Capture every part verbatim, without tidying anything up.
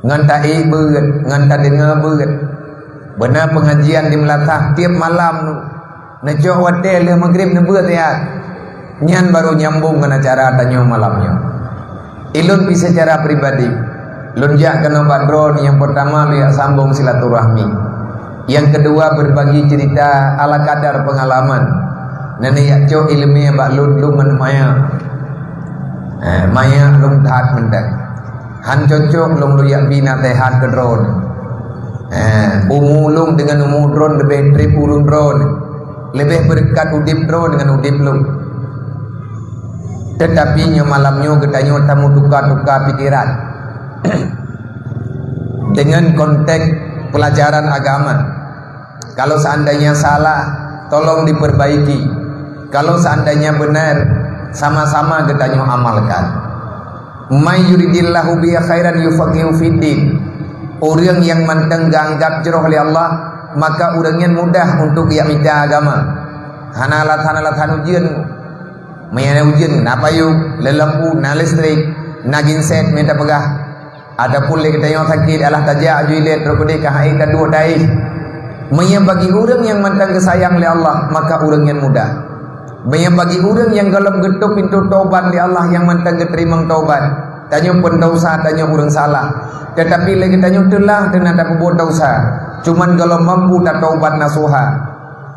Ngon taék beuet, ngon tadeungoe beuet. Beuna peungajian di meulasah tieb malam. Neucok watée lheueh maghrib neubeuet siat. Nyan barô nyambong ngon acara tanyoe malam nyoe. Ilôn pih seucara pribadi, lôn jak keunoe bak droeneuh nyang peurtama lôn jak sambong silaturahmi. Nyang keudua berbagi cerita ala kadar pengalaman. Nenek jak cok ileumé bak lôn, lôn ngon maya. Eh, maya lôn that mantong. Han cocok lôn lôn jak bi naseuhat keu droeneuh. Eh, umu lôn deungon umu droeneuh leubeh treb ureuëng droeneuh. Leubeh beureukat udeb droeneuh deungon udeb lôn. Teutapi nyoe malam nyoe geutanyoe tameutuka-tuka pikeran deungon konteks pelajaran agama. Kalau seandainya salah, tolong diperbaiki. Kalau seandainya benar, sama-sama geutanyoe amalkan. "May yuridillahu bihi khairan yufaqihu fiddin." Ureuëng nyang mantong geuanggab jroh lé Allah, maka ureuëng nyan mudah untuk geujak mita agama. Hana alasan-alasan ujeuen. Meunyo na ujeuen, na payong, na lampu, na listrik, na genset, mita peugah. Ataupun lé geutanyoe sakét, alah tajak aju ilée trok keudeh ka hai ka duek dai. Meunyo bagi ureuëng nyang mantong geusayang lé Allah, maka ureuëng nyan mudah. Meunyo bagi ureuëng nyang gohlom geutôp pintoe tobat lé Allah nyang mantong geuteurimong tobat, tanyoe peundausa, tanyoe ureuëng salah. Teutapi lé geutanyoe teulah teuna tapeubuet dausa, cuman gohlom mampu tatobat nasuha.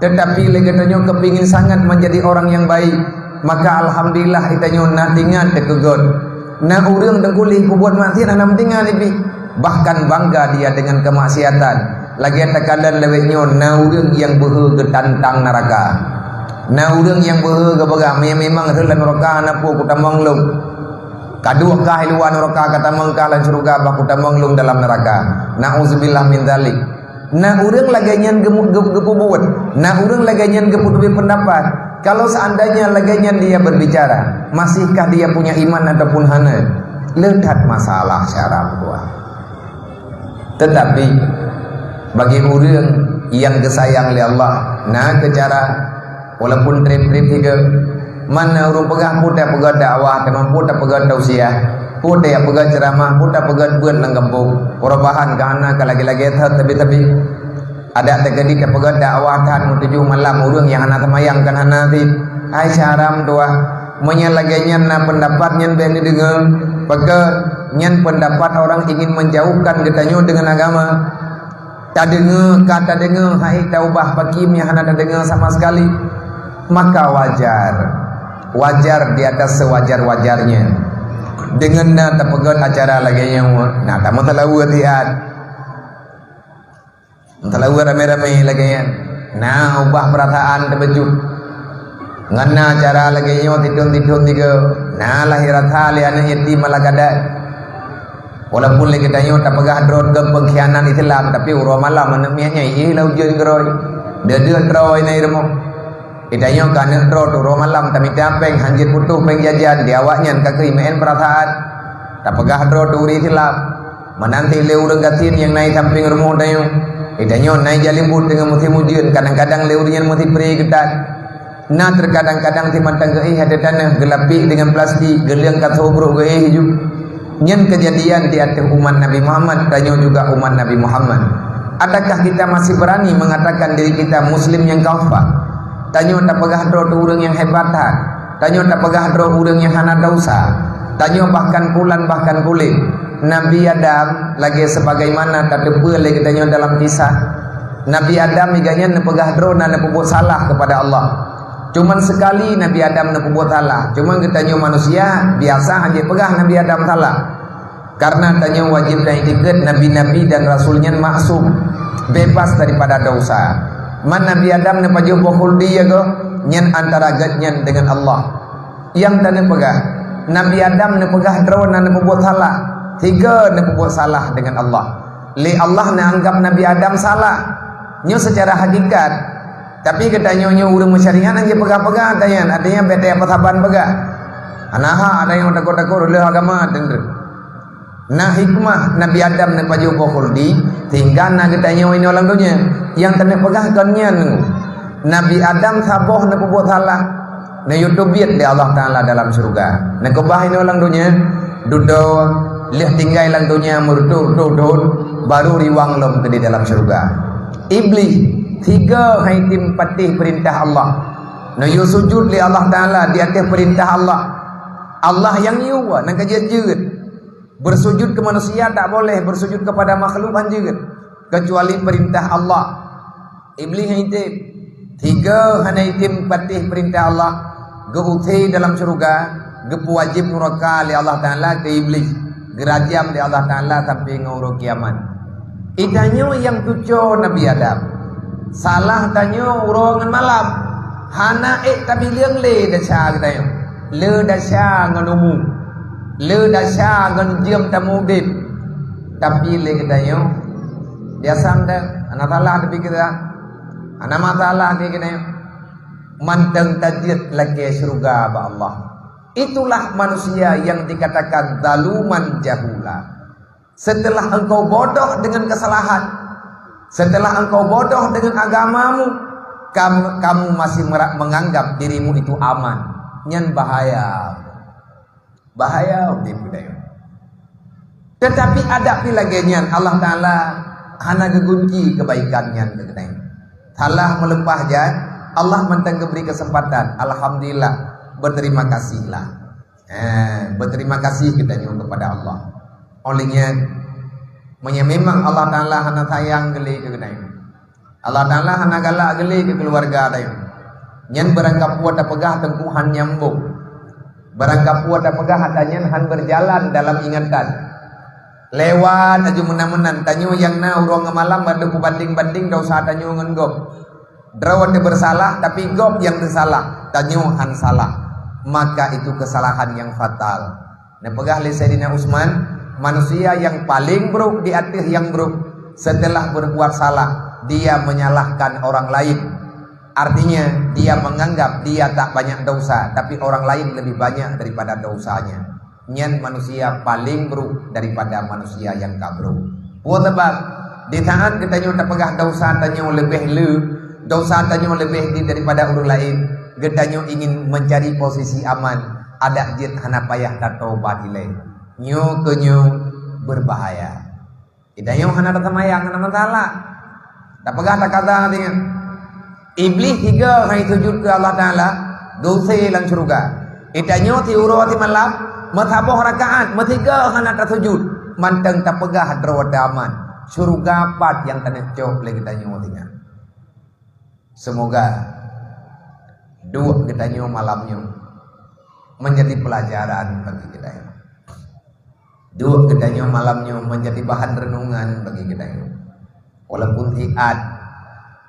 Teutapi lé geutanyoe keupingin sangat meunjadi orang nyang baik, maka alhamdulillah geutanyoe na teuingat teukeugöt. Na ureuëng teungku lé peubuet maksiat hana meutingat pih, bahkan bangga dia dengan kemaksiatan. Lagée takalon lawét nyoe na ureuëng nyang beuhe geutantang neuraka. Na ureuëng nyang beuhe geupeugah, "Meunyo memang rhot lam neuraka hana peue kutamong lom. Ka duek kah i luwa neuraka, ka tamong kah lam syeuruga bah kutamong lom dalam neuraka." Na'udzubillah min dzalik. Na ureuëng lagée nyan geumu-, geu-, geupeubuet, na ureuëng lagée nyan geupeuteubiet peundapat. Kalau seandainya lagée nyan dia berbicara, masihkah dia punya iman ataupun hana? Le that masalah syara meutuah. Teutapi bagi ureuëng nyang geusayang lé Allah, na keu cara. Walaupun treb-treb sigoe, mana ureuëng peugah peue tapeugah dakwah, teuma peue tapeugah tausiah, peue tapeugah ceuramah, peue tapeugah beuet lam gampông, perubahan ka hana, ka lagée-lagée that sabe-sabe. Adak teukeudi tapeugah dakwah that meutujoh malam ureuëng nyang hana seumayang kan hana cit. Hai syara meutuah, meunyo lagée nyan na peundapat nyan bék neudeungoe, pakon nyan peundapat orang ingin menjauhkan geutanyoe deungon agama. Tadeungoe, ka tadeungoe, hai taubah pakri meunyo hana tadeungoe sama sekali, maka wajar. Wajar di atas sewajar-wajarnya. Deungon na tapeugöt acara lagée nyoe, na tameuseulaweuet siat. Meuseulaweuet ramé-ramé lagée nyan, na ubah peurasaan teubeujeuet. Ngon na cara lagée nyoe titun-titun tiga, na lahé rasa lé aneuëk yatim ala kadar. Walaupun lé geutanyoe tapeugah droe keu pengkhianat Islam, tapi uroe malam aneuëk miet nyan ié lam ujeuen keudroe. Deuh-deuh droe na i rumoh. Geutanyoe ka aneuëk droe tu uroe malam tamita péng, hanjeuet putôh péng jajan, di awaknyan ka keuh imeu'en peurasaan. Tapeugah droe tu ureuëng Islam. Meunan cit lé ureuëng gasien nyang na i sampéng rumoh tanyoe. Geutanyoe na i Jalimbot teungoh musim ujeuen, kadang-kadang lé ureuëng nyan meusipré geutat. Na teukadang-kadang simantong geuéh ateueh tanoh geulapéh deungon plastik, geuleueng ka soe brok geuéh ju. Nyan keujadian di ateueh umat Nabi Muhammad, tanyoe juga umat Nabi Muhammad. Adakah kita masih berani mengatakan diri kita muslim nyang kafah? Tanyoe tapeugah droe tu ureuëng nyang hebat that. Tanyoe tapeugah droe ureuëng nyang hana desya. Tanyoe bahkan pulan bahkan puléh. Nabi Adam lagée sebagaimana tateupeue lé geutanyoe dalam kisah. Nabi Adam gobnyan neupeugah droe na neupeubuet salah kepada Allah. Cuman sekali Nabi Adam neupeubuet salah. Cuman geutanyoe manusia biasa hanjeuet peugah Nabi Adam salah. Karena tanyoe wajéb taiktikeuet nabi-nabi dan rasul nyan maksum, bebas daripada desya. Man Nabi Adam neupajoh boh khuldi ya goe, nyan antara gobnyan deungon Allah. Nyang taneupeugah, Nabi Adam neupeugah droe na neupeubuet salah, sigoe neupeubuet salah deungon Allah. Lé Allah neuanggab Nabi Adam salah. Nyoe secara hakikat. Tapi geutanyoe nyoe ureuëng meusyariat nyang jipeugah-peugah, artinya bék teupeue saban peugah. Hana hak ada nyang takot-takot lé agama teuntée. Na hikmah Nabi Adam neupajoh boh khuldi, sehingga na geutanyoe inoe lam donya. Nyang keuneuk peugah kon nyan. Nabi Adam saboh neupeubuet salah, neuyue teubiet lé Allah Taala dalam syeuruga. Neukeubah inoe lam donya, dudoe, Lheueh tinggai lam donya meureutoh-reutoh thon, baru riwang lom keu di dalam syeuruga. Iblih, tiga hai tem patéh peurintah Allah. Neuyue sujut lé Allah Taala di ateueh peurintah Allah. Allah nyang yue, nyang ka jeuet-jeuet. Bersujud keu manusia tak boleh, bersujud kepada makhluk han jeuet, kecuali peurintah Allah. Iblih nyang item. Tiga hana item patéh peurintah Allah, geu-use dalam syeuruga, geupeuwajéb nuraka lé Allah Taala keu Iblih, geurajam lé Allah Taala sampai ngon uroe kiamat. Geutanyoe nyang tuco Nabi Adam. Salah tanyoe uroe ngon malam. Hana ék tabileung lé desya geutanyoe. Le desya ngon umu. Le desya ngon jeuem tamu udeb. Tapi lé geutanyoe, biasa ndak, hana salah tapi kita. Hana masalah lé geutanyoe. Mantong tajeuet lakée syeuruga bak Allah. Itulah manusia yang dikatakan zaluman jahula. Setelah engkau bodoh dengan kesalahan, setelah engkau bodoh dengan agamamu, kam-, kamu masih mera-, menganggap dirimu itu aman. Nyan bahaya. Bahaya udeb geutanyoe. Tetapi adak pih lagée nyan, Allah Taala hana geugunci kebaikan nyan keu geutanyoe. Salah meuleupah jan, Allah mantong geubri keuseumpatan. Alhamdulillah, beuterima kasihlah. Eh, beuterima kasih geutanyoe kepada Allah. Oleh nyan, meunyoe memang Allah Taala hana sayang geulé keu geutanyoe, Allah Taala hana galak geulé keu keuluwarga tanyoe, nyan barangkapeue tapeugah teungku han nyambong. Barangkapeue tapeugah ata nyan han beujalan dalam ingatan. Lewat aju meunan-meunan, tanyoe nyang na uroe ngon malam ban teupubandeng-bandeng desya tanyoe ngon gob. Droe teuh beusalah, tapi gob nyang teusalah, tanyoe han salah. Maka itu kesalahan yang fatal. Neupeugah lé Saidina Utsman, manusia yang paling buruk di ateueh yang buruk setelah berbuat salah, dia menyalahkan orang lain. Artinya, dia menganggap dia tak banyak dosa, tapi orang lain lebih banyak daripada dosanya. Nyan manusia paling buruk daripada manusia yang ka buruk. Peue sabab? Di saat geutanyoe tapeugah dosa tanyoe leubeh le, dosa tanyoe leubeh di daripada ureuëng laén, geutanyoe ingin mencari posisi aman, adak jeuet hana payah tatobat ilée. Nyoe keu nyoe berbahaya. Geutanyoe hana taseumayang, hana masalah. Tapeugah takaza teuh nyan. Iblih tiga hai sujud keu Allah Taala, geu-use lam syeuruga. Geutanyoe siuroe simalam, meusaboh rakaat, meutiga hana tasujud, mantong tapeugah droe teuh aman. Syeuruga pat nyang taneuk cok lé geutanyoe teuh nyan. Semoga duek geutanyoe malam nyoe menjadi pelajaran bagi geutanyoe. Duek geutanyoe malam nyoe menjadi bahan renungan bagi geutanyoe. Walaupun siat,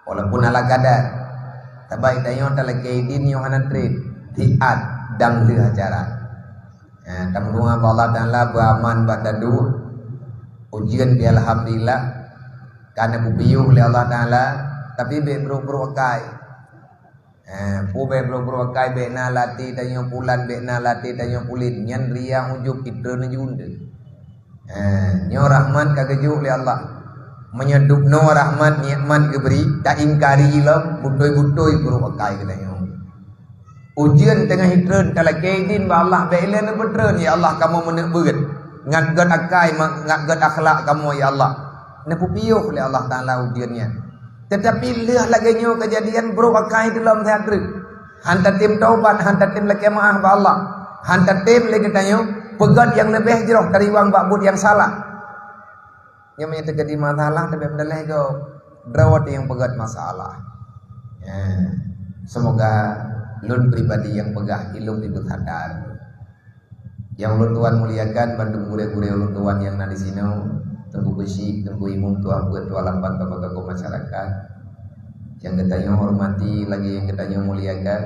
walaupun ala kadar, sabab geutanyoe talakée idin nyoe hana treb, siat dan lheueh acara. Ha, tameudoa bak Allah Taala beuaman bak taduek. Ujeuen pih alhamdulillah, ka neupiôh lé Allah Taala, tapi bék brok-brok akai. Eh, peue bék brok-brok akai, bék na lam até tanyoe pulan, bék na lam até tanyoe pulen. Nyan ria ujub, itreun ujub teuh. Eh, nyoe rahmat ka geujok lé Allah. Meunyoe dubnoe rahmat, nikmat geubri, taingkari lom, beutôi-beutôi brok akai geutanyoe. Ujeuen teungoh itreun, talakée idin bak Allah, bék ilée neupeutreun, "Ya Allah, kamoe meuneuk beuet. Ngat gét akai, ma-, ngat gét akhlak kamoe, ya Allah." Neupiôh lé Allah Taala ujeuen nyan. Tetapi lheueh lagée nyoe keujadian, brok akai teuh lom siat treuk. Han tatem taubat, han tatem lakée meuáh bak Allah. Han tatem lé geutanyoe peugét nyang leubeh jroh tariwang bak buet nyang salah. Nyang meunyoe teujadi masalah, tabek meudaleh gob. Droe teuh nyang peugét masalah. Ya. Semoga lôn pribadi nyang peugah ilôn pih beusadar. Nyang ulôn tuan muliakan, bandum gurée-gurée ulôn tuan nyang na disinoe, Teungku Beusyik, Teungku Imum, Tuan Peuet, Tuan Lambat, tokoh-tokoh masyarakat, nyang geutanyoe hormati lagi nyang geutanyoe muliakan,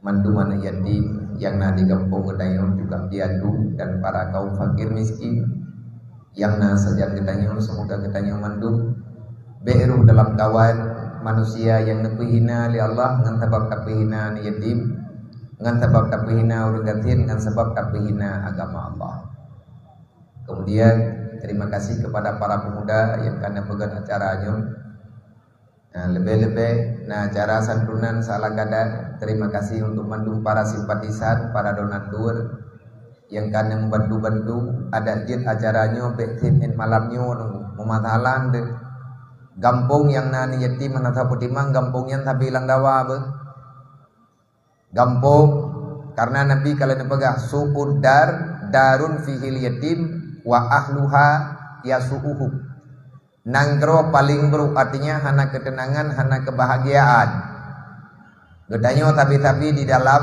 mandum aneuk yatim nyang na di gampông geutanyoe, juga piatu dan para kaum fakir miskin, nyang na sajan geutanyoe, semoga geutanyoe mandum bék rôh dalam kawan manusia nyang neupeuhina lé Allah ngon sabab tapeuhina aneuk yatim, ngon sabab tapeuhina ureuëng gasien, ngon sabab tapeuhina agama Allah. Kemudian, terima kasih kepada para pemuda nyang ka neupeugét acara nyoe. Nah, leubeh-leubeh na acara santunan salah gada. Terima kasih untuk mandum para simpatisan, para donatur, Nyang ka neubantu-bantu adat jeuet acara nyoe, bèk sép ngon malam nyoe nunggu. Meumasalah deuh. Gampông nyang na aneuk yatim hana tapeutimang, gampông nyan sabe lam dawa beuh. Gampông, karena Nabi ka lheueh neupeugah, "Su'ud dar, darun fihil yatim, wa ahluha yasu'uhum." Nanggroe paleng brôk, artinya hana keuteunangan, hana keubahagiaan. Geutanyoe sabe-sabe di dalam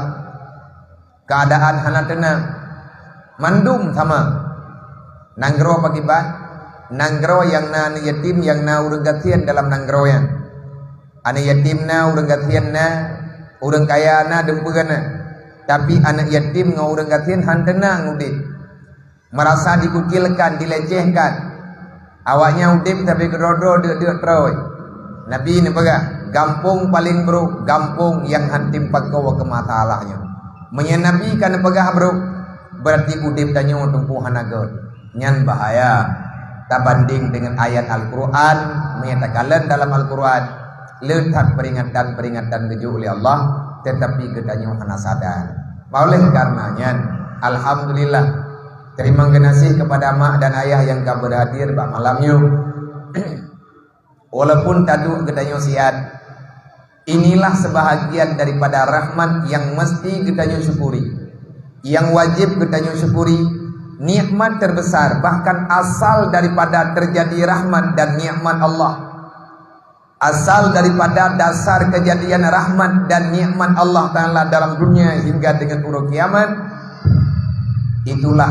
keuadaan hana teunang. Mandum sama. Nanggroe pakriban? Nanggroe nyang na aneuk yatim, nyang na ureueng gasien dalam nanggroe nyan. Aneuk yatim na, ureueng gasien na, ureueng kaya na, dumpeue na. Tapi aneuk yatim ngon ureueng gasien han teunang udép. Merasa dikucilkan, dilecehkan. Awaknyan udép tapi keudroe-droe deuk-deuk troe. Nabi neupeugah, gampông paleng brôk, gampông nyang han tem pakoe keu masalah nyoe. Meunyoe Nabi ka neupeugah brôk, berarti udép tanyoe teungku hana göt. Nyan bahaya. Tabandeng dengan ayat Al-Quran, meunyoe takalon dalam Al-Quran, le that peringatan-peringatan geujok lé Allah, tetapi geutanyoe hana sadar. Oleh karena nyan, alhamdulillah, teurimong geunaséh kepada mak dan ayah nyang ka berhadir bak malam nyoe. Walaupun taduek geutanyoe siat, inilah sebahagian daripada rahmat yang mesti geutanyoe syukuri, yang wajib geutanyoe syukuri. Nikmat terbesar, bahkan asal daripada terjadi rahmat dan nikmat Allah, asal daripada dasar kejadian rahmat dan nikmat Allah Ta'ala dalam dunia hingga dengan uroe kiamat, itulah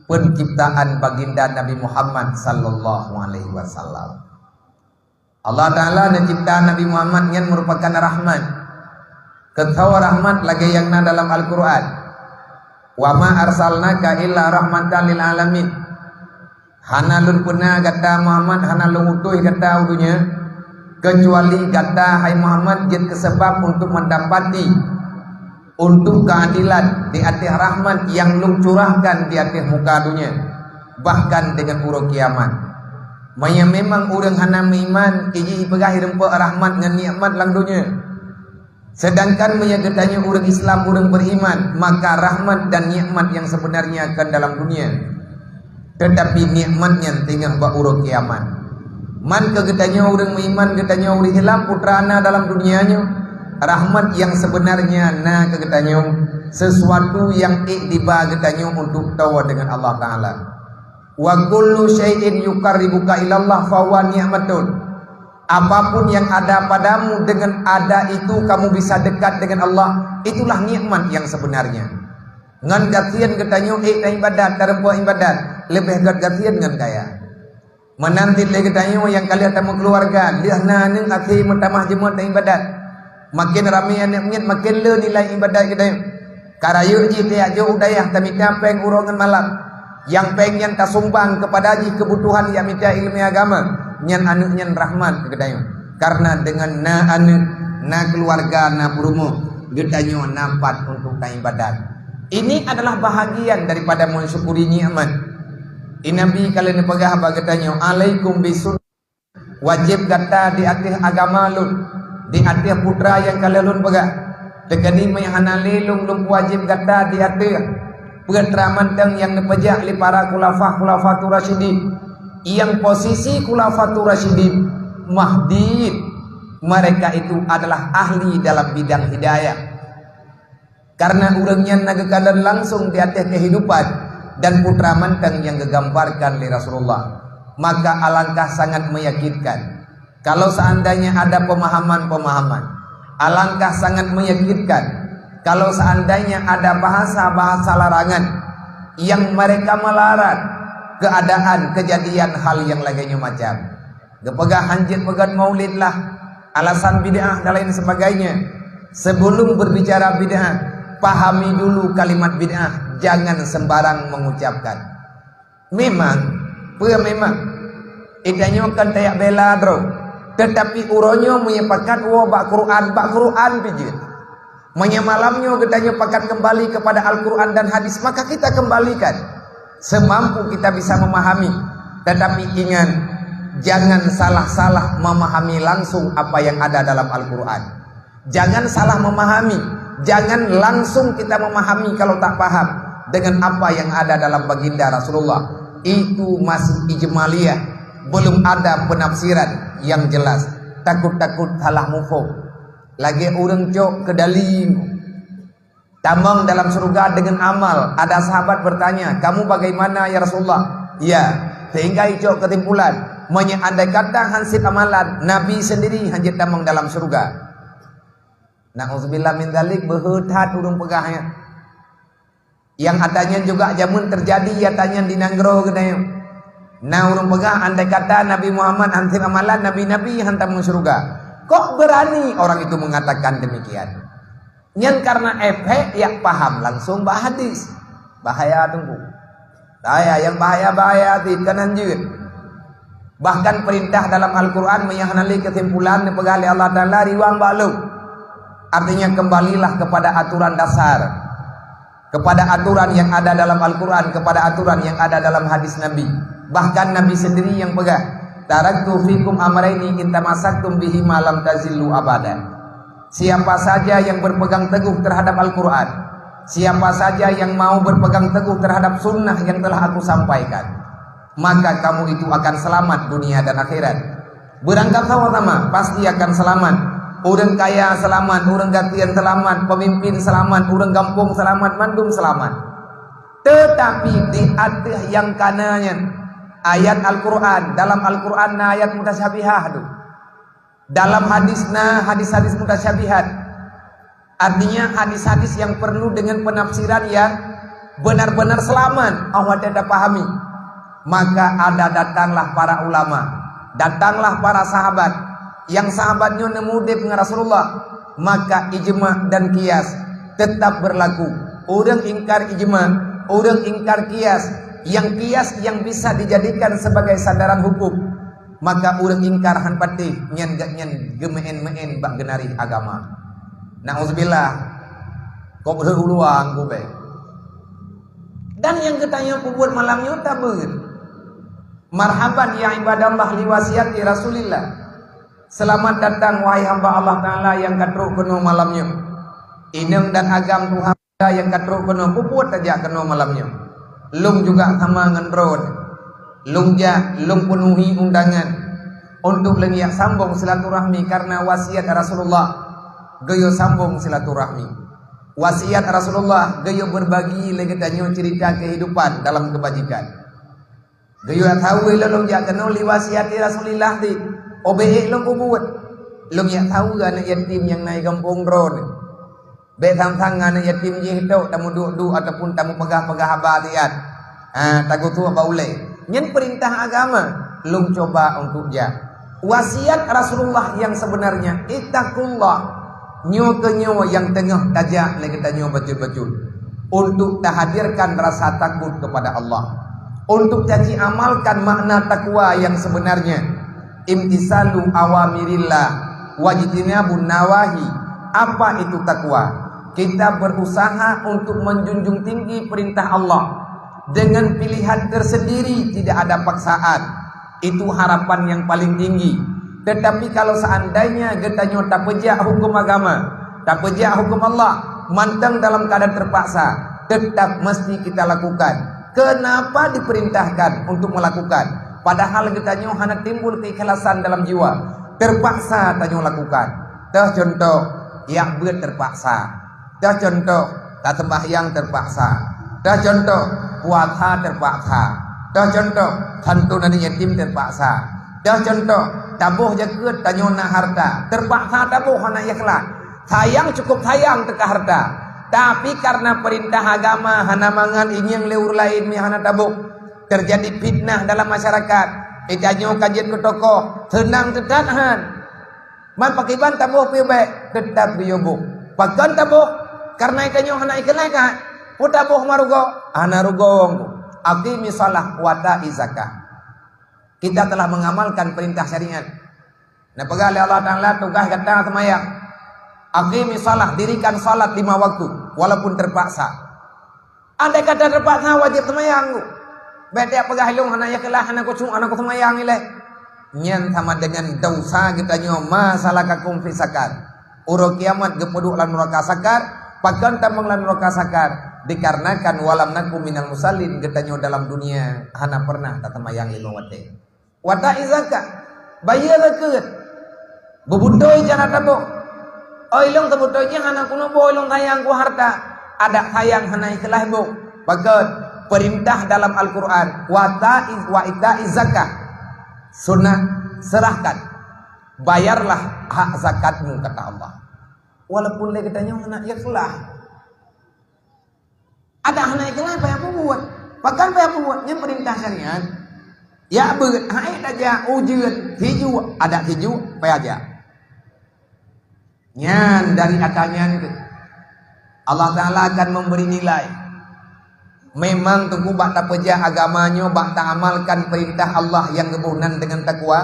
penciptaan Baginda Nabi Muhammad sallallahu alaihi wasallam. Allah Ta'ala neucipta Nabi Muhammad nyan merupakan rahmat. Keuthoe rahmat lagée nyang na dalam Al-Quran, "Wa ma arsalnaka illa rahmatan lil alamin." Hana lôn peuna gata Muhammad, hana lôn utus gata u donya, keucuali gata hai Muhammad jeuet keu sabab untuk mendapati, untuk keadilan di ateueh rahmat nyang lôn curahkan di ateueh muka donya, bahkan dengan uroe kiamat. Meunyoe memang ureuëng hana meuiman, iji ipeugah irumpok rahmat ngon nikmat lam donya. Sedangkan meunyoe geutanyoe ureuëng Islam, ureuëng beriman, maka rahmat dan nikmat yang sebenarnya akan dalam dunia. Tetapi nikmat nyan teungoh bak uroe kiamat. Man keu geutanyoe ureuëng meuiman, geutanyoe ureuëng Islam, putra na dalam dunia nyoe, rahmat yang sebenarnya na keu geutanyoe, sesuatu yang ék diba geutanyoe untuk toe dengan Allah Ta'ala. "Wa kullu syai'in yuqarribuka ilallah fahuwa ni'matun." Apapun yang ada padamu, dengan ada itu kamu bisa dekat dengan Allah, itulah nikmat yang sebenarnya. Ngon gasien geutanyoe ék taibadat, tarumpok ibadat, leubeh gét gasien ngon kaya. Meunan cit lé geutanyoe nyang ka lheueh tameukeuluwarga, lheueh na aneuëk akhé meutamah jeuet taibadat. Maken ramé aneuëk miet, maken le nilai ibadat geutanyoe. Ka rayeuk jih tajak jok u dayah tamita péng uroe ngon malam. Nyang péng nyan tasumbang keupada jih keubutuhan jak mita iéleumé agama. Nyan aneuëk nyan rahmat keu geutanyoe. Karena dengan na aneuëk, na keuluwarga, na peurumoh, geutanyoe na pat untuk taibadat. Ini adalah bahagian daripada mensyukuri nikmat. Nabi ka lheueh neupeugah bak geutanyoe, "Alaikum bisun-" Wajéb gata di ateueh agama lôn, di ateueh putra nyang ka lheueh lôn peugah. Teukeudi meunyoe hana lé lôn, lôn peuwajéb gata di ateueh putra mantong nyang neupeujak lé para khulafa, khulafatur rasyidin. Nyang posisi khulafatur rasyidin, mahdiin, mereka itu adalah ahli dalam bidang hidayah. Karena ureuëng nyan na geukalon langsung di ateueh kehidupan dan putra mantong nyang geugambarkan lé Rasulullah, maka alangkah sangat meyakinkan kalau seandainya ada pemahaman-pemahaman, alangkah sangat meyakinkan kalau seandainya ada bahasa-bahasa larangan yang mereka melarang keadaan kejadian hal yang lagée nyoe macam. Geupeugah hanjeuet peugét maulid lah, alasan bid'ah dan lain sebagainya. Sebelum berbicara bid'ah, pahami dulu kalimat bid'ah, jangan sembarang mengucapkan. Memang, peue memang, geutanyoe kan tajak bela droe, tetapi uroe nyoe meunyoe pakat woe bak Quran, bak Quran pih jeuet. Meunyoe malam nyoe geutanyoe pakat kembali kepada Al-Quran dan hadis, maka kita kembalikan semampu kita bisa memahami. Tetapi ingat, jangan salah-salah memahami langsung apa yang ada dalam Al-Quran. Jangan salah memahami, jangan langsung kita memahami kalau tak paham. dengan apa yang ada dalam baginda Rasulullah. Itu masih ijmaliyah, belum ada penafsiran yang jelas. Takut-takut salah mufhum. Lagèe ureueng cok keudali tamong dalam syurga dengan amal. Ada sahabat bertanya, "Kamu bagaimana, ya Rasulullah?" Ya, sehingga icok kesimpulan, meunyoe andai kata han sép amalan, Nabi sendiri han jeuet tamong dalam syurga. Na'udzubillah min dzalik, beuhe that ureueng peugah nyan. Nyang ata nyan juga jameun teujadi ata nyan di nanggroe geutanyoe. Na ureueng peugah, andai kata Nabi Muhammad han sép amalan, nabi-nabi han tamong syurga. Kok berani orang itu mengatakan demikian? Nyan karena efek jak paham langsung bak hadis. Bahaya teungku. Bahaya, nyang bahaya-bahaya cit keunan jeuet. Bahkan peurintah dalam Al-Quran meunyo hana lé keusimpulan neupeugah lé Allah Taala, "Riwang bak lôn." Artinya, kembalilah kepada aturan dasar, kepada aturan yang ada dalam Al-Quran, kepada aturan yang ada dalam hadis Nabi. Bahkan Nabi sendiri yang peugah, "Taraktu fikum amraini in tamassaktum bihima lam tazillu abada." Siapa saja yang berpegang teguh terhadap Al-Quran, siapa saja yang mau berpegang teguh terhadap sunnah yang telah aku sampaikan, maka kamu itu akan selamat dunia dan akhirat. Beurangkat sama-sama, pasti akan selamat. Ureueng kaya selamat, ureueng gasien selamat, pemimpin selamat, ureueng gampông selamat, mandum selamat. Tetapi di ateueh nyang kana nyan, ayat Al-Quran, dalam Al-Quran na ayat mutasyabihah tu. Dalam hadis na hadis-hadis mutasyabihat. Artinya hadis-hadis yang perlu dengan penafsiran yang benar-benar selamat, awak tidak pahami. Maka ada datanglah para ulama, datanglah para sahabat. Yang sahabat nyoe neumudeb ngon Rasulullah, maka ijma dan qiyas tetap berlaku. Ureueng ingkar ijma, ureueng ingkar qiyas, yang qiyas yang bisa dijadikan sebagai sandaran hukum, maka ureueng ingkar han patéh nyan gobnyan geumeu'én-meu'én bak geunari agama. Na'udzubillah. Kok beuhe uluwa gubée. Dan nyang geutanyoe peubuet malam nyoe tabeuet. Marhaban ya ibadallah li wasiati Rasulillah. Selamat datang wahai hamba Allah Taala nyang ka trok keunoe malam nyoe. Inong dan agam Tuhan nyang ka trok keunoe, peubuet tajak keunoe malam nyoe. Lôn juga sama ngon droe. Lôn jak, lôn peunuhi undangan untuk lôn jak sambong silaturahmi karena wasiat Rasulullah, geuyue sambong silaturahmi. Wasiat Rasulullah geuyue berbagi lé geutanyoe cerita kehidupan dalam kebajikan. Geuyue saweue lôn jak keunoe li wasiati Rasulillah di, oh bék lôn peubuet. Lôn jak saweue aneuk yatim nyang na i gampông droe. Bék sang-sang aneuk yatim jih tok tameuduek-duek ataupun tamupeugah-peugah haba siat. Ha, tagutôk bak ulée. Nyan peurintah agama, lôn cuba untuk jak. Wasiat Rasulullah yang sebenarnya, ittaqullah. Nyoe keuh nyoe nyang teungoh tajak lé geutanyoe bacut-bacut. Untuk tahadirkan rasa takut kepada Allah. Untuk taci amalkan makna takwa yang sebenarnya. Imtisalu awamirillah, wajtinabun nawahi. Apa itu takwa? Kita berusaha untuk menjunjung tinggi perintah Allah dengan pilihan tersendiri, tidak ada paksaan. Itu harapan yang paling tinggi. Tetapi kalau seandainya geutanyoe tapeujak hukum agama, tapeujak hukum Allah, mantong dalam keadaan terpaksa, tetap mesti kita lakukan. Kenapa diperintahkan untuk melakukan? Padahal geutanyoe hana timbul keikhlasan dalam jiwa. Terpaksa tanyoe lakukan. Teuh contoh, jak beuet terpaksa. Teuh contoh, taseumbahyang terpaksa. Teuh contoh, puasa terpaksa. Teuh contoh, santun aneuk yatim terpaksa. Teuh contoh, taboh jakeuet tanyoe na harta. Terpaksa taboh hana ikhlas. Sayang cukup sayang teuka harta. Tapi karena perintah agama hana mangat ingieng lé ureueng laén meuhana taboh. Terjadi fitnah dalam masyarakat. Geutanyoe ka jeuet keu tokoh, seunang teutab han. Man pakriban taboh pih bék, teutab geuyue boh. Pakon taboh? Karena geutanyoe hana ikhlas ka. Peue taboh ma rugoe? Hana rugoe. Aqimis shalah wa ati zakah. Kita telah mengamalkan perintah syariat. Neupeugah lé Allah Taala tugaih gata seumayang. Aqimis shalah, dirikan salat lima waktu, walaupun terpaksa. Andai kata terpaksa wajéb seumayang, bék tajak peugah lôn hana ikhlas, hana khusyuk, hana kuseumayang ilée. Nyan sama dengan desya geutanyoe, ma salakakum fi saqar. Uroe kiamat geupeuduek lam nuraka saqar, pakon tamong lam nuraka saqar? Dikarenakan walam naku minal musallin, geutanyoe dalam dunia hana pernah taseumbahyang lima watée. Wata izaka, bayeue zakeuet. Beubutôi cara tabok. Oi lôn seubutôi jih hana keuneuk boh lôn sayang ku harta. Adak sayang hana ikhlas boh. Pakon? Peurintah dalam Al-Quran, wata iz-, wa ita izaka. Sunnah, serahkan. Bayarlah hak zakatmu, kata Allah. Walaupun lé geutanyoe hana ikhlas. Adak hana ikhlas payah peubuet. Pakon payah peubuet? Nyan peurintah syariat. Ya beuet, hai tajak ujeuen, hiju, adak hiju, payah jak. Nyan dari atanyan tu, Allah Taala akan memberi nilai. Memang teungku bak tapeujak agama nyoe, bak taamalkan peurintah Allah nyang geuboh nan deungon takwa,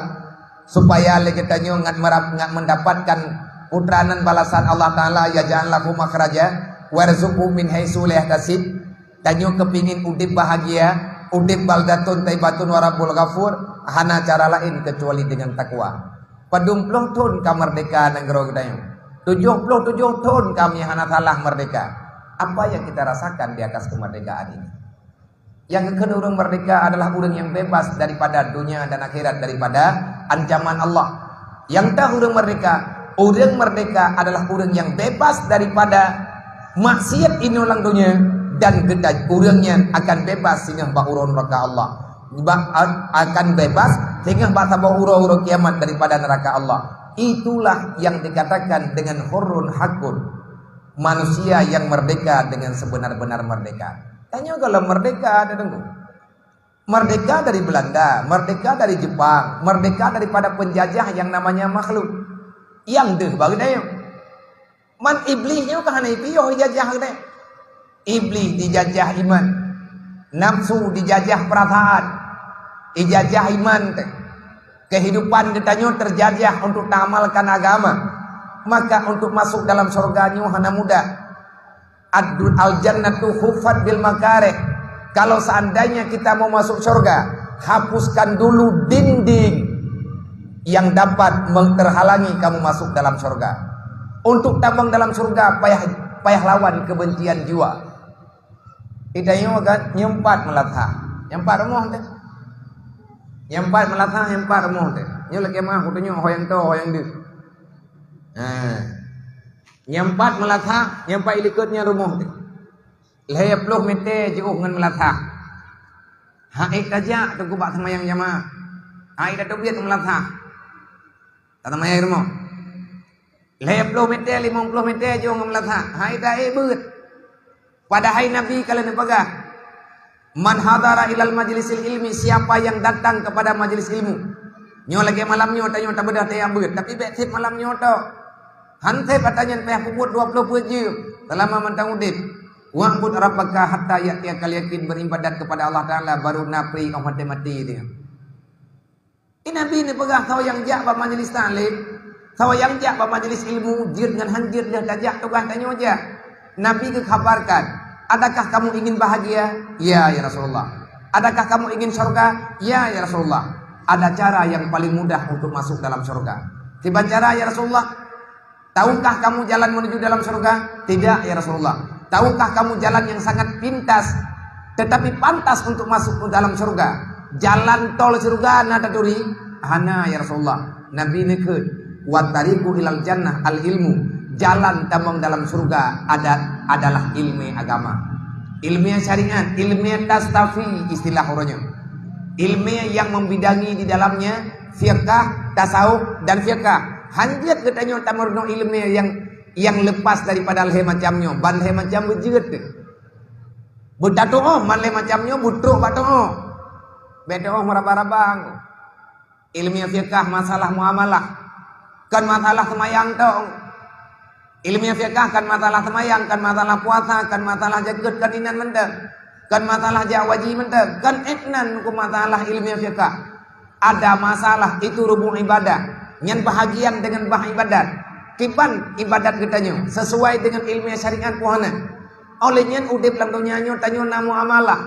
supaya lé geutanyoe ngat meurap-, ngat mendapatkan putra nan balasan Allah Taala, ya ja'al lahu makhraja, warzuqhu min haitsu la yahtasib. Tanyoe keupingin udeb bahagia, udeb baldatun thaibatun wa rabbun ghafur, hana cara laén keucuali deungon takwa. Padum ploh thon ka merdeka nanggroe geutanyoe. Tujoh ploh tujoh thon kami hana salah merdeka. Apa yang kita rasakan di atas kemerdekaan ini? Yang keukeun ureuëng merdeka adalah ureuëng yang bebas daripada dunia dan akhirat, daripada ancaman Allah. Nyang teuh ureuëng merdeka, ureuëng merdeka adalah ureuëng yang bebas daripada maksiat inoe lam dunia, dan geutanyoe ureuëng nyan akan bebas singoh bak uroe nuraka Allah. Bak, a-, akan bebas singoh bak saboh uroe-uroe kiamat daripada neraka Allah. Itulah yang dikatakan dengan hurrun hakun, manusia yang merdeka dengan sebenar-benar merdeka. Tanyoe gohlom merdeka, ada tunggu. Merdeka dari Belanda, merdeka dari Jepang, merdeka daripada penjajah yang namanya makhluk. Nyang deuh bak geutanyoe. Man Iblih nyoe ka hana ipiôh ijajah geutanyoe. Iblih dijajah iman. Nafsu dijajah perasaan. Ijajah iman teuh. Kehidupan geutanyoe terjajah untuk taamalkan agama. Maka untuk masuk dalam syurga nyoe hana mudah. Ad-, al-jannatu huffat bil makarih. Kalau seandainya kita mau masuk syurga, hapuskan dulu dinding yang dapat meng-, terhalangi kamu masuk dalam syurga. Untuk tabang dalam syurga payah, payah lawan kebencian jiwa. Geutanyoe kan nyang pat meulasah, nyang pat rumoh teuh. Nyang pat meulasah, nyang pat rumoh teuh. Nyoe lakée meuah kutanyoe ho nyang toe, ho nyang deuh. Ha. Nyang pat meulasah, nyang pat ilikot nyan rumoh teuh. Lhée ploh mete jiôh ngon meulasah. Hai tajak teungku bak seumayang jamaah. Hai tateubiet meulasah. Tatamai rumoh. Lhée ploh mete, limong ploh mete jiôh ngon meulasah. Hai taék beuet. Padahai Nabi ka lheueh neupeugah, "Man hadara ilal majlisil ilmi," siapa yang datang kepada majelis ilmu. Nyoe lagée malam nyoe tanyoe tabeudoh tajak beuet, tapi bék seb malam nyoe tok. Han seb ata nyan payah peubuet dua ploh peuet jeuem selama mantong udeb. "Wa'bud rabbaka hatta ya'tiyakal yaqin," beribadat kepada Allah Taala baru na pri óh maté-maté dia. Di Nabi neupeugah, "Soe nyang jak bak majelis taklim, soe nyang jak bak majelis ilmu, jeuet ngon han jeuet lheueh tajak tugaih tanyoe jak." Nabi geukhabarkan, "Adakah kamu ingin bahagia?" "Ya, ya Rasulullah." "Adakah kamu ingin syurga?" "Ya, ya Rasulullah." "Ada cara yang paling mudah untuk masuk dalam syurga." "Kiban cara, ya Rasulullah?" "Tahukah kamu jalan menuju dalam surga?" "Tidak, ya Rasulullah." "Tahukah kamu jalan yang sangat pintas, tetapi pantas untuk masuk ke dalam surga? Jalan tol surga na taturi?" "Hana, ya Rasulullah." Nabi neukheun, "Wa tariqu ilal jannah al ilmu." Jalan tamong dalam surga ada, adalah ilmu agama. Ilmu syariat, ilmu tastafi istilah uroe nyoe. Ilmu yang membidangi di dalamnya fiqah, tasawuf, dan fiqah. Han jeuet geutanyoe tameurunoe iéleumé nyang, nyang leupas daripada lhée macam nyoe, ban lhée macam beujeuet teuh. Beutatuoh man lhée macam nyoe beutrok bak tuoh. Bék tuoh meuraba-raba. Iéleumé fiqah masalah muamalah, kon masalah seumayang tok. Iéleumé fiqah kan masalah seumayang, kan masalah puasa, kan masalah jakeuet, kan inan mantong, kan masalah jak haji mantong, kan inan ku masalah iéleumé fiqah. Ada masalah itu rukun ibadah, nyan bahagian dengan bah ibadat. Kiban ibadat geutanyoe sesuai dengan iéleumé syariat puhana. Oleh nyan udeb lam donya nyoe tanyoe na muamalah.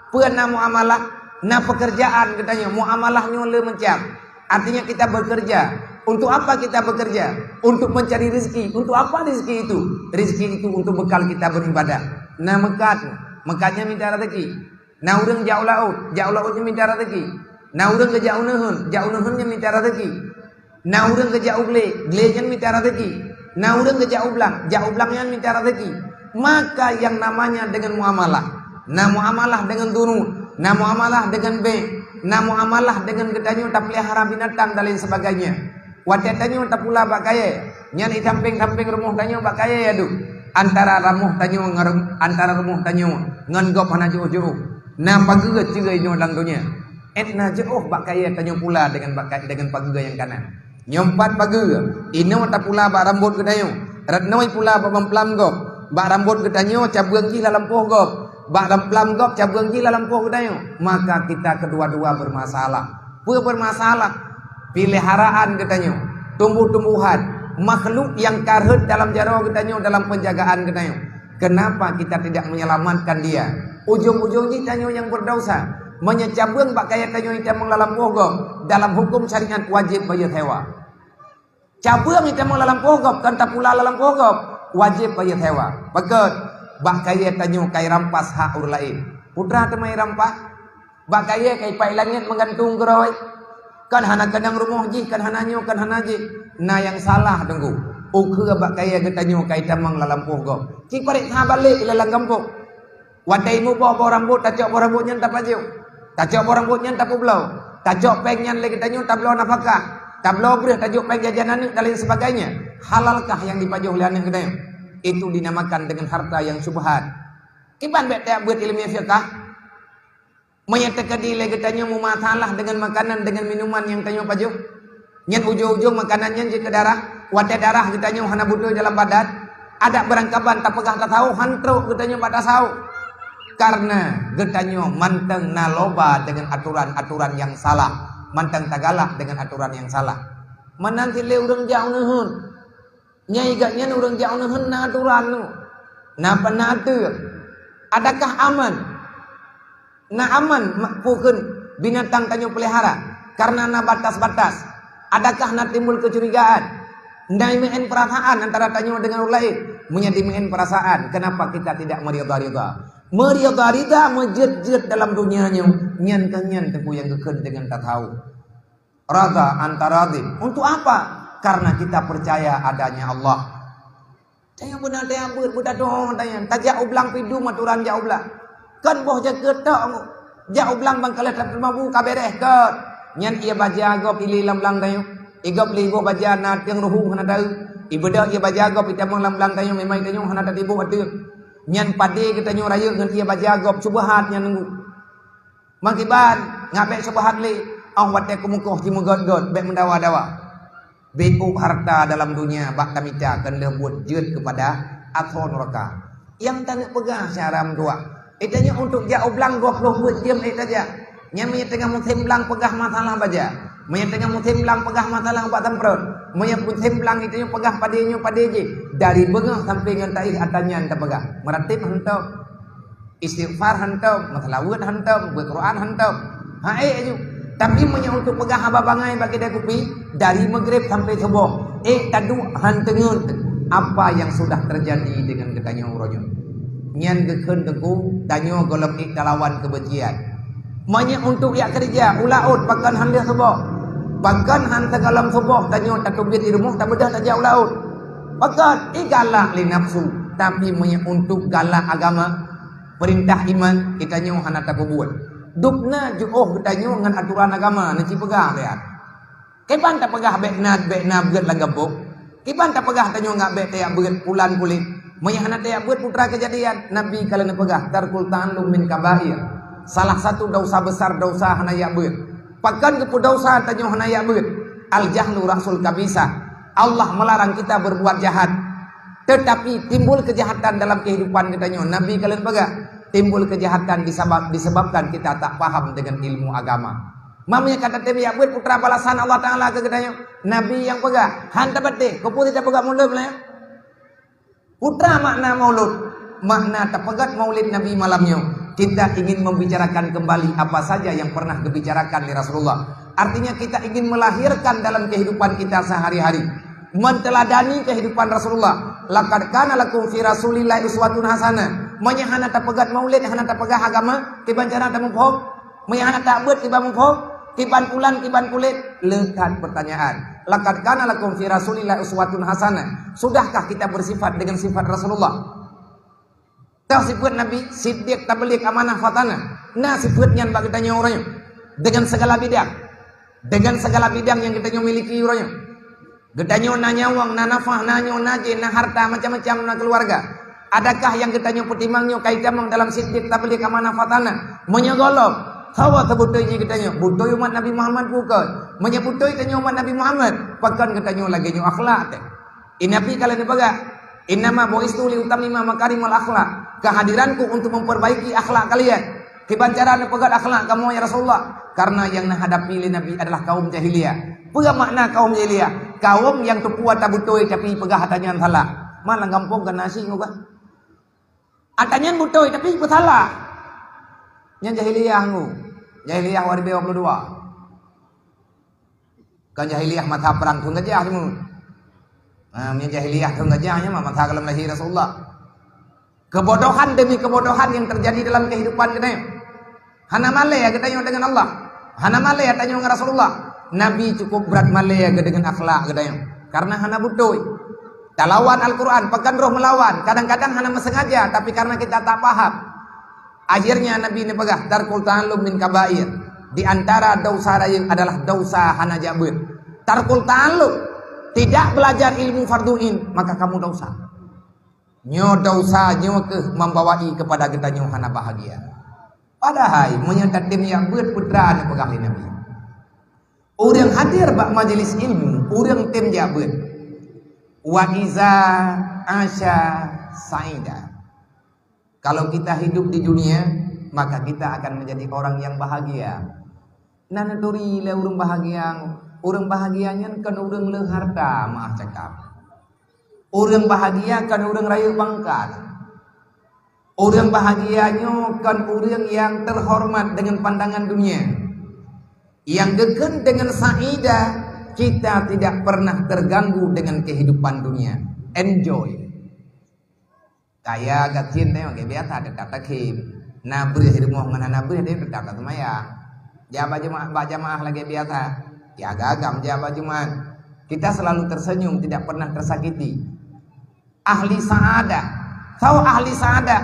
Peue na muamalah? Na pekerjaan geutanyoe. Muamalah nyoe le macam. Artinya kita bekerja. Untuk apa kita bekerja? Untuk mencari rezeki. Untuk apa rezeki itu? Rezeki itu untuk bekal kita beribadah. Na meukat, meukat nyan mita raseuki. Na ureuëng jak u laôt, jak u laôt nyan mita raseuki. Na ureuëng geujak u neuheun, jak u neuheun nyan mita raseuki. Na ureuëng geujak u glé, glé nyan mita raseuki. Na ureuëng geujak u blang, jak u blang nyan mita raseuki. Maka yang namanya dengan muamalah, na muamalah dengan dunun, na muamalah dengan bank, na muamalah dengan geutanyoe tapeulihara binatang dan lain sebagainya. Watée tanyoe tapula bak kayée, nyan di sampéng-sampéng rumoh tanyoe bak kayée adu. Antara rumoh tanyoe ngon, antara rumoh tanyoe ngon gob hana jiôh-jiôh. Na pageue ceugai nyoe lam donya. Ék na jiôh bak kayée tanyoe pula deungon bak ka-, deungon pageue nyang kana. Nyoe pat pageue, inoe tapula bak rambot geutanyoe, rot noe pula bak lamplam gob. Bak rambot geutanyoe cabeueng jih lam lampôh gob, bak lamplam gob cabeueng jih lam lampôh geutanyoe. Maka kita kedua-dua bermasalah. Peue bermasalah? Piliharaan geutanyoe, tumbuh-tumbuhan, makhluk nyang ka rhot dalam jaroe geutanyoe, dalam penjagaan geutanyoe. Kenapa kita tidak menyelamatkan dia? Ujong-ujong jih tanyoe nyang berdosa. Meunyoe cabeueng bak kayée tanyoe itamong lam lampôh gob, dalam hukum syariat wajib bayeue sewa. Cabeueng itamong lam lampôh gob, kon tapula lam lampôh gob, wajib bayeue sewa. Pakon? Bak kayée tanyoe ka irampas hak ureuëng laén. Peue teuma irampas? Bak kayée ka ipat langét meugantung keudroe. Kon hana keunong rumoh jih, kon hana nyoe, kon hana jih. Na nyang salah teungku. Ukeue bak kayée geutanyoe ka itamong lam lampôh gob. Ci pareksa balek lam gampông. Watée muboh boh rambot, tacok boh rambot nyan tapajoh. Tacok boh rambot nyan tapeubloe. Tacok péng nyan lé geutanyoe tabloe nafakah. Tabloe breueh, tajok péng jajan aneuëk dan lain sebagainya. Halalkah nyang dipajoh lé aneuëk geutanyoe? Itu dinamakan dengan harta yang syubhat. Kiban bék tajak beuet ileumèe fiqah. Meunyoe teukeudi lé geutanyoe meumasalah deungon makanan, deungon minuman nyang tanyoe pajoh, nyan ujong-ujong makanan nyan jeuet keu darah, watée darah geutanyoe hana beutôi dalam badan, adak beurangkaban tapeugah tasawôh, han trok geutanyoe bak tasawôh. Kareuna geutanyoe mantong na loba deungon atoran-atoran nyang salah, mantong tagalak deungon atoran nyang salah. Meunan cit lé ureuëng jak u neuheun. Nyai gobnyan ureuëng jak u neuheun na atoran nyoe. Na peue na ateueh. Adakah aman? Na aman ma-, peue kheun binatang tanyoe peulihara? Kareuna na batas-batas. Adakah na timbul keucurigaan? Na jimeu'en peurasaan antara tanyoe deungon ureuëng laén? Meunyoe jimeu'en peurasaan, kenapa kita tidak meurida-rida? Meurida-rida, meujeuet-jeuet dalam donya nyoe, nyan keuh nyan teungku nyang geukheun deungon tasawôh. Rada an taradin. Untuk apa? Karena kita percaya adanya Allah. Tanyoe beuna tajak beuet, beutadoe tanyoe. Tajak u blang pih dum atoran jak u blang. Kon boh jakeuet tok, jak u blang ban ka lheueh tateumeubu ka beureh kon. Nyan ié baja gob ilé lam blang tanyoe. Ié gob lé boh baja na tieng ruhueng hana taeu. Ibeudôh ié baja gob itamong lam blang tanyoe, memang tanyoe hana tatiboh ateueh. Nyan padé geutanyoe rayeuk ngon ié baja gob, syubhat nyan teungku. Meukiban, ngat bék syubhat lé, 'oh watée keumeukoh jimeugét-gét, bék meudawa-dawa. Bék harta dalam dunia bak tamita keu lheueh buet jeuet keupada asoe nuraka. Nyang taneuk peugah syara meutuah. Tanyoe untuk jak u blang dua ploh buet jeuem ék tajak. Nyan meunyoe teungoh musém blang peugah masalah baja. Meunyoe teungoh musém blang peugah masalah ubat semprot. Meunyoe musém blang tanyoe peugah padé nyoe padé jih. Dari beungoh sampoe ngon taéh ata nyan tapeugah. Meuratéb hantom. Istighfar hantom, meuseulaweuet hantom, beuet Quran hantom. Ha, ék aju. Tapi meunyoe untuk peugah haba bangai bak keude kupi, dari Maghrib sampai suboh, ék taduek han teungeut apa yang sudah terjadi dengan geutanyoe uroe nyoe. Nyan geukheun teungku, tanyoe gohlom ék talawan keubencian. Meunyoe untuk jak keureuja u laôt, pakon han lheueh suboh. Pakon han sigohlom suboh, tanyoe tateubiet di rumoh, tabeudôh tajak u laôt. Pakon, ék galak lé nafsu. Tapi meunyoe untuk galak agama, Peurintah iman geutanyoe hana tapeubuet. Dubna jiôh geutanyoe ngon atoran agama, neuci peugah beuet. Kiban tapeugah bék na, bék na beuet lam gampông. Kiban tapeugah tanyoe ngat bék tajak beuet pulan puléh. Meunyoe hana tajak beuet, putra keujadian, Nabi ka lheueh neupeugah, "Tarkul ta'allum min kabair." Salah satu dosa besar, dosa hana jak beuet. Pakon geupeudosa tanyoe hana jak beuet? Al-jahlu ra'sul kabisah. Allah melarang kita berbuat jahat. Tetapi timbul kejahatan dalam kehidupan geutanyoe. Nabi ka lheueh peugah, timbul kejahatan disabab-, disebabkan kita tak paham dengan ilmu agama. Meunyoe ka tatem jak beuet, peue teuma balasan Allah Taala keu geutanyoe? Nabi nyang peugah, han tapatéh, keupeue tapeugah mulod lé? Peue teuma makna maulud? Makna tapeugét maulid Nabi malam nyoe, kita ingin membicarakan kembali apa saja yang pernah dibicarakan oleh Rasulullah. Artinya, kita ingin melahirkan dalam kehidupan kita sehari-hari. Menteuladani kehidupan Rasulullah. "Laqad kana lakum fi Rasulillahi uswatun hasanah." Meunyoe hana tapeugah maulid, hana tapeugah agama, kiban cara tamuphom? Meunyoe hana tabeuet kiban muphom, kiban pulan, kiban kulét, le that pertanyaan. Laqad kana lakum fi Rasulillah uswatun hasanah. Sudahkah kita bersifat dengan sifat Rasulullah? Tah sifat Nabi, siddiq, tabligh, amanah, fatanah. Na sifat nyan bak geutanyoe uroe nyoe. Dengan segala bidang. Dengan segala bidang yang geutanyoe miliki uroe nyoe. Geutanyoe na nyawöng, na nafah, na nyoe, na jih, na harta, macam-macam, na keluarga. Adakah nyang geutanyoe peutimang nyoe ka itamong dalam siddiq, tabligh, amanah, fatanah? Meunyoe gohlom, hawa teubeutôi jih geutanyoe, beutôi umat Nabi Muhammad bukan? Meunyoe beutôi tanyoe umat Nabi Muhammad, pakon geutanyoe lagée nyoe akhlak teuh? Nabi ka lheueh neupeugah, "Innama bu'istu li utammima makarimal akhlak." Kehadiranku untuk memperbaiki akhlak kalian. Kiban cara neupeugét akhlak kamoe, ya Rasulullah? Karena yang neuhadapi lé Nabi adalah kaum jahiliyah. Peue makna kaum jahiliyah? Kaum nyang teupeue ata beutôi tapi peugah ata nyan salah. Man lam gampông ka na si ngubah. Ata nyan beutôi tapi peusalah. Nyan jahiliyah nggu. Jahiliyah dua ribu dua puluh dua. Kan jahiliyah masa perang thon gajah cuma. Ha, meunyoe jahiliyah thon gajah nyan mah masa gohlom lahé Rasulullah. Kebodohan demi kebodohan yang terjadi dalam kehidupan geutanyoe. Hana malée geutanyoe dengan Allah. Hana malée tanyoe ngon Rasulullah. Nabi cukup brat malée geuh dengan akhlak geutanyoe. Karena hana beutôi. Talawan Al-Quran, pakon roh meulawan. Kadang-kadang hana meusengaja, tapi karena kita tak paham. Akhirnya Nabi neupeugah, "Tarkul ta'allum min kabair." Di antara dosa rayeuk adalah dosa hana jak beuet. Tarkul ta'allum, tidak belajar ilmu fardu ain, maka kamu dosa. Nyoe dosa, nyoe keuh membawai kepada geutanyoe hana bahagia. Padahai meunyoe tatem jak beuet, peue neupeugah lé Nabi. Ureuëng hadir bak majelis ilmu, ureuëng tem jak beuet. Wa iza asya sa'ida. Kalau kita hidup di dunia, maka kita akan menjadi orang yang bahagia. Na neuturi lé ureuëng bahagia. Ureuëng bahagia nyan kon ureuëng le harta, maah cakap. Ureuëng bahagia kon ureuëng rayeuk pangkat. Ureuëng bahagia nyoe kon ureuëng nyang terhormat dengan pandangan dunia. Nyang geukheun dengan sa'ida, kita tidak pernah terganggu dengan kehidupan dunia. Enjoy. Kaya gasien teuh lagée biasa, tetap takhém. Na breueh rumoh ngon hana breueh, tetap taseumayang. Jak bak jeumaáh, bak jamaah lagée biasa. Ya agam jak bak Jumat. Kita selalu tersenyum, tidak pernah tersakiti. Ahli sa'adah. Soe ahli sa'adah?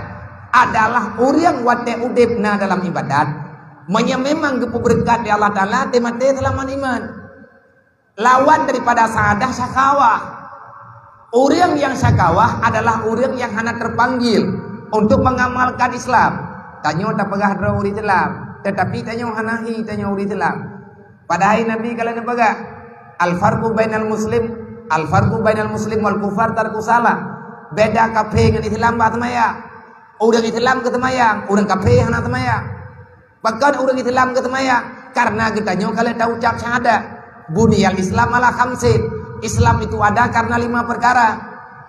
Adalah ureuëng watée udeb na dalam ibadat. Meunyoe memang geupeubeureukat lé Allah Taala, teumaté seulamat iman. Lawan daripada sa'adah syakawah. Ureuëng nyang syakawah adalah ureuëng nyang hana terpanggil untuk mengamalkan Islam. Tanyoe tapeugah droe ureuëng Islam, tetapi tanyoe hana hi tanyoe ureuëng Islam. Padahai Nabi ka lheueh neupeugah, "Al-farqu bainal muslim, al-farqu bainal muslim wal kufar tarku salah." Beda kafé ngon Islam bak seumayang. Ureuëng Islam geuseumayang, ureuëng kafé hana seumayang. Pakon ureuëng Islam geuseumayang? Karena geutanyoe ka lheueh taucap syahadat. Buniyal Islam ala khamsin. Islam itu ada karena lima perkara.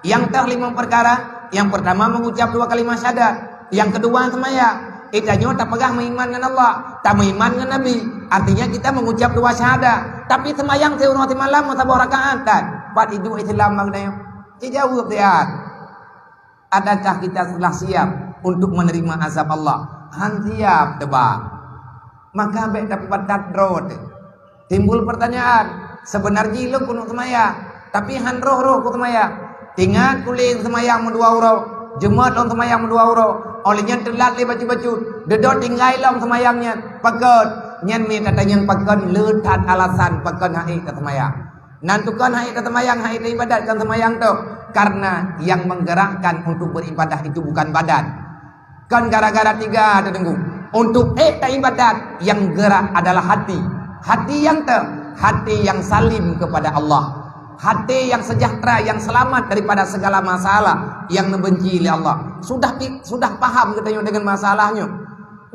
Nyang teuh lima perkara, yang pertama mengucap dua kalimat syahadat. Yang kedua seumayang. Geutanyoe tapeugah meuiman ngon Allah, tameuiman ngon Nabi. Artinya kita mengucap dua syahadat. Tapi seumayang siuroe simalam meusaboh rakaat dan pat iduek Islam bak geutanyoe. Ci jaweueb siat. Adakah kita telah siap untuk menerima azab Allah? Han siap teuba. Maka bék tapupat that droe teuh. Timbul pertanyaan, "Seubeuna jih lôn keuneuk seumayang, tapi han roh-roh ku seumayang. Tingat kuleng seumayang meudua uroe, Jumat lôn seumayang meudua uroe, óh lheueh nyan teulat lé bacut-bacut, dudoe tinggai lom seumayang nyan. Pakon?" Nyan mita tanyong pakon, le that alasan pakon han ék taseumayang. Nan tukon han ék taseumayang, han ék taibadat kon seumayang tu. Karena yang menggerakkan untuk beribadah itu bukan badan. Kon gara-gara tiga tu, Teungku. Untuk ék taibadat, yang gerak adalah hati. Hati nyang te, hati yang salim kepada Allah. Hati yang sejahtera, yang selamat daripada segala masalah yang dibenci oleh Allah. Sudah pi-, sudah paham geutanyoe dengan masalah nyoe.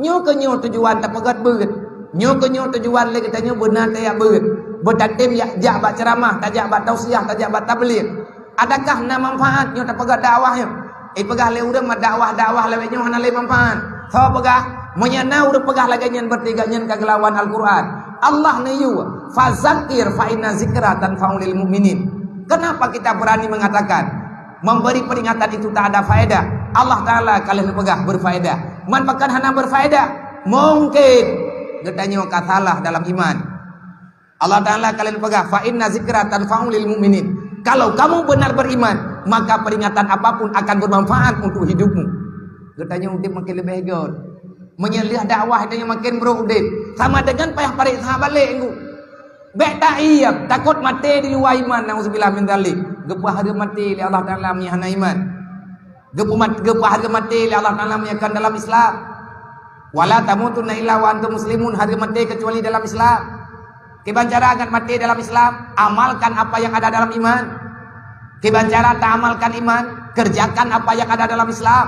Nyoe keuh nyoe tujuan tapeugét beuet. Nyoe keuh nyoe tujuan lé geutanyoe beuna tajak beuet. Beutatem jak, jak bak ceuramah, tajak bak tausiah, tajak bak tabligh. Adakah na manfaat nyoe tapeugét dakwah nyoe? Ipeugah lé ureuëng meudakwah-dakwah lawét nyoe hana lé manfaat. Soe peugah? Meunyoe na ureuëng peugah lagée nyan, berarti gobnyan ka geulawan Al-Quran. Allah neuyue, "Fazakir fa inna zikra tanfa'ul mu'minin." Kenapa kita berani mengatakan memberi peringatan itu tak ada faedah? Allah Taala ka lheueh neupeugah berfaedah. Man pakon hana berfaedah? Mungkin geutanyoe ka salah dalam iman. Allah Taala ka lheueh neupeugah, "Fa inna zikra tanfa'u lil mu'minin." Kalau kamu benar beriman, maka peringatan apapun akan bermanfaat untuk hidupmu. Geutanyoe udeb makin leubeh göt. Meunyoe lheueh dakwah, geutanyoe makin brok udeb. Sama dengan payah pareksa balek ngu. Bèk taiem, takot maté di luwa iman, nauzubillah min dzalik. Geupeuhareuem maté lé Allah Taala meunyoe hana iman. Geupeumat-, geupeuhareuem maté lé Allah Taala meunyoe kon dalam Islam. "Wala tamutunna illa wa antum muslimun," hareuem maté keucuali dalam Islam. Kiban cara ngat maté dalam Islam, amalkan apa yang ada dalam iman. Kiban cara taamalkan iman, kerjakan apa yang ada dalam Islam.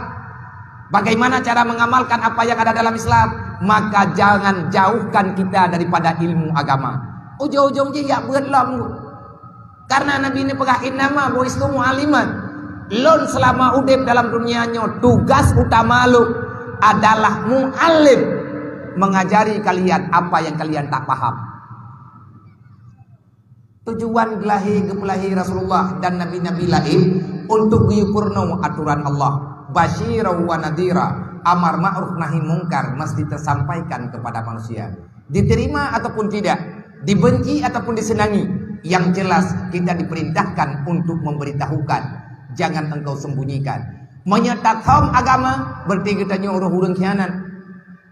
Bagaimana cara mengamalkan apa yang ada dalam Islam? Maka jangan jauhkan kita daripada ilmu agama. Ujong-ujong jih jak beuet lom. Karena Nabi neupeugah, "Innama bu'istu mu'alliman." Lôn seulama udeb dalam dunia nyoe, tugas utama lôn adalah muallim, mengajari kalian apa yang kalian tak paham. Tujuan geulahé, geupeulahé Rasulullah dan nabi-nabi laén untuk geuyue peurunoe aturan Allah. Basyira wa nadhira, amar ma'ruf nahi mungkar mesti tersampaikan kepada manusia. Diterima ataupun tidak, dibenci ataupun disenangi, yang jelas kita diperintahkan untuk memberitahukan. Jangan engkau sembunyikan. Meunyoe tathom agama, berarti geutanyoe ureueng-ureueng khianat.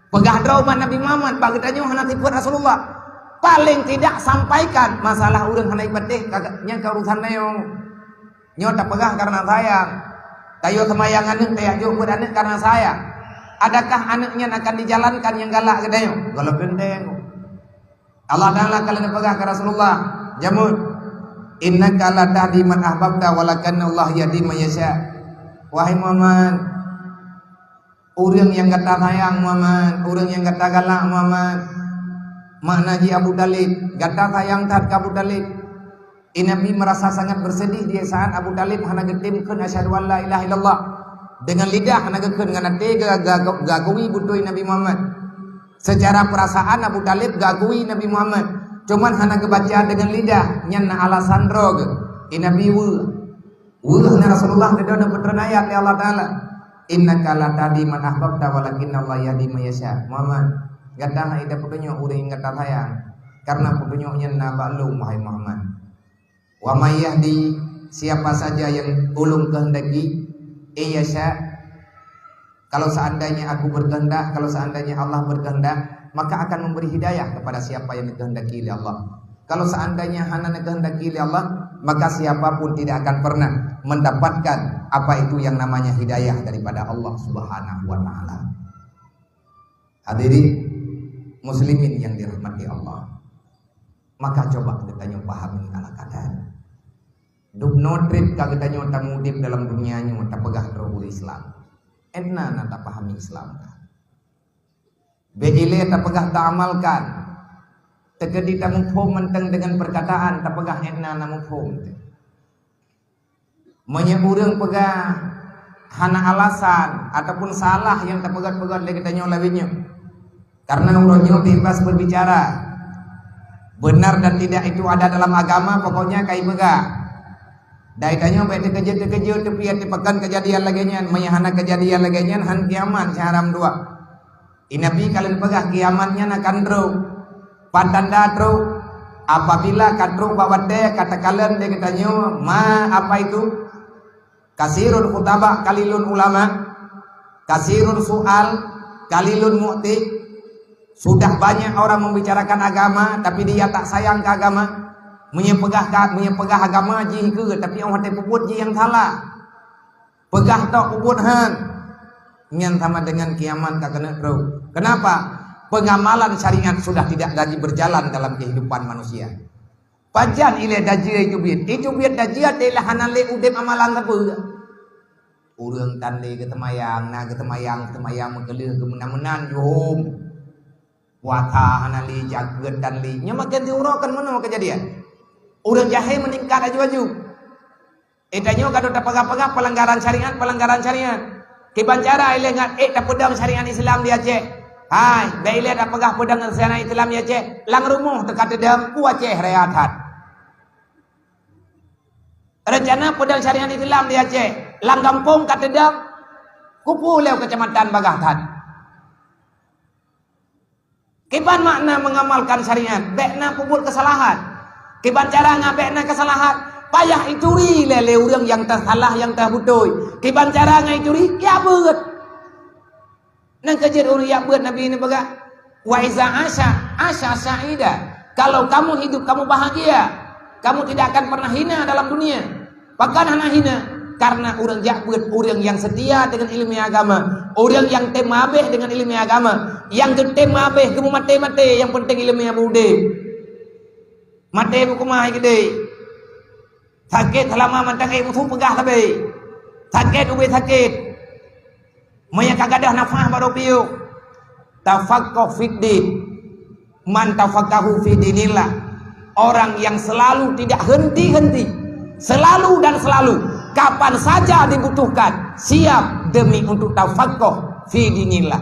Peugah droe umat Nabi Muhammad, bak geutanyoe hana sifeuet Rasulullah. Paling tidak sampaikan masalah ureueng hana ipatéh, ka-, nyan ka urusan tanyoe. Nyoe tapeugah karena sayang. Tayue seumayang aneuk, tajak jok beuet aneuk karena sayang. Adakah aneuk nyan akan dijalankan nyang galak geutanyoe? Gohlom teuntèe. Allah Taala ka lheueh neupeugah keu Rasulullah, jameun, "Innaka la tahdi man ahbabta, walakinnallaha yahdi man yasha." Wahai Muhammad, ureueng nyang gata sayang, Muhammad, ureueng nyang gata galak, Muhammad, makna jih Abu Thalib, gata sayang that keu Abu Thalib. I Nabi merasa sangat bersedih di saat Abu Thalib hana geutem kheun asyhadu an la ilaha illallah. Dengan lidah hana geukheun, ngon até ga-, ga-, geuakui beutôi Nabi Muhammad. Secara perasaan Abu Thalib geuakui Nabi Muhammad, cuman hana geubaca dengan lidah, nyan na alasan droe geuh. I Nabi weueh. Weueh na Rasulullah, geudong neupeutreun ayat lé Allah Taala, "Innaka la tahdi man ahbabta, walakinnallaha yahdi man yasha." Muhammad, gata hana tapeutunyok ureueng nyang gata sayang, karena peutunyok nyan na bak lôn, wahai Muhammad. "Wa may yahdi," siapa saja yang ulôn kehendaki, "in yasha," kalau seandainya aku berkehendak, kalau seandainya Allah berkehendak, maka akan memberi hidayah kepada siapa yang dikehendaki oleh Allah. Kalau seandainya hana dikehendaki oleh Allah, maka siapa pun tidak akan pernah mendapatkan apa itu yang namanya hidayah daripada Allah Subhanahu wa Ta'ala. Hadirin muslimin yang dirahmati Allah, maka coba geutanyoe pahami ala kadar. Dubnoe treb ka geutanyoe tamudeb dalam dunia nyoe tapeugah droe ureueng Islam. Ét na, na tapahami Islam ka. Bèk ilèe tapeugah taamalkan. Teukeudi tamuphom mantong deungon perkataan, tapeugah ét na, na muphom teuh. Meunyoe ureueng peugah hana alasan ataupun salah nyang tapeugah-peugah lé geutanyoe lawét nyoe, karena uroe nyoe bebas berbicara. Benar dan tidak itu ada dalam agama, pokoknya ka ipeugah. Dan geutanyoe bèk teukeujot-teukeujot, tapi ati pakon keujadian lagèe nyan. Meunyoe hana keujadian lagèe nyan, han kiamat siharam dua. I Nabi ka lheueh peugah kiamat nyan akan trok. Pat tanda trok? Apabila ka trok bak watèe ka takalon lé geutanyoe, ma apa itu? Kasirul khutaba, qalilul ulama, kasirul su'al, qalilul mu'ti. Sudah banyak orang membicarakan agama, tapi dia tak sayang ke agama. Meunyoe peugah ka, meunyoe peugah agama jih keu, tapi 'oh watèe peubuet jih nyang salah. Peugah tok peubuet han. Nyan sama dengan kiamat ka keuneuk trok. Kenapa? Pengamalan syariat sudah tidak lagi berjalan dalam kehidupan manusia. Pajan ilèe dajeu itubiet? Itubiet dajeu adalah hana lé udeb amalan sapeue. Ureueng tan lé geuseumayang, na geuseumayang, geuseumayang meukeuleuh, geumeunan-meunan jihom. Puasa hana lé, jakeuet tan lé. Nyoe maken siuroe kan meunoe keujadian. Ureueng jahé meuningkat aju-aju. Eh, tanyoe ka tapeugah-peugah pelanggaran syariat, pelanggaran syariat. Kiban cara ilèe ngat ék tapeudong syariat Islam di Aceh. Hai, bèk ilèe tapeugah peudong syariat Islam di Aceh. Lam rumoh teuka teudong, u Aceh raya that. Rencana peudong syariat Islam di Aceh, lam gampông ka teudong. Peue lé keucamatan bagaih that. Kiban makna mengamalkan syariat, bék na peubuet keusalahan. Kiban cara ngon bék na keusalahan, payah ituri lé, lé ureuëng nyang teusalah, nyang teubeutôi. Kiban cara ngon ituri, ya beuet. Nang keujeuet ureuëng yak beuet Nabi neupeugah, "Wa iza asya, asya sa'ida." Kalau kamu hidup, kamu bahagia. Kamu tidak akan pernah hina dalam dunia. Pakon hana hina? Karena ureuëng jak beuet, ureuëng nyang seutia deungon ileumèe agama, ureuëng nyang tem habéh deungon ileumèe agama, nyang geutem habéh geumeumaté-maté, nyang penting ileumèe beudé. Maté beukeumah hai keudéh. Sakét seulama mantong ék musu peugah sabé. Sakét ubé sakét. Meunyo ka gadôh nafah barô piôh. Tafaqqah fid din. Man tafaqqahu fi dinillah. Orang yang selalu tidak henti-henti, selalu dan selalu, kapan saja dibutuhkan, siap demi untuk tafaqqah fi dinillah.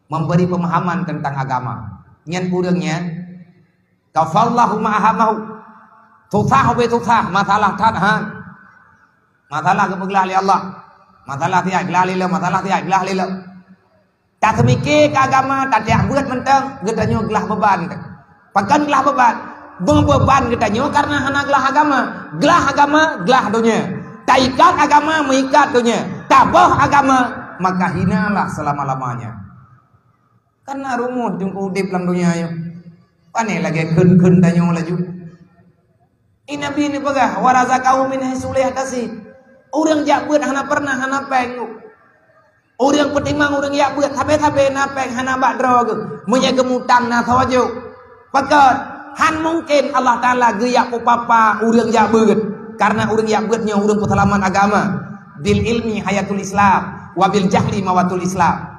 Memberi pemahaman tentang agama. Nyan ureuëng nyan, kafallahu ma ahamahu. Susah ubé susah, masalah that han. Masalah geupeuglah lé Allah. Masalah siat glah lé lom, masalah siat glah lé lom. Taseumiké keu agama, tatiak beuet mantong, geutanyoe glah beuban teuh. Pakon glah beuban? Beubeuban geutanyoe karena hana glah agama. Glah agama, glah donya. Taikat agama, meuikat donya. Taboh agama, maka hinalah selama-lamanya. Kana rumoh teungku udeb lam donya nyoe. Pane lagée kheun-kheun tanyoe laju. I Nabi neupeugah, "Wa razaqahu min haitsu la yahtasib." Ureuëng jak beuet hana pernah hana péng. Ureuëng peutimang ureuëng jak beuet sabe-sabe na péng hana bak droe geuh. Meunyoe geumutang na soe jok. Pakon? Han mungken Allah Taala geujak peupapa ureuëng jak beuet. Karena ureuëng jak beuet nyoe ureuëng peuseulamat agama. Bil ilmi hayatul Islam, wa bil jahli mawatul Islam.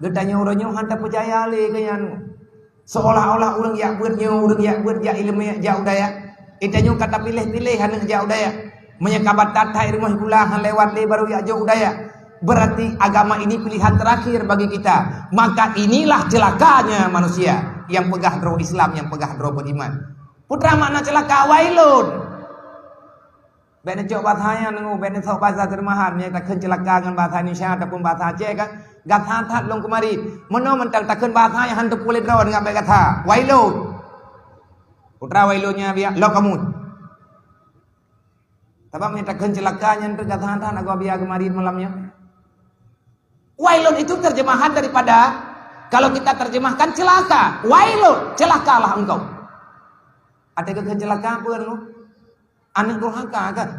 Geutanyoe uroe nyoe han tapeucaya lé keu nyan. Seolah-olah ureuëng jak beuet nyoe, ureuëng jak beuet jak ileumèe jak u dayah. Geutanyoe ka tapiléh-piléh aneuk jak u dayah. Meunyoe ka batat that rumoh sikula han lewat lé baru jak jok u dayah. Berarti agama ini pilihan terakhir bagi kita. Maka inilah celakanya manusia yang peugah droe Islam, yang peugah droe beriman. Putra makna celaka, wailun. Bék neucok bahasa nyan, bék neusok bahasa terjemahan, meunyoe takheun ceulaka ngon bahasa Indonesia ataupun bahasa Aceh kan, gata that lôn keumari. Meunoe mantong takheun bahasa nyang han teupeue lé droe ngon bék gata. Wailun. Putra wailun nyan biak lok kamoe. Sabab meunyoe takheun ceulaka nyan teuh gata that agoe biak keumari malam nyoe. Wailun itu terjemahan daripada, kalau kita terjemahkan celaka. Wailun, celakalah engkau. Até keu ceulaka peue nyoe? Aneuk durhaka kan?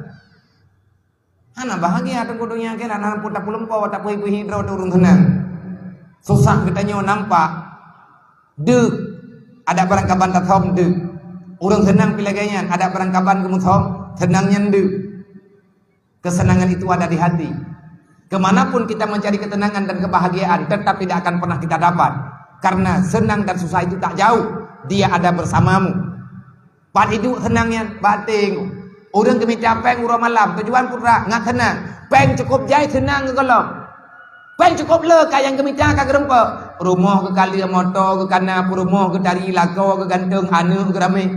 Hana bahagia teungku donya keu na, na pun tapeuleumpo, tapeuhi-peuhi droe teuh ureuëng seunang. Susah geutanyoe nampak deuh, adak barangkaban tathom deuh. Ureuëng seunang pih lagée nyan, adak barangkaban geumeuthom seunang nyan deuh. Kesenangan itu ada di hati. Kemanapun kita mencari ketenangan dan kebahagiaan, tetap tidak akan pernah kita dapat. Karena senang dan susah itu tak jauh, dia ada bersamamu. Pat iduek seunang nyan, batin. Ureuëng geumita péng uroe malam, tujuan putra, ngat seunang. Péng cukup jai seunang geugohlom. Péng cukup le ka nyang geumita ka geurumpok. Rumoh geukaleue, moto geukana, peurumoh geutari, lakoe geugantong, aneuk geuramé.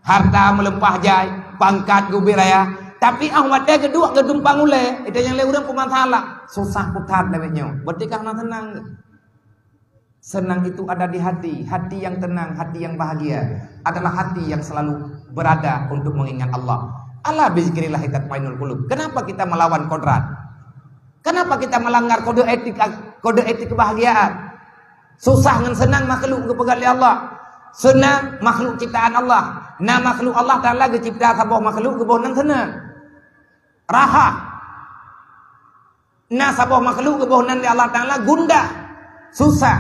Harta meulimpah jai, pangkat geubi raya. Tapi óh watée geuduek geudumpang ulée, itu nyang lé ureuëng peumasalah. Susah putat lawét nyoe. Berarti ka hana seunang. Senang itu ada di hati. Hati yang tenang, hati yang bahagia adalah hati yang selalu berada untuk mengingat Allah. Ala bizikrillah tatmainnul qulub. Kenapa kita melawan kodrat? Kenapa kita melanggar kode etik, kode etik kebahagiaan? Susah ngon seunang makhluk geupeugét lé Allah. Seunang makhluk ciptaan Allah. Na makhluk Allah Taala geucipta saboh makhluk geuboh nan seunang. Raha. Na saboh makhluk geuboh nan lé Allah Taala gundah, susah.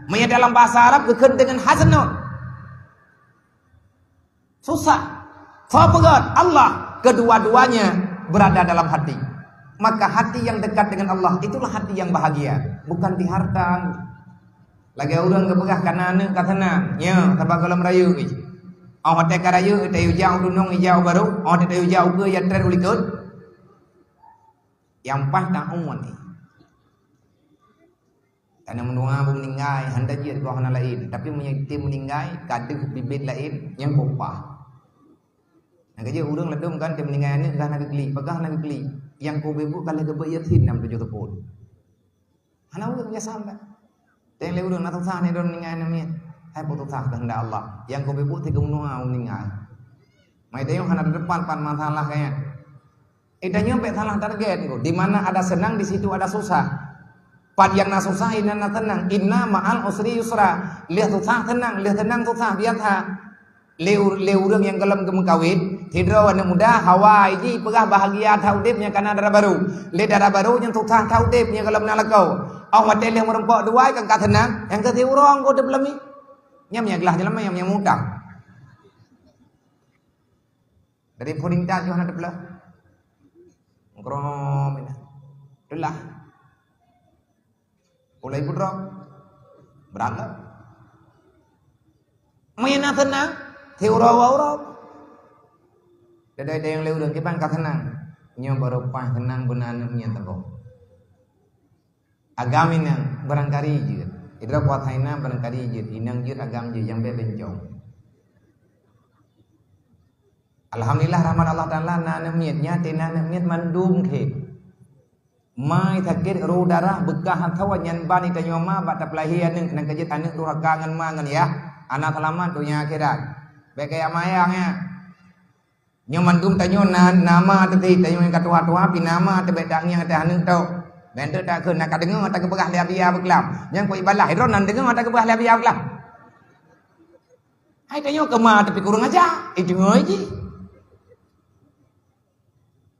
Meunyoe dalam bahasa Arab geukheun deungon haznun. Susah. Soe peugét? Allah. Kedua-duanya berada dalam hati. Maka hati yang dekat dengan Allah itulah hati yang bahagia, bukan di harta. Lagée ureuëng geupeugah kana aneuk ka seunang, nyo sabab gohlom rayeuk. Óh watée ka rayeuk, tayue jak u tunong ija u barô, óh watée tayue jak u keue ija treb u likot. Nyang paih taun nyoe. Karena meunyoe beu meuninggai, hana jeuet goh hana laén. Tapi meunyoe tem meuninggai, ka deuh bibet laén nyang peupah. Nyang keujeuet ureuëng ladôm kan tem meuninggai aneuk ka hana geuklik, peugah hana geuklik. Nyang keu beuet ka lheueh geubeuet yasin nam tujoh teupon. Hana ureuëng biasa meunan. Teuh lé ureuëng na susah nyoe droe ninggai aneuk miet. Hai peue susah keuheundak Allah. Nyang keubeubuk tiga menua ninggai. Mai teuh hana di depan pan masalah kaya. Eh, tanyoe bék salah target ko. Di mana ada senang, di situ ada susah. Pat nyang na susah, inan na senang. Inna ma'al usri yusra. Lheueh susah senang, lheueh senang susah, biasa. Lé u-, lé ureuëng nyang gohlom geumeukawen, sidroe aneuk muda, hawa jih peugah bahagia that udeb nyang kana dara barô. Lé dara barô nyang susah that udeb nyang gohlom na lakoe. Óh watée lheueh meurumpok dua kan ka seunang, nyang keu siuroe ko teupeulami. Nyam nyang glah jeulaman nyam nyang mutang. Dari peurintah jih hana teupeuleuh. Ngkrom ina. Itulah. Ulai putroe. Beurangkat. Meunyoe na seunang, siuroe-uroe. Dadai dayang lé ureuëng kiban ka seunang. Nyoe barô paih seunang beuna aneuk miet teugoh. Agam inong barangkari jeuet. Idroe kuasa inong barangkari jeuet. Inong jeuet agam jeuet nyang bék bencong. Alhamdulillah rahmat Allah Taala na aneuk miet nyan, tina aneuk miet mandum khe. Mai sakét, roh darah, beukah atawa nyan ban itanyoe ma bak tapeulahé aneuk, nyang keujeuet aneuk durhaka ngon ma ngon yah, hana seulamat donya akhirat. Bék kaya mayang ya. Nyoe mandum tanyoe na, nama teuti, tanyoe nyang ka tuha-tuha pi nama teuh bék tangieng até aneuk tau. Bék teuh takheun na ka deungoe ata geupeugah lé Abiya beuklam. Nyang ku ibalah droe nan deungoe ata geupeugah lé Abiya beuklam. Hai tanyoe keuma tapi kurang aja, eh deungoe jih.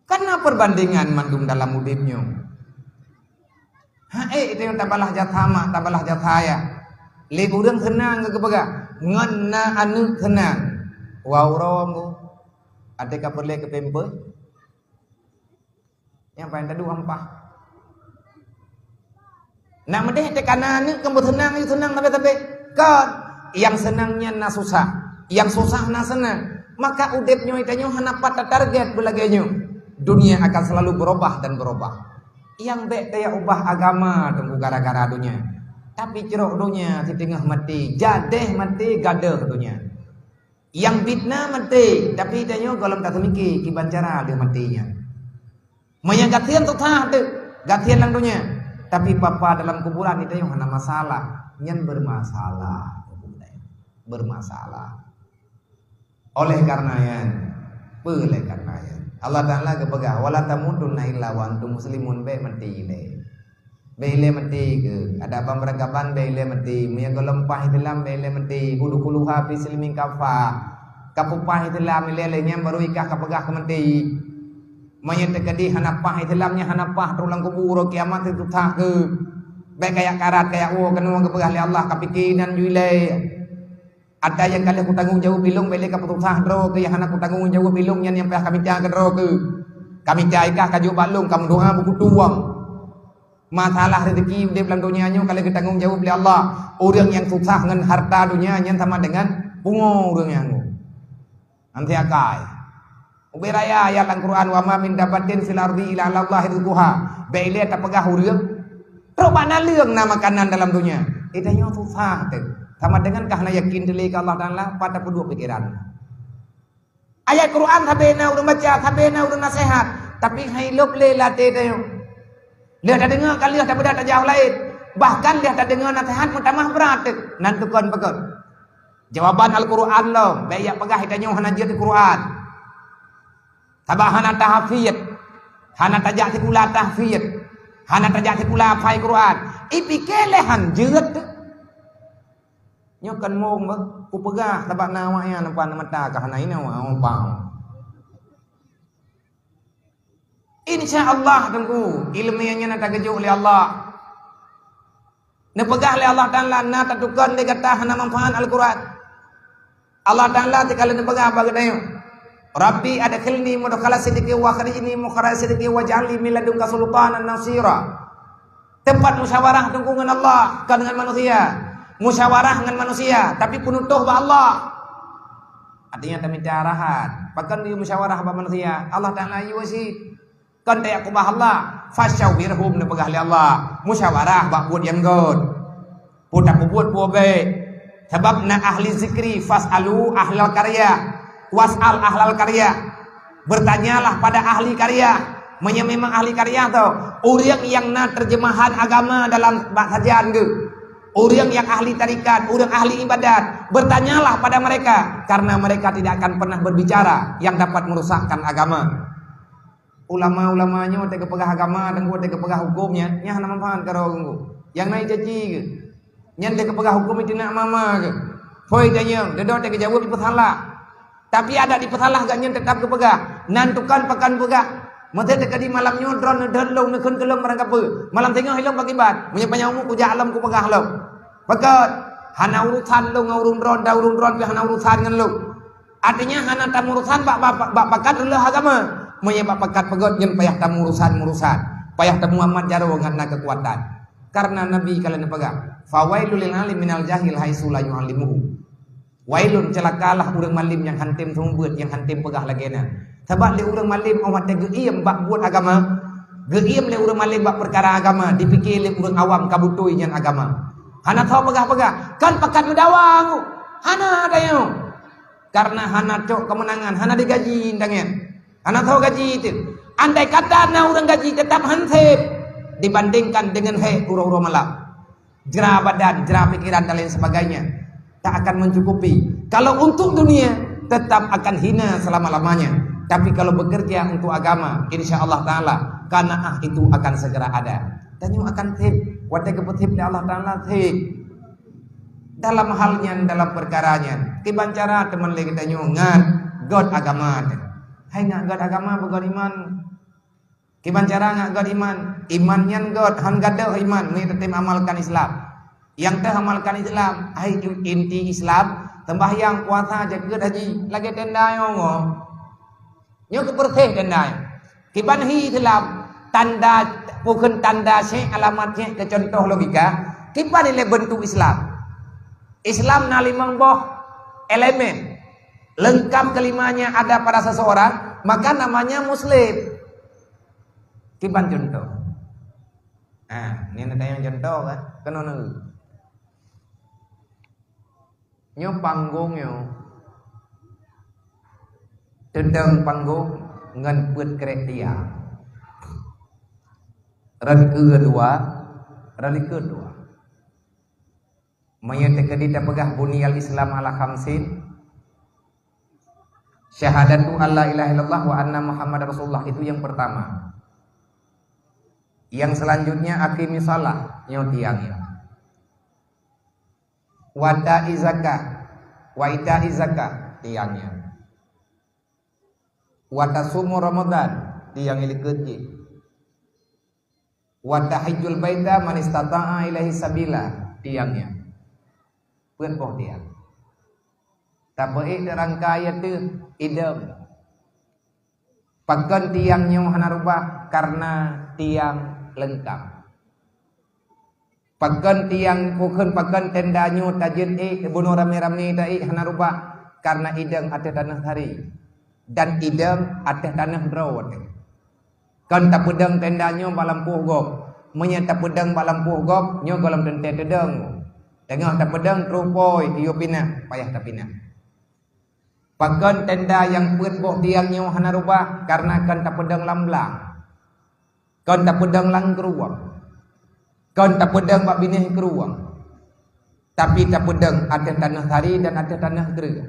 Kana perbandingan mandum dalam udeb nyoe. Hai tanyoe tabalah jasa mak, tabalah jasa ayah. Lé ureuëng seunang geupeugah, ngon na aneuk seunang. Wau rong, até ka peureulée keu pempeuet. Nyang paléng tadu ampah. Nak meudeh teuka na aneuk keu beuseunang, yue seunang sabe-sabe. Kon, nyang seunang nyan na susah, nyang susah na seunang. Maka udeb nyoe tanyoe hana pat tatarget beulagée nyoe. Dunia akan selalu berubah dan berubah. Nyang bék taya ubah agama teungku gara-gara dunia. Tapi cirok dunia siteungoh maté, jadeh maté gadôh dunia. Nyang fitnah maté, tapi tanyoe gohlom taseumike kiban cara lheueh maté nyan. Meunyoe gasien susah teuk, gasien lam donya, tapi papa dalam kuburan itu nyang hana masalah, nyan bermasalah. Bermasalah. Oleh karena nyan, peue lé karena nyan? Allah Taala geupeugah, "Wala tamutunna illa wa antum muslimun," bék maté ilée. Bék ilée maté keuh. Adak ban beurangkaban bék ilée maté. Meunyoe gohlom paih teulam bék ilée maté. Udkhuluha fi silmin kaffah. Ka peupaih teulam ilée lheueh nyan baru ikah ka peugah keu maté. Meunyoe teukeudi hana paih teulam nyan hana paih trok lam kubu uroe kiamat teuh susah keuh. Bék kajak karat kajak woe keunoe geupeugah lé Allah ka pike nan ju ilée. Ata nyang ka lheueh kutanggong jaweueb ilong bék lé ka peususah droe keuh nyang hana kutanggong jaweueb ilong nyan nyang payah ka mita keu droe keuh. Ka mita ikah ka jok bak lôn ka meudoa beukutueng. Masalah rezeki udeb lam donya nyoe ka lheueh geutanggong jaweueb lé Allah. Ureuëng nyang susah ngon harta donya nyan sama dengan pungo ureuëng nyang ngon. Anti akai. Ubé raya ayat lam Quran, "Wa ma min dabbatin fil ardi illa 'alallahi rizquha." Bék ilée tapeugah ureuëng. Trok bak naleueng na makanan dalam donya. Eh, tanyoe susah teuh. Sama dengan ka hana yakin teuh lé keu Allah Taala, pat tapeuduek pikeran. Ayat Quran sabe na ureuëng baca, sabe na ureuëng naseuhat, tapi hai lôb lé lam até tanyoe. Lheueh tadeungoe ka lheueh tapeugah tajak laén. Bahkan lheueh tadeungoe naseuhat meutamah brat teuh. Nan tukon peugah. Jawaban Al-Quran lom, bék jak peugah tanyoe hana jeuet Quran. Sabab hana tahafidz, hana tajak sikula tahfidz, hana tajak sikula hafai Quran. Ipike lé han jeuet teuh. Nyoe kan mong bah, kupeugah sabab na awaknyan nampak mata ka hana inoe awak paham. Insya Allah teungku, ileumé nyan na tageujok lé Allah. Neupeugah lé Allah Taala na tatukon lé gata hana manfaat Al-Quran. Allah Taala teuka lheueh neupeugah bak geutanyoe, "Rabbi adkhilni mudkhala sidqin wa akhrijni mukhraja sidqin waj'al li min ladunka sultanan nasira." Teumpat musyawarah teungku ngon Allah, kon ngon manusia. Musyawarah ngon manusia, tapi peunutoh bak Allah. Artinya tamita arahan. Pakon yue musyawarah bak manusia? Allah Taala yue sit. Kon tajak keubah Allah. Fasyawirhum neupeugah lé Allah. Musyawarah bak buet nyang göt. Peue tapeubuet peue bék. Sabab na ahli zikri, fas'alu ahlal qaryah. Was'al ahlal qaryah. Bertanyalah pada ahli qaryah. Meunyoe memang ahli karya tu, ureuëng nyang na terjemahan agama dalam bak sajan geuh, ureuëng nyang ahli tarikat, ureuëng ahli ibadat, bertanyalah pada mereka, karena mereka tidak akan pernah berbicara yang dapat merusakkan agama. Ulama-ulama nyoe teuka peugah agama, teungku teuka peugah huköm nyan, nyan hana manfaat keu droe teungku. Nyang na caci geuh. Nyan teuka peugah huköm itu nak mama geuh. Phoi tanyong, deudok teuka jaweueb ipeusalah. Tapi adak dipeusalah geuh nyan teutap geupeugah. Nan tukang pakan peugah. Meuteuk teuka di malam nyoe droen neudhôt lôn neukheun keu lôn barang kapeue. Malam singoh ilôn pakiban. Meunyoe panyang umu kujak lom kupeugah lom. Pakon hana urusan lôn ngon ureuëng droen, dan ureuëng droen pih hana urusan ngon lôn. Artinya hana tamurusan bak, bak, bak pakat reuloh agama. Meunyoe bak pakat peugét nyan payah tamurusan-murusan, payah tamuamat jaroe ngat na keukuatan. Karena Nabi ka lheueh neupeugah, "Fawailul lil alim minal jahil haitsu la yu'allimuhu." Wailun, ceulakalah ureuëng malem nyang hana tem seumeubeuet, nyang hana tem peugah lagée nyan. Sabab lé ureuëng malem óh watée geuiem bak buet agama, geuiem lé ureuëng malem bak peukara agama, dipike lé ureuëng awam ka beutôi nyan agama. Hana tho peugah-peugah, kan pakat meudawa ngu. Hana tayong. Karena hana cok keumeunangan, hana digaji tangen. Hana tho gaji teuh. Andai kata na ureuëng gaji, teutap han sép dibandingkan dengan hék uroe-uroe malam. Jera badan, jera pikiran dan lain sebagainya tak akan mencukupi. Kalau untuk dunia, tetap akan hina selama-lamanya. Tapi kalau bekerja untuk agama, insya Allah Ta'ala, qanaah itu akan segera ada. Tanyoe akan sép, watée geupeusép lé Allah Ta'ala sép. Dalam hal nyan, dalam peukara nyan, kiban cara teuma lé geutanyoe ngat gét agama teuh. Hai ngat gét agama beugét iman. Kiban cara ngat gét iman? Iman nyan gét, han gadôh iman, meunyoe tatem amalkan Islam. Nyang teuh amalkan Islam, hai inti Islam, sembahyang, puasa, jakeuet, haji, lagée tenda nyoe. Nyoe keupeureuséh tenda nyoe. Kiban hi Islam, tanda, bukon tanda syek, alamat syek, keu contoh logika, kiban ilée beuntuk Islam. Islam na limong boh elemen. Lengkap kelimanya ada pada seseorang, maka namanya muslim. Kiban contoh. Ah, ni na tayang contoh kan? Keunoe neu. Nyoe panggong nyoe. Teudong panggong ngon peuet krek tiang. Rot keudua, rot keudua. Meunyoe teukeudi tapeugah buniyal Islam ala khamsin, syahadatu alla ilaha illallah wa anna Muhammadar Rasulullah, itu yang pertama. Yang selanjutnya aqimis shalah, nyoe tiang nyoe. Wa ta'i zakah, wa ita'i zakah, tiang nyan. Wa tasumu Ramadan, tiang nyang likot jih. Wa tahijjul baita man istata'a ilaihi sabila, tiang nyan. Peuet boh tiang. Tapeuék teurangkai ateueh idong. Pakon tiang nyoe hana rubah? Karena tiang leungkap. Pakon tiang, bukon pakon tenda nyoe tajeuet ék, bunoe ramé-ramé taék hana rubah? Karena idong ateueh tanoh sari, dan idong ateueh tanoh droe teuh. Kon tapeudong tenda nyoe bak lampôh gob. Meunyoe tapeudong bak lampôh gob, nyoe gohlom teuntée teudong. Teungoh tapeudong, trok pôi, yue pinah, payah tapinah. Pakon tenda nyang peuet boh tiang nyoe hana rubah? Karena kon tapeudong lam blang, kon tapeudong lam krueng, kon tapeudong bak binéh krueng, tapi tapeudong ateueh tanoh sari dan ateueh tanoh kreueh.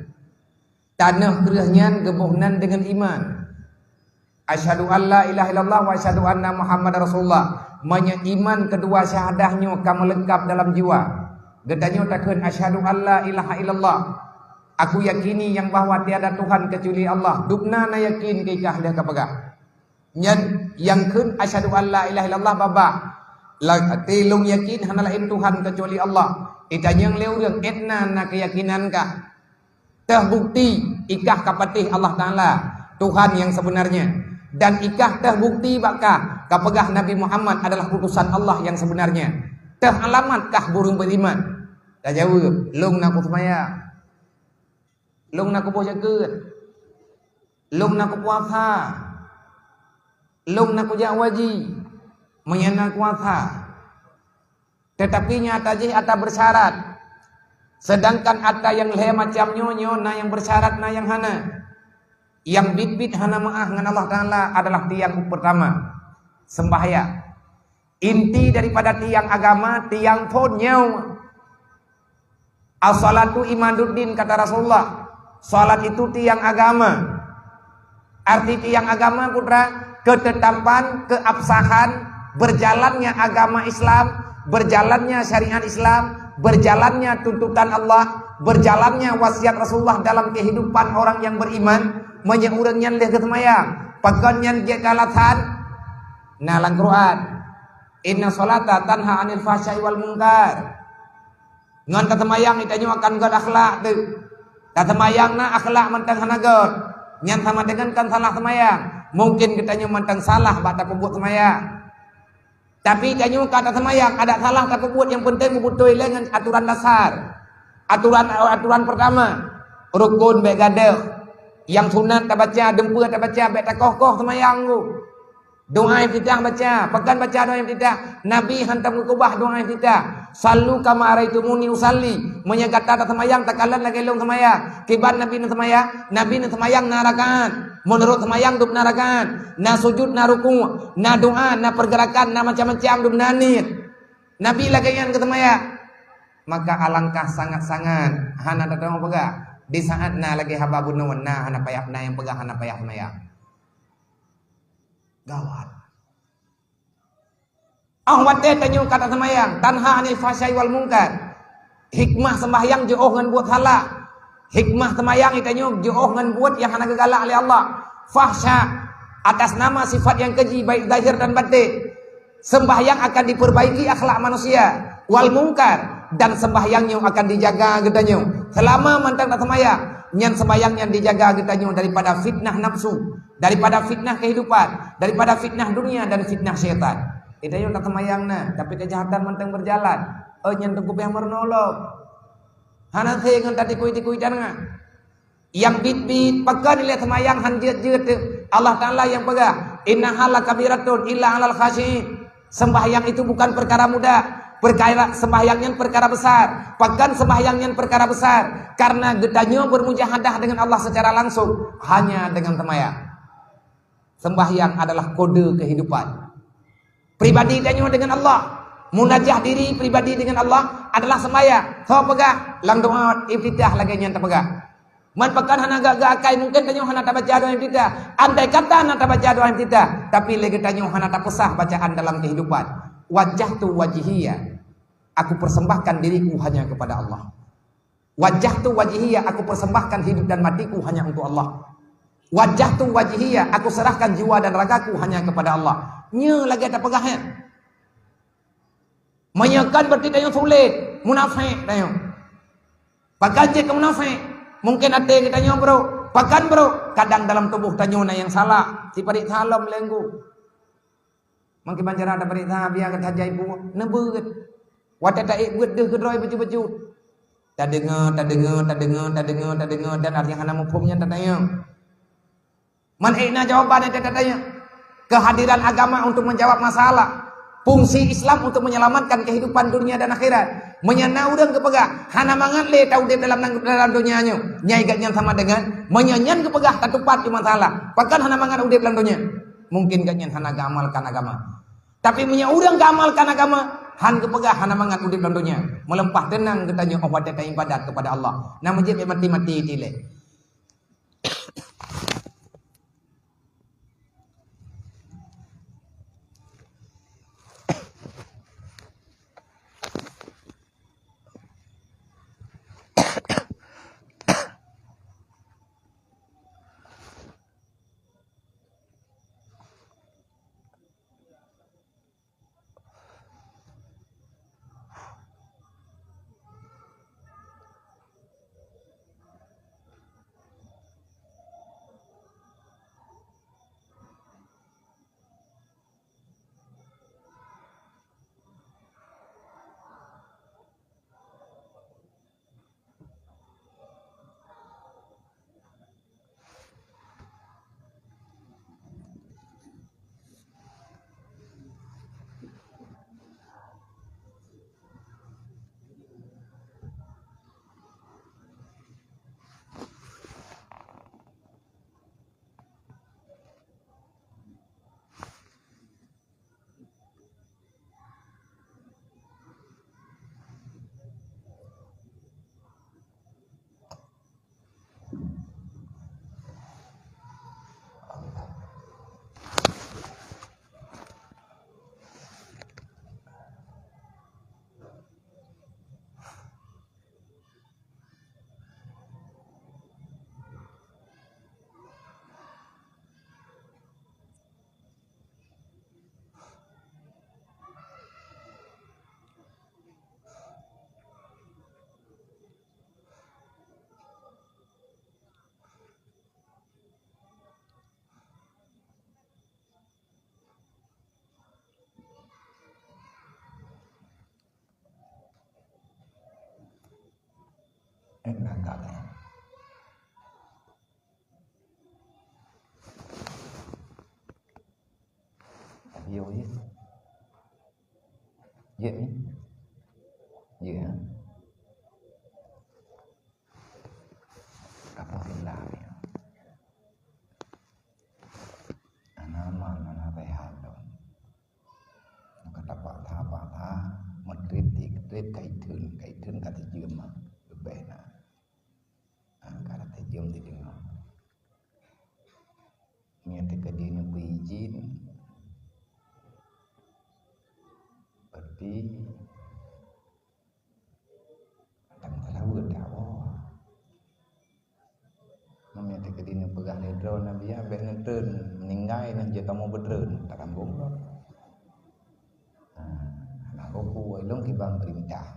Tanoh kreueh nyan geuboh nan deungon iman. Asyhadu an la ilaha illallah wa asyhadu anna Muhammadar Rasulullah. Meunyoe iman keudua syahadah nyoe ka meuleungkab dalam jiwa, geutanyoe takheun, "Asyhadu an la ilaha illallah." Aku yakini nyang bahwa tiada Tuhan kecuali Allah. Dubna na yakin keu ikah lheueh ka peugah. Nyan nyang kheun asyhadu an la ilaha illallah babah. Lam até lôn yakin hana laén Tuhan kecuali Allah. Itanyong lé ureuëng, "Étna na keuyakinan kah?" Teuh bukti ikah ka patéh Allah Ta'ala, Tuhan yang sebenarnya. Dan ikah teuh bukti bak kah, ka peugah Nabi Muhammad adalah utusan Allah yang sebenarnya. Teuh alamat kah ureuëng beriman? Tajaweueb, "Lôn na kuseumayang. Lôn na kuboh jakeuet. Lôn na kupuasa. Lôn na kujak haji." Meunyan na kuasa. Tetapi nyata jih ata bersyarat. Sedangkan ata nyang lhée macam nyoe, nyoe na nyang bersyarat, na nyang hana. Nyang biet-biet hana meu'ah ngon Allah Taala adalah tiang peurtama, seumbahyang. Inti daripada tiang agama, tiang phon nyoe. "As-salatu imaduddin," kata Rasulullah. Salat itu tiang agama. Arti tiang agama, putra, ketetapan, keabsahan, berjalannya agama Islam, berjalannya syariat Islam, berjalannya tuntutan Allah, berjalannya wasiat Rasulullah dalam kehidupan orang yang beriman. Meunyoe ureuëng nyan lheueh geuseumayang, pakon nyan jeuet keu alasan? Na lam Quran, "Inna sholata tanha 'anil fahsya'i wal munkar." Ngon taseumayang, geutanyoe akan gét akhlak teuh. Taseumayang na akhlak mantong hana gét, nyan sama deungon kon salah seumayang. Mungken geutanyoe mantong salah bak tapeubuet seumayang. Tapi tanyoe ka taseumayang, adak salah tapeubuet, nyang peunteng meubeutôi lé ngon atoran dasar. Atoran, atoran peurtama, rukon bék gadôh. Nyang sunat tabaca, dumpeue tabaca, bék takoh-koh seumayang geuh. Doa iftitah baca, pakon baca doa iftitah? Nabi hantom geukeubah doa iftitah, "Shallu kama ra'aitumuni ushalli." Meunyoe gata taseumayang, takalon lagée lôn seumayang. Kiban Nabi neuseumayang? Nabi neuseumayang na rakaat. Meunurot seumayang dub na rakaat. Na sujud, na ruku', na doa, na peurgeurakan, na macam-macam dub na niet. Nabi lagée nyan geuseumayang. Maka alangkah sangat-sangat hana tateumé peugah, di saat na lagée haba bunoe na hana payah, na nyang peugah hana payah seumayang. Gawat. Óh watée tanyoe ka taseumayang, tanha 'anil fahsya'i wal munkar. Hikmah seumbahyang jiôh ngon buet salah. Hikmah seumayang geutanyoe jiôh ngon buet nyang hana geugalak lé Allah. Fahsya, atas nama sifat nyang keji, baik zahir dan batin. Seumbahyang akan dipeurbaiki akhlak manusia. Wal munkar, dan seumbahyang nyoe akan dijaga geutanyoe. Seulama mantong taseumayang, nyan seumbahyang nyan dijaga geutanyoe daripada fitnah nafsu, daripada fitnah kehidupan, daripada fitnah dunia dan fitnah syaitan. Geutanyoe taseumayang na, tapi keujahatan mantong beurjalan. Oh, nyan teungku pih meurunoe lom. Hana seué ngon tatikui-tikui taneuh. Nyang biet-biet, pakon ilée seumayang han jeuet-jeuet teuh. Allah Taala nyang peugah, "Innaha lakabiratun illa 'alal khasyiin." Sembahyang itu bukan perkara mudah. Perkara sembahyang nyan perkara besar. Pakon sembahyang nyan perkara besar? Karena geutanyoe bermujahadah dengan Allah secara langsung, hanya dengan sembahyang. Sembahyang adalah kode kehidupan pribadi tanyoe dengan Allah. Munajah diri pribadi dengan Allah adalah sembahyang. Soe peugah lam doa iftitah lagée nyan tapeugah. Man pakon hana gak-gak akai, mungken tanyoe hana tabaca doa iftitah. Andai kata hana tabaca doa iftitah, tapi lé geutanyoe hana tapeusah bacaan dalam kehidupan. Wajjahtu wajhiya, aku persembahkan diriku hanya kepada Allah. Wajjahtu wajhiya, aku persembahkan hidup dan matiku hanya untuk Allah. Wajjahtu wajhiya, aku serahkan jiwa dan ragaku hanya kepada Allah. Nyoe lagée tapeugah nyan. Meunyoe kon berarti tanyoe sulet, munafék tanyoe. Pakon jeuet keu munafék? Mungken até geutanyoe brok. Pakon brok? Kadang dalam tuboh tanyoe na nyang salah. Siparit salom lenggu. Mungken bancara taparit sabiya gata jai buet, neubeuet. Watée taék buet deuh keudroe bacut-bacut. Tadeungoe, tadeungoe, tadeungoe, tadeungoe, tadeungoe, dan ada nyang hana muphom nyan tatanyong. Man ék na jawaban nyang tatanyong. Kehadiran agama untuk menjawab masalah. Fungsi Islam untuk menyelamatkan kehidupan dunia dan akhirat. Meunyoe na ureuëng geupeugah, "Hana mangat lé taudeb dalam, dalam donya nyoe," nyai geuh nyan sama deungon, meunyoe nyan geupeugah tatupat di masalah, "Pakon hana mangat udeb lam donya?" Mungken geuh nyan hana geuamalkan agama. Tapi meunyoe ureuëng geuamalkan agama, han geupeugah hana mangat udeb lam donya, meuleumpah teunang geutanyoe óh watée taibadat keupada Allah. Na meujeuet bék maté-maté tilée. Tapi yo, ya. Ya, ni. Ya. Apa sih lah, ya? Ana ma, ana sehat dong. Maka tapatha-patha, meutrip-trip, ka itheun, ka itheun ka teujeum mah. Leubeh na. Ah, ka teujeum teudeungoe. Meunyoe teukeudi neubri izin, berarti akan teulaweuet dakwah. Meunyoe teukeudi neupeugah lé droe Nabi, ya, bék neutreun, meuninggai nyan jeuet kamoe beutreun, tarambong lom. Ha, hana goku, ilong kiban peurintah.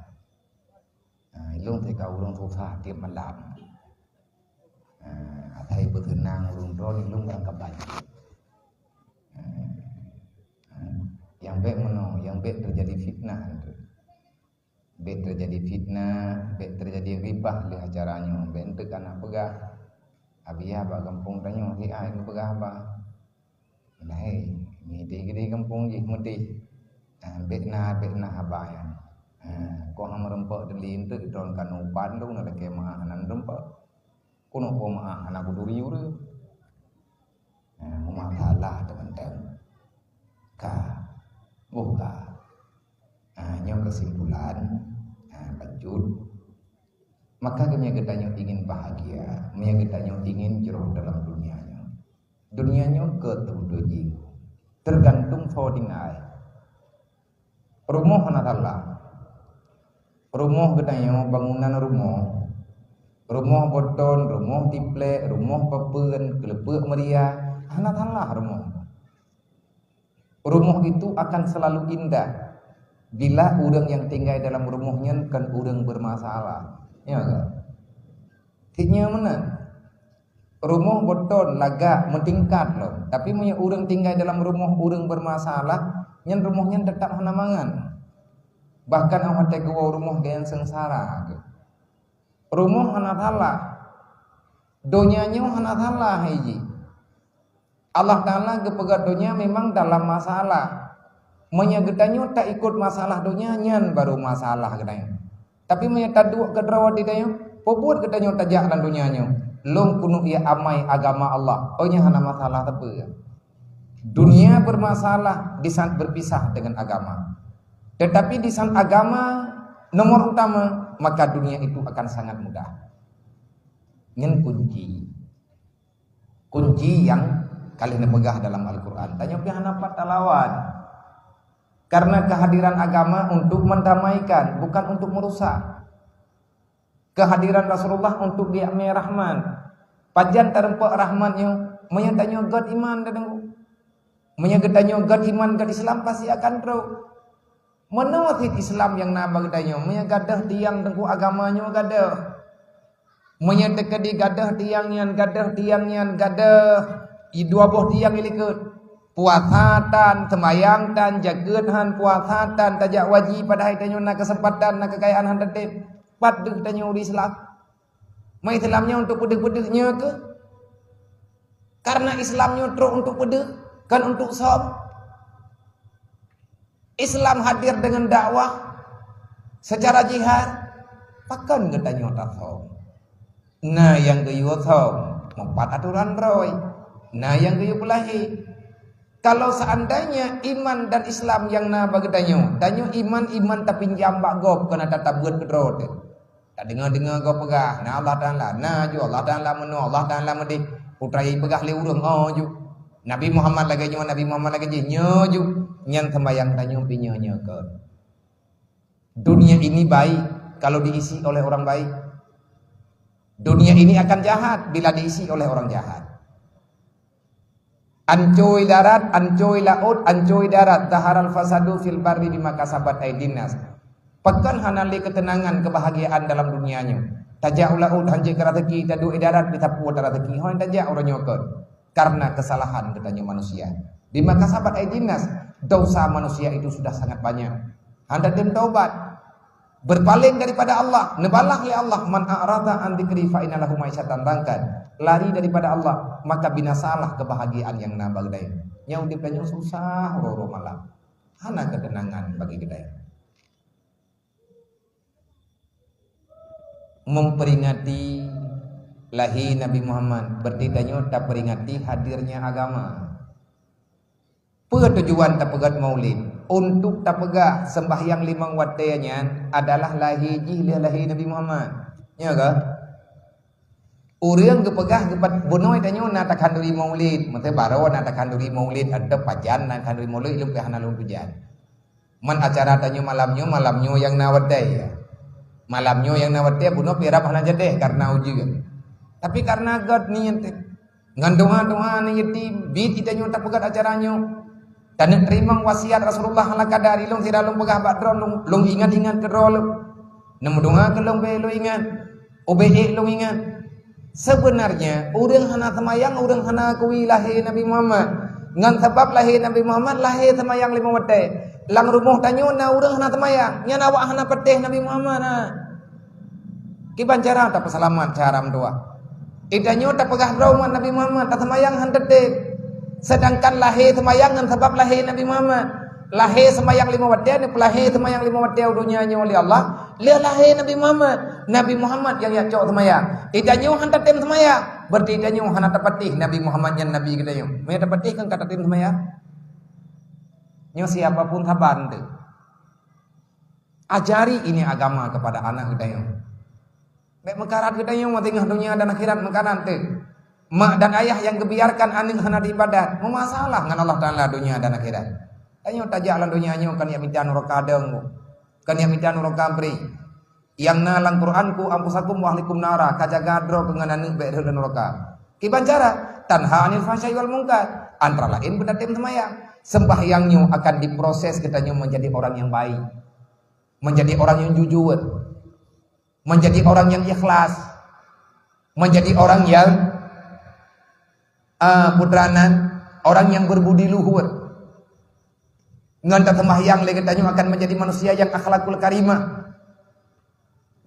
Ha, ilong teuka ureueng susah tiep malam. Ha, asai beuseunang ureueng droe, ilong barangkaban. Ha, ha, nyang bék meunoe, nyang bék teujadi fitnah. Bék teujadi fitnah, bék teujadi ribah lé acara nyoe. Bék enteuk kana peugah, "Abiya bak gampông tanyoe, si A geupeugah haba." Nah, hei, nyoe di gampông jih meudeh. Ah, bék na, bék na haba nyan. Ah, koh hana meureumpok deuli enteuk droe kanu ban tu na lakée meu'ah hana meureumpok. Keunoe po meu'ah hana kuduri ureueng. Nah, meumasalah teumantong. Ka. Boh ka. Nah, nyoe keusimpulan. Nah, lanjut. Maka meunyoe geutanyoe ingin bahagia, meunyoe geutanyoe ingin jroh dalam dunia nyoe. Dunia nyoe keu teubeudôh jih. Tergantung soe tinggai. Rumoh hana salah. Rumoh geutanyoe, bangunan rumoh, rumoh beton, rumoh tiplek, rumoh papeuen, keuleupeuk meuria, hana salah rumoh. Rumoh itu akan selalu indah bila ureueng nyang tinggai dalam rumoh nyan kon ureueng bermasalah. Ya kan? Cit nyoe meunan. Rumoh beton lagak meutingkat lom, tapi meunyoe ureueng tinggai dalam rumoh ureueng bermasalah, nyan rumoh nyan teutap hana mangat. Bahkan 'oh watèe geuwoe rumoh geuyan seungsara geuh. Rumoh hana salah, donya nyoe hana salah hai jih. Allah Taala geupeugah donya memang dalam masalah. Meunyoe geutanyoe taikot masalah donya, nyan baru masalah geutanyoe. Tapi meunyoe taduek keudroe di tanyoe, peue buet geutanyoe tajak lam donya nyoe? Lôn keuneuk ié amai agama Allah. Oh, nyan hana masalah sapeue. Dunia bermasalah di saat berpisah dengan agama. Tetapi di saat agama nomor utama, maka dunia itu akan sangat mudah. Nyan kunci. Kunci nyang ka lheueh neupeugah dalam Al-Quran. Tanyoe pih hana pat talawan. Karena kehadiran agama untuk mendamaikan, bukan untuk merusak. Kehadiran Rasulullah untuk geujak mé rahmat. Pajan tarumpok rahmat nyoe? Meunyoe tanyoe göt iman, Teungku. Meunyoe geutanyoe göt iman, göt Islam, pasti akan trok. Meunoe cit Islam nyang na bak geutanyoe. Meunyoe gadôh tiang, Teungku, agama nyoe gadôh. Meunyoe teukeudi gadôh tiang nyan, gadôh tiang nyan, gadôh i dua boh tiang i likot. Puasa tan, seumayang tan, jakeuet han, puasa tan, tajak haji, padahai tanyoe na keuseumpatan, na keukayaan han tatem. Pat deuh tanyoe ureueng Islam? Meuislam nyoe untuk peudeuh-peudeuh nyoe keuh? Karena Islam nyoe trok untuk peudeuh, kon untuk sôb. Islam hadir dengan dakwah secara jihad, pakon geutanyoe tasôb? Na nyang geuyue sôb, meupat atoran droe. Na nyang geuyue peulahé. Kalau seandainya iman dan Islam nyang na bak geutanyoe, tanyoe iman, iman tapinjam bak gob, kon ata tabeuet keudroe teuh. Tadeungoe-deungoe gob peugah, na Allah Taala, na ju Allah Taala meunoe, Allah Taala meudeh. Peue teuma jipeugah lé ureueng, oh ju. Nabi Muhammad lagèe nyoe, Nabi Muhammad lagèe jih, nyoe ju. Nyan seumbahyang tanyoe pih nyoe-nyoe kon. Dunia ini baik kalau diisi oleh orang baik. Dunia ini akan jahat bila diisi oleh orang jahat. Ancôi darat, ancôi laôt, ancôi darat. Zaharal fasadu fil barri bima kasabat aidin nas. Pakon hana lé keuteunangan, keubahgiaan dalam dunia nyoe? Tajak u laôt han jeuet keu raseuki, taduek i darat pih sapeue ata raseuki. Hôi tajak uroe nyoe kon. Karena kesalahan geutanyoe manusia. Bima kasabat aidin nas, dosa manusia itu sudah sangat banyak. Han tatem taubat. Berpaling daripada Allah, neubalah lé Allah, "Man a'rada an dzikri fa inna lahu ma'isyatan dhankan." Lari daripada Allah, maka binasalah kebahagiaan nyang na bak geutanyoe. Nyoe udeb tanyoe susah uroe-uroe malam. Hana ketenangan bagi geutanyoe. Memperingati lahé Nabi Muhammad, berarti tanyoe taperingati hadirnya agama. Peue tujuan tapeugét maulid? Untuk tapeugah sembahyang limong watée nyan adalah lahé jih lheueh lahé Nabi Muhammad. Nyo ka? Ureuëng geupeugah geupat bunoe tanyoe na takhanduri maulid, maksudnya baroe na takhanduri maulid, atau pajan na takhanduri maulid, lom pih hana lôn pujan. Man acara tanyoe malam nyoe, malam nyoe nyang na watée. Malam nyoe nyang na watée, bunoe pih rab hana jadeh karena ujeuen. Tapi karena gét niet, ngon doa-doa aneuk yatim, biet tanyoe tapeugét acara nyoe. Taneuk teurimong wasiat Rasulullah ala kadari lôn sira lôn peugah bak droe lôn, lôn ingat-ingat keu droe lôn. Neumeudoa keu lôn bèk lôn ingat. Ubé ék lôn ingat. Sebenarnya, ureuëng hana seumayang, ureuëng hana akui lahé Nabi Muhammad. Ngon sabab lahé Nabi Muhammad, lahé seumayang limong watée. Lam rumoh tanyoe na ureuëng hana seumayang, nyan awak hana patéh Nabi Muhammad na. Kiban cara tapeuseulamat cara meudoa? Itanyoe tapeugah droe umat Nabi Muhammad, taseumayang han tatem. Sedangkan lahé seumayang ngon sabab lahé Nabi Muhammad. Lahé seumayang limong watée, neupeulahé seumayang limong watée u donya nyoe lé Allah, lheueh lahé Nabi Muhammad. Nabi Muhammad nyang jak cok seumayang. Itanyoe han tatem seumayang, berarti itanyoe hana tapatéh Nabi Muhammad nyan Nabi geutanyoe. Meunyo tapatéh kan ka tatem seumayang. Nyoe siapa pun saban teuh. Ajari ini agama kepada anak geutanyoe. Bèk meukarat geutanyoe teungoh donya dan akhirat meukarat teuh. Mak dan ayah nyang geubiarkan aneuk hana diibadat, meumasalah ngon Allah Taala donya dan akhirat. Tanyoe tajak lam donya nyoe kon jak mita nuraka dong, kon jak mita nuraka bri. Nyang na lam Quran, "Qu anfusakum wa ahlikum nara," ka jaga droe keu ngon aneuk bèk rhot lam nuraka. Kiban cara? Tanha anil fahsya'i wal munkar. Antara laén beutatem seumayang. Sembahyang nyoe akan diproses geutanyoe menjadi orang yang baik. Menjadi orang yang jujur. Menjadi orang yang ikhlas. Menjadi orang yang, ah, putra nan, orang yang berbudi luhur. Ngon taseumayang lé geutanyoe akan menjadi manusia yang akhlakul karimah.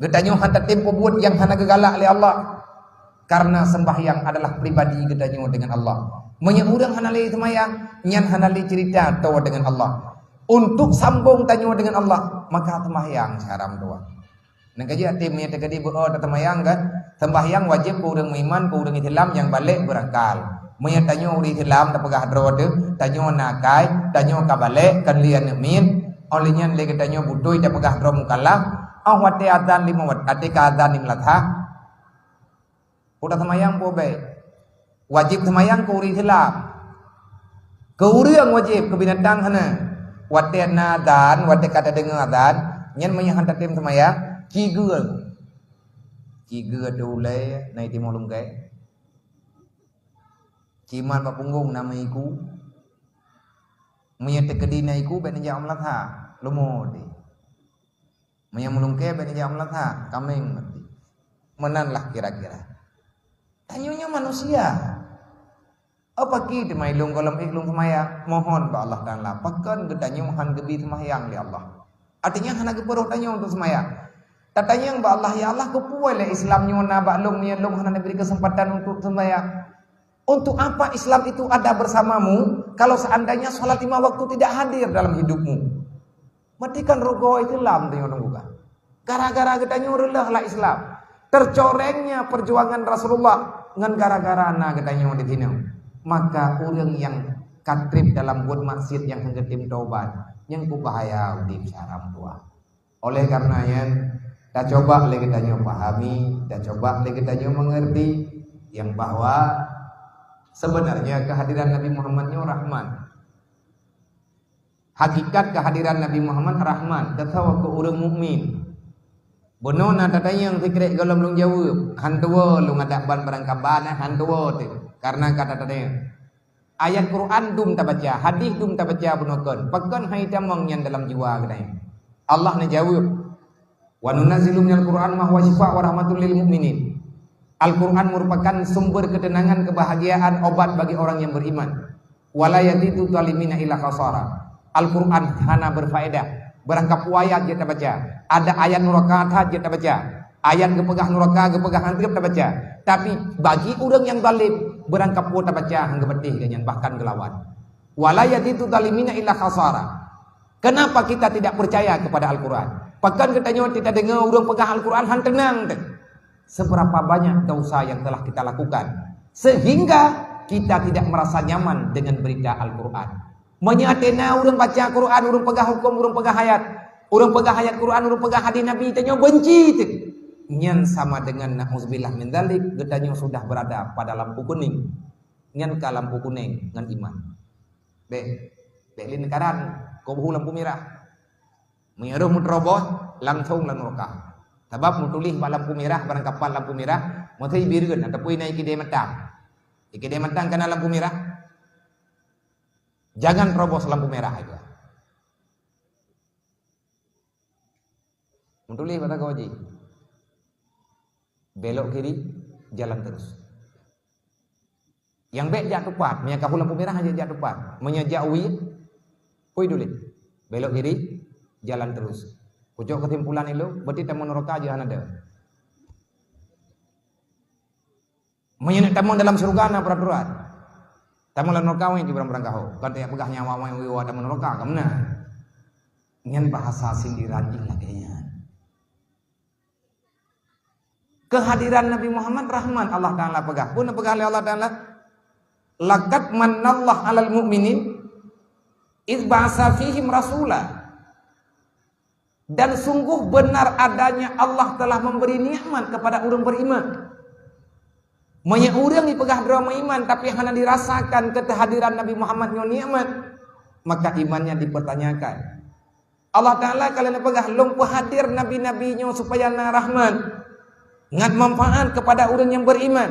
Geutanyoe han tatem peubuet nyang hana geugalak lé Allah. Karena sembahyang adalah pribadi geutanyoe dengan Allah. Meunyoe ureuëng hana lé seumayang, nyan hana lé cerita toe dengan Allah. Untuk sambong tanyoe dengan Allah, maka seumayang cara meudoa. Nyang ka jeuet até meunyoe teukeudi beu-o taseumayang kan, sembahyang wajéb keu ureuëng meuiman, keu ureuëng Islam nyang balek beurakal. Meunyoe tanyoe ureuëng Islam tapeugah droe teuh, tanyoe na akai, tanyoe ka balek, kon lé aneuk miet, óh lheueh nyan lé geutanyoe beutôi tapeugah droe mukallaf, óh watée azan limong wat-, até ka azan limong latha, Peue taseumayang peue bèk? Wajéb seumayang keu ureuëng Islam. Keu ureuëng wajéb, keu binatang hana. Watée na azan, watée ka tadeungoe azan, nyan meunyo han tatem seumayang, cigeue. Cigeue teuh ulée, na i timoh lungkée. Cimat bak punggong na meuiku. Meunyo teukeudi na iku, bèk neujak u meulatha. Leumo deh. Meunyo meulungkée bèk neujak meulatha, kaméng maté. Meunan lah kira-kira. Tanyoe nyoe manusia. Apa ki teuma ilong gohlom ék lôn seumayang? Mohon bak Allah Taala. Pakon geutanyoe han geubi seumayang lé Allah? Artinya hana geupeurôh tanyoe untuk seumayang. Tatanyong bak Allah, "Ya Allah, keupeue lé Islam nyoe na bak lôn, nyoe lôn hana neubri keuseumpatan untuk seumayang?" Untuk apa Islam itu ada bersamamu kalau seandainya salat lima waktu tidak hadir dalam hidupmu? Matikan rugoe Islam tanyoe deungon bukan. Gara-gara geutanyoe reuloh lah Islam. Tercorengnya perjuangan Rasulullah ngon gara-gara na geutanyoe di sinoe. Maka ureuëng nyang ka treb dalam buet maksiat nyang hana geutem tobat, nyang ku bahaya udeb seuram tuha. Oleh karena nyan, tacoba lé geutanyoe pahami, tacoba lé geutanyoe mengerti yang bahwa sebenarnya kehadiran Nabi Muhammad nyoe rahmat. Hakikat kehadiran Nabi Muhammad rahmat, teuka keu ureuëng mukmin. Bunoe na tatanyong sikrek gohlom lôn jaweueb, han tuwoe lôn adak ban barangkaban, han tuwoe teuh, karena ka tatanyong. Ayat Quran dum tabaca, hadis dum tabaca bunoe kon. Pakon hai tamong nyan dalam jiwa geutanyoe? Allah neujaweueb, "Wa nunazzilu minal Qur'an ma huwa syifa wa rahmatul lil mu'minin." Al-Quran merupakan sumber ketenangan, kebahagiaan, obat bagi orang yang beriman. "Wa la yazidu zalimina illa khasara." Al-Quran hana berfaedah Barangkapeue ayat jeuet tabaca. Ada ayat nuraka that jeuet tabaca. Ayat geupeugah nuraka, geupeugah han treb tabaca. Tapi bagi ureuëng nyang zalim, barangkapeue tabaca han geupatéh geuh nyan, bahkan geulawan. Wala yazidu zalimina illa khasara. Kenapa kita tidak percaya kepada Al-Quran? Pakon geutanyoe tidak dengar ureuëng peugah Al-Quran han teunang teuh? Seberapa banyak dosa yang telah kita lakukan sehingga kita tidak merasa nyaman dengan berita Al-Quran. Meunyoe até na ureuëng baca Quran, ureuëng peugah huköm, ureuëng peugah ayat, ureuëng peugah ayat Quran, ureuëng peugah hadis Nabi, tanyoe benci teuh. Nyan sama dengan, na'udzubillah min dzalik, geutanyoe sudah berada pada lampu kuning. Nyan ka lampu kuning ngon iman. Bék, bék lé neukaran, kok beuhu lampu mirah. Meunyoe roh meuteurobos, langsong lam nuraka. Sabab meutuléh bak lampu mirah, barangkapeue lampu mirah, meusti bireuen ataupun na ikidée matang. Ikidée matang kana lampu mirah. Jangan terobos lampu merah itu. Meutuléh bak sagoe jih. Belok kiri, jalan terus. Nyang bék jak tupat, meunyoe ka hu lampu merah jak, jak tupat. Meunyoe jak wie, pui duléh. Belok kiri, jalan terus. Kujok kesimpulan ilée, berarti tamong nuraka jih hana ada. Meunyoe tamong dalam syurga na peraturan. Tamong lam nuraka wéh di barang-barang kaho. Bukan tajak peugah nyan awak wéh tamong nuraka, ka meunan. Nyan bahasa sindiran jih lagée nyan. Kehadiran Nabi Muhammad rahmat Allah Taala peugah. Peue neupeugah lé Allah Taala? "Laqad mannallahu 'alal mu'minin idz ba'atsa fihim rasula." Dan sungguh benar adanya Allah telah memberi nikmat kepada ureuëng beriman. Meunyoe ureuëng jipeugah droe meuiman tapi hana dirasakan keuhadiran Nabi Muhammad nyoe nikmat, maka imannya dipertanyakan. Allah Taala ka lheueh neupeugah, "Lôn peuhadir nabi-nabi nyoe supaya na rahmat ngon manfaat kepada ureuëng nyang beriman."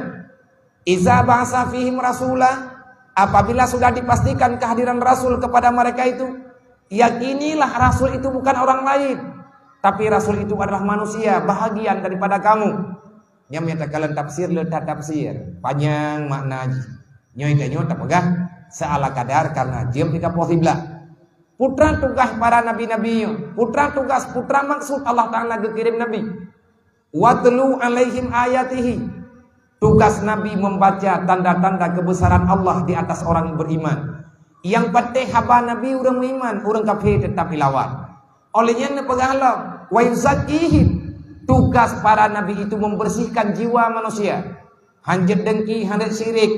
"Iza ba'asa fihim rasula," apabila sudah dipastikan kehadiran rasul kepada mereka itu, yakinilah rasul itu bukan orang lain, tapi rasul itu adalah manusia, bahagian daripada kamu. Nyang meunyoe takalon tafsir le that tafsir, panyang makna jih. Nyoe tanyoe tapeugah seala kadar karena jeuem tika poh siblah. Putra tugaih para nabi-nabi nyoe, putra tugaih, putra maksud Allah Taala geukirém nabi. "Watlu 'alaihim ayatihi." Tugas nabi membaca tanda-tanda kebesaran Allah di atas orang beriman. Nyang patéh haba nabi ureuëng meuiman, ureuëng kafé teutap ilawan. Óh lheueh nyan neupeugah lom, "Wa yuzakkihim." Tugas para nabi itu membersihkan jiwa manusia. Hanjeuet dengki, hanjeuet syirik,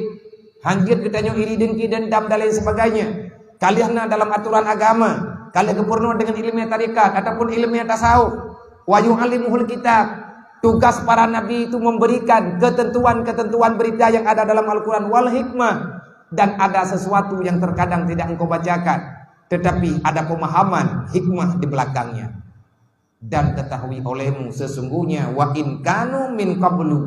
hanjeuet geutanyoe iri dengki, dendam dan lain sebagainya. Ka lheueh na dalam aturan agama, ka lheueh geupeurunoe dengan ilmu tarekat ataupun ilmu tasawuf. "Wa yu'allimuhul kitab." Tugas para nabi itu memberikan ketentuan-ketentuan berita yang ada dalam Al-Quran wal hikmah, dan ada sesuatu yang terkadang tidak engkau bacakan, tetapi ada pemahaman hikmah di belakangnya. Dan ketahui olehmu sesungguhnya, "Wa in kanu min qablu,"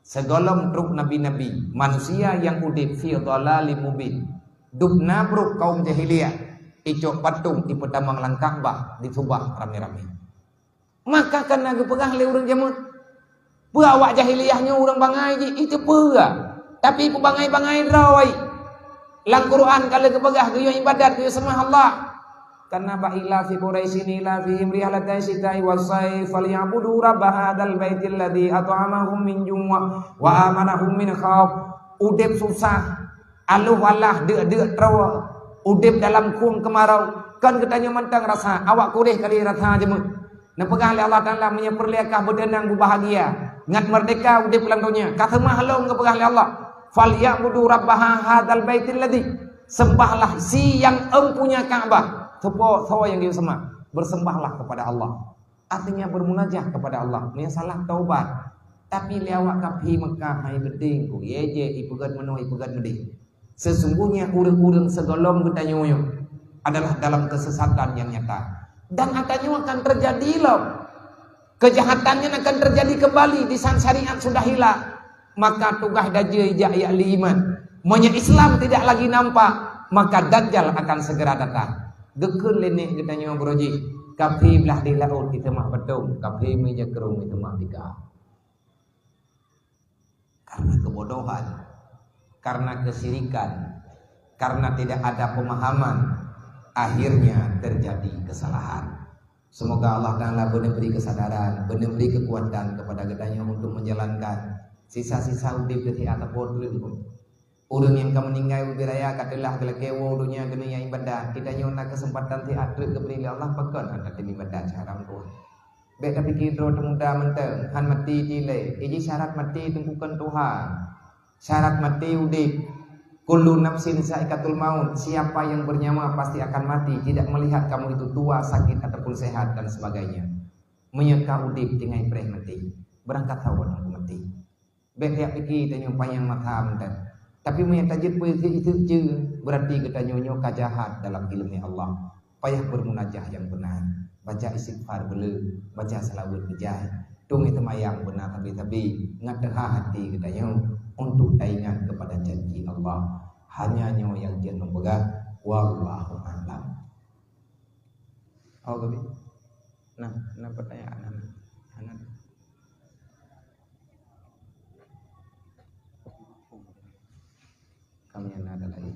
sigohlom trok nabi-nabi, manusia nyang udeb fi dhalalim mubin, dub na brok kaum jahiliyah, icok patong ipeutamong lam Ka'bah, disubah ramé-ramé. Maka kana geupeugah lé ureuëng jameun, "Peue awak jahiliyah nyoe ureuëng bangai jih, itu peue? Tapi peubangai-bangai droe. Lam Quran ka lheueh geupeugah geuyue ibadat, geuyue seumah Allah." Kana bak ila fi Quraisyin ila fihim rihlata syita'i was saif falyabudu rabb hadzal baitil ladzi at'amahum min ju' wa amanahum min khauf. Udeb susah, aloh alah, deuk-deuk troe, udeb dalam khueng keumarau. Kon geutanyoe mantong rasa, awak Quraisy kali rasa jameun. Neupeugah lé Allah Taala, "Meunyoe peureulée kah beuteunang, beubahgia, ngat meurdeka udeb lam donya, ka seumah lom," geupeugah lé Allah. "Falyabudu rabb hadzal baitil ladzi," sembahlah si nyang empunya Ka'bah. Soe po, soe nyang geuyue seumah? Bersembahlah kepada Allah. Artinya bermunajah kepada Allah. Meunyoe salah, taubat. Tapi lé awak kafé Mekah hai beudeng ku, ye je ipeugét meunoe, ipeugét meudeh. Sesungguhnya ureuëng-ureuëng sigohlom geutanyoe nyoe adalah dalam kesesatan yang nyata. Dan atanyoe akan terjadi lom. Kejahatan nyan akan terjadi kembali di saat syariat sudah hilang. Maka tugaih dajjal jak yak lé iman. Meunyoe Islam tidak lagi nampak, maka dajjal akan segera datang. Geukheun lé nek geutanyoe beurojih, kafé blaih di laôt iteumah beutông, kafé meujakrong iteumah tika. Karena kebodohan, karena kesyirikan, karena tidak ada pemahaman. akhirnya terjadi kesalahan. Semoga Allah Ta'ala beuneuh bri kesadaran, beuneuh bri kekuatan kepada geutanyoe untuk menjalankan sisa-sisa udeb geutanyoe ataupun ureueng nyang ka meuninggai ubé raya ka teulah geulakée woe donya keuneuk ibadat. Geutanyoe na keuseumpatan siat treuk geubri lé Allah, pakon hana teuibadat syahra meutuwah. Bék tapike droe teumuda mantong, han maté dilée. Iji syarat maté teungku kon tuha. Syarat maté udeb. Kullu nafsin zaikatul maut, siapa yang bernyawa pasti akan mati, tidak melihat kamu itu tua, sakit ataupun sehat dan sebagainya. Meunyoe ka udeb tinggai preh maté, beurangkat sawoe teungku maté. Bék jak pike tanyoe panyang mata mantong. Tapi meunyoe tajeuet peue iseuk-iseuk ceue, beurati geutanyoe nyoe ka jahat dalam ileumé Allah. Payah beumunajah nyang beuna, baca istighfar beuleu, baca salawat beujai, tueng teumayang beuna sabe-sabe, ngat teuha hati geutanyoe untuk taingat kepada janji Allah. Hanya nyoe nyang jeuet lôn peugah, wallahu a'lam. Oh, gabe. Nah, na pertanyaan anak. Anak. Kami yang ada lagi.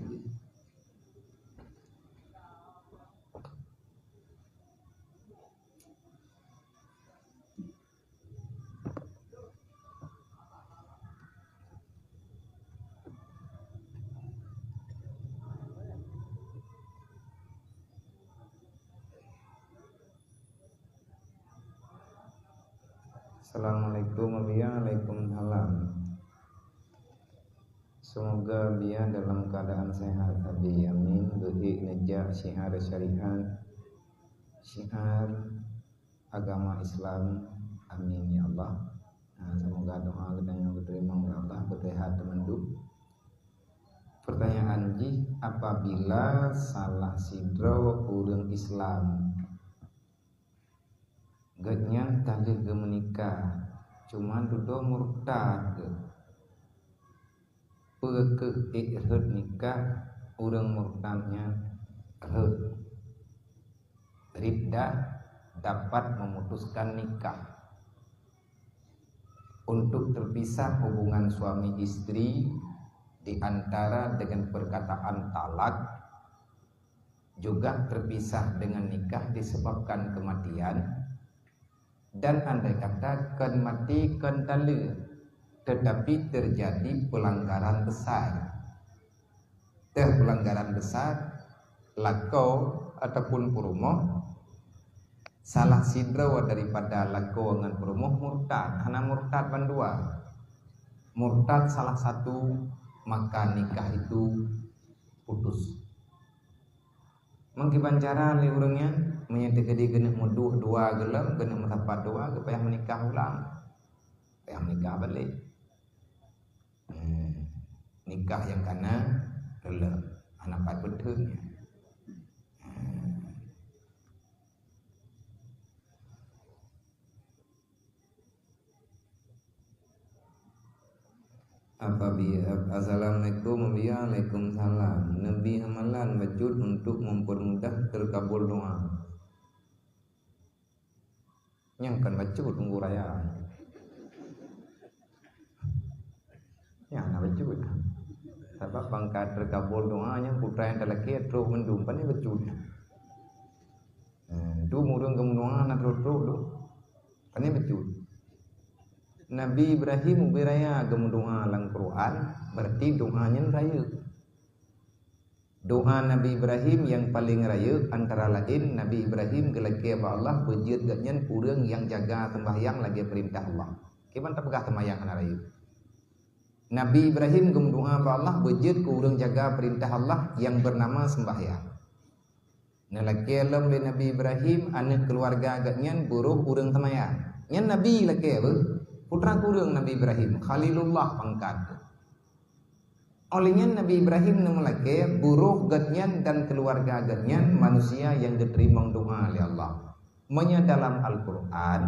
Assalamualaikum, Abiya. Waalaikumsalam. Semoga Abiya dalam keadaan sehat, Abi. Amin. Beuhik neujak syiar syariat, syiar agama Islam. Amin ya Allah. Nah, semoga doa geutanyoe geuteurimong lé Allah, beuteuhat teumandum. Pertanyaan jih, apabila salah sidroe ureueng Islam, gobnyan ka lheueh geumeunikah, cuman dudoe murtad geuh. Peu kheueh ék rhot nikah ureueng murtad nyan? Rhot. Riddah dapat memutuskan nikah. Untuk terpisah hubungan suami istri di antara dengan perkataan talak, juga terpisah dengan nikah disebabkan kematian, dan andai kata kon maté kon taleuek, tetapi terjadi pelanggaran besar. Teuh pelanggaran besar, lakoe ataupun peurumoh, salah sidroe daripada lakoe ngon peurumoh murtad, hana murtad bandua. Murtad salah satu, maka nikah itu putus. Meukiban cara lé ureueng nyan, meunyoe teukeudi keuneuk meuduek dua gohlom, keuneuk meusapat dua, geupayah meunikah ulang. Payah meunikah balek. Hmm. Nikah nyang kana reuloh, hana pat beuteun nyan. Hmm. Apabila, assalamualaikum, waalaikumsalam. Neubi amalan bacut untuk mempermudah terkabul doa. Nyang kon bacut Teungku Raya. Nyang na bacut. Sabab bangka terkabul doa nyan putra nyang talakée trok mandum, pane bacut. Eh, tu ureueng geumeudoa na trok-trok tu. Pane bacut. Nabi Ibrahim ubé raya geumeudoa lam Quran, berarti doa nyan rayeuk. Doa Nabi Ibrahim nyang paleng rayeuk antara laén Nabi Ibrahim geulakée bak Allah beujeuet gobnyan ureueng nyang jaga seumbahyang lagée peurintah Allah. Kiban tapeugah seumbahyang hana rayeuk. Nabi Ibrahim geumeudoa bak Allah beujeuet keu ureueng jaga peurintah Allah nyang beunama seumbahyang. Neulakée lom lé Nabi Ibrahim aneuëk keuluwarga gobnyan beurôh ureueng seumbahyang. Nyan Nabi lakée beuh, putra kureueng Nabi Ibrahim, Khalilullah pangkat. Óh lheueh nyan Nabi Ibrahim neumeulakée beurôh gobnyan dan keuluwarga gobnyan manusia nyang geuteurimong doá lé Allah. Meunyoe dalam Al-Qur'an,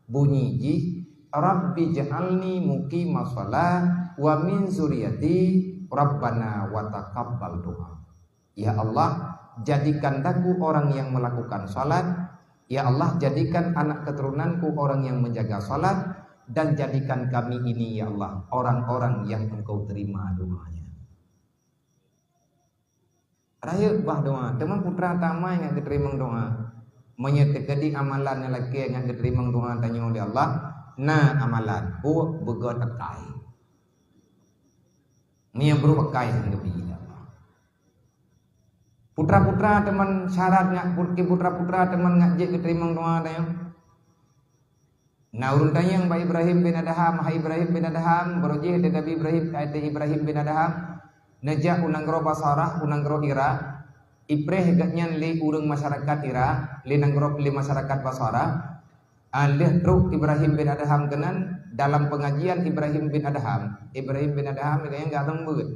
bunyi jih, "Rabbij'alni muqimas shalah wa min dzurriyyati, Rabbana wa taqabbal du'a." Ya Allah, jadikan daku orang yang melakukan salat. Ya Allah, jadikan anak keturunanku orang yang menjaga salat, dan jadikan kami ini, ya Allah, orang-orang yang Engkau terima doanya. Bah doa, teuma putra tamai ngat geuteurimong doa. Meunyoe teukeudi amalan nyang lakée ngat geuteurimong doa tanyoe lé Allah, na amalan, oh, beugöt akai. Meunyoe brok akai hana geubri lé Allah. Putra-putra teuma syarat ngat, put-, putra-putra teuma ngat jeuet geuteurimong doa tanyoe. Na ureuëng tanyong bak Ibrahim bin Adham, "Hai Ibrahim bin Adham, barô jih lé Nabi Ibrahim, keu Ibrahim bin Adham, neujak u nanggroe Basarah, u nanggroe Irak, ipreh gobnyan lé ureuëng masyarakat Irak, lé nanggroe, lé masyarakat Basarah." Ah, lheueh trok Ibrahim bin Adham keunan, dalam pengajian Ibrahim bin Adham, Ibrahim bin Adham nyang geuh seumeubeuet.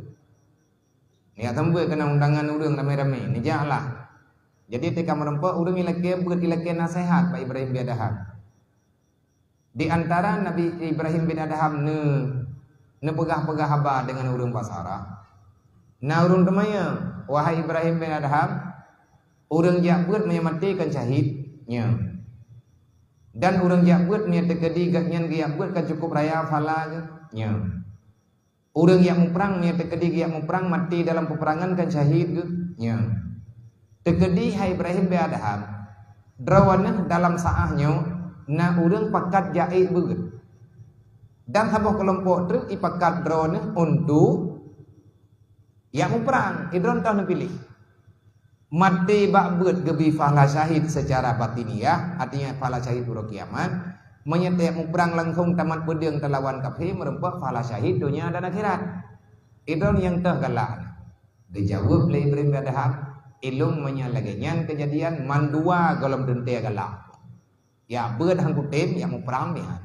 Nyang seumeubeuet keunan undangan ureuëng ramé-ramé, neujaklah. Jadi teuka meureumpok ureuëng ilakée beuet, ilakée naseuhat bak Ibrahim bin Adham. Di antara Nabi Ibrahim bin Adham neu-, neupeugah-peugah haba deungon ureuëng Basarah. Na ureuëng teumanyong, "Wahai Ibrahim bin Adham, ureuëng jak beuet meunyoe maté kan syahid?" "Nyo." "Dan ureuëng jak beuet meunyoe teukeudi gobnyan geujak beuet kan cukup raya pahala geuh?" "Nyo." "Ureuëng jak muprang meunyoe teukeudi geujak muprang maté dalam peperangan kan syahid geuh?" "Nyo." "Teukeudi hai Ibrahim bin Adham, droeneuh dalam saáh nyoe na ureuëng pakat jak ék beuet. Dan saboh keulompok treuk ipakat droeneuh untuk jak muprang, idroeneuh neupiléh. Maté bak beuet geubri pahala syahid secara batiniah, artinya pahala syahid uroe kiamat. Meunyoe tajak muprang langsong tamat peudeueng talawan kafé, meureumpok pahala syahid donya dan akhirat. Idroeneuh nyang toh galak." Geujaweueb lé Ibrahim bin Adham, "Ilôn meunyoe lagée nyan keujadian, mandua gohlom teuntée galak. Jak beuet han kutem, jak muprang meuhan."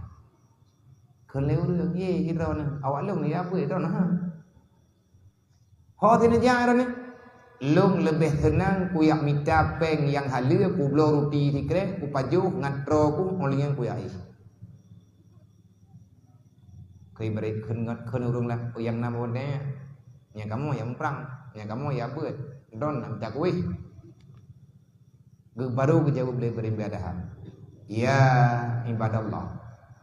Kheun lé ureuëng, "Yé, idroeneuh, awak lôn jak beuet idroeneuh, ha." "Ho sineujak droeneuh?" "Lôn leubeh seunang kujak mita péng nyang haleue, kubloe ruti sikrek, kupajoh ngon troe kuh, óh lheueh nyan kujak éh." Keu Ibrahim, kheun ngon, kheun ureuëng lah, nyang na buet nyan, "Nyan kamoe jak muprang, nyan kamoe jak beuet, droeneuh na mita kuéh." Geu-, baru geujaweueb lé Ibrahim bin Adham, "Ya ibadallah,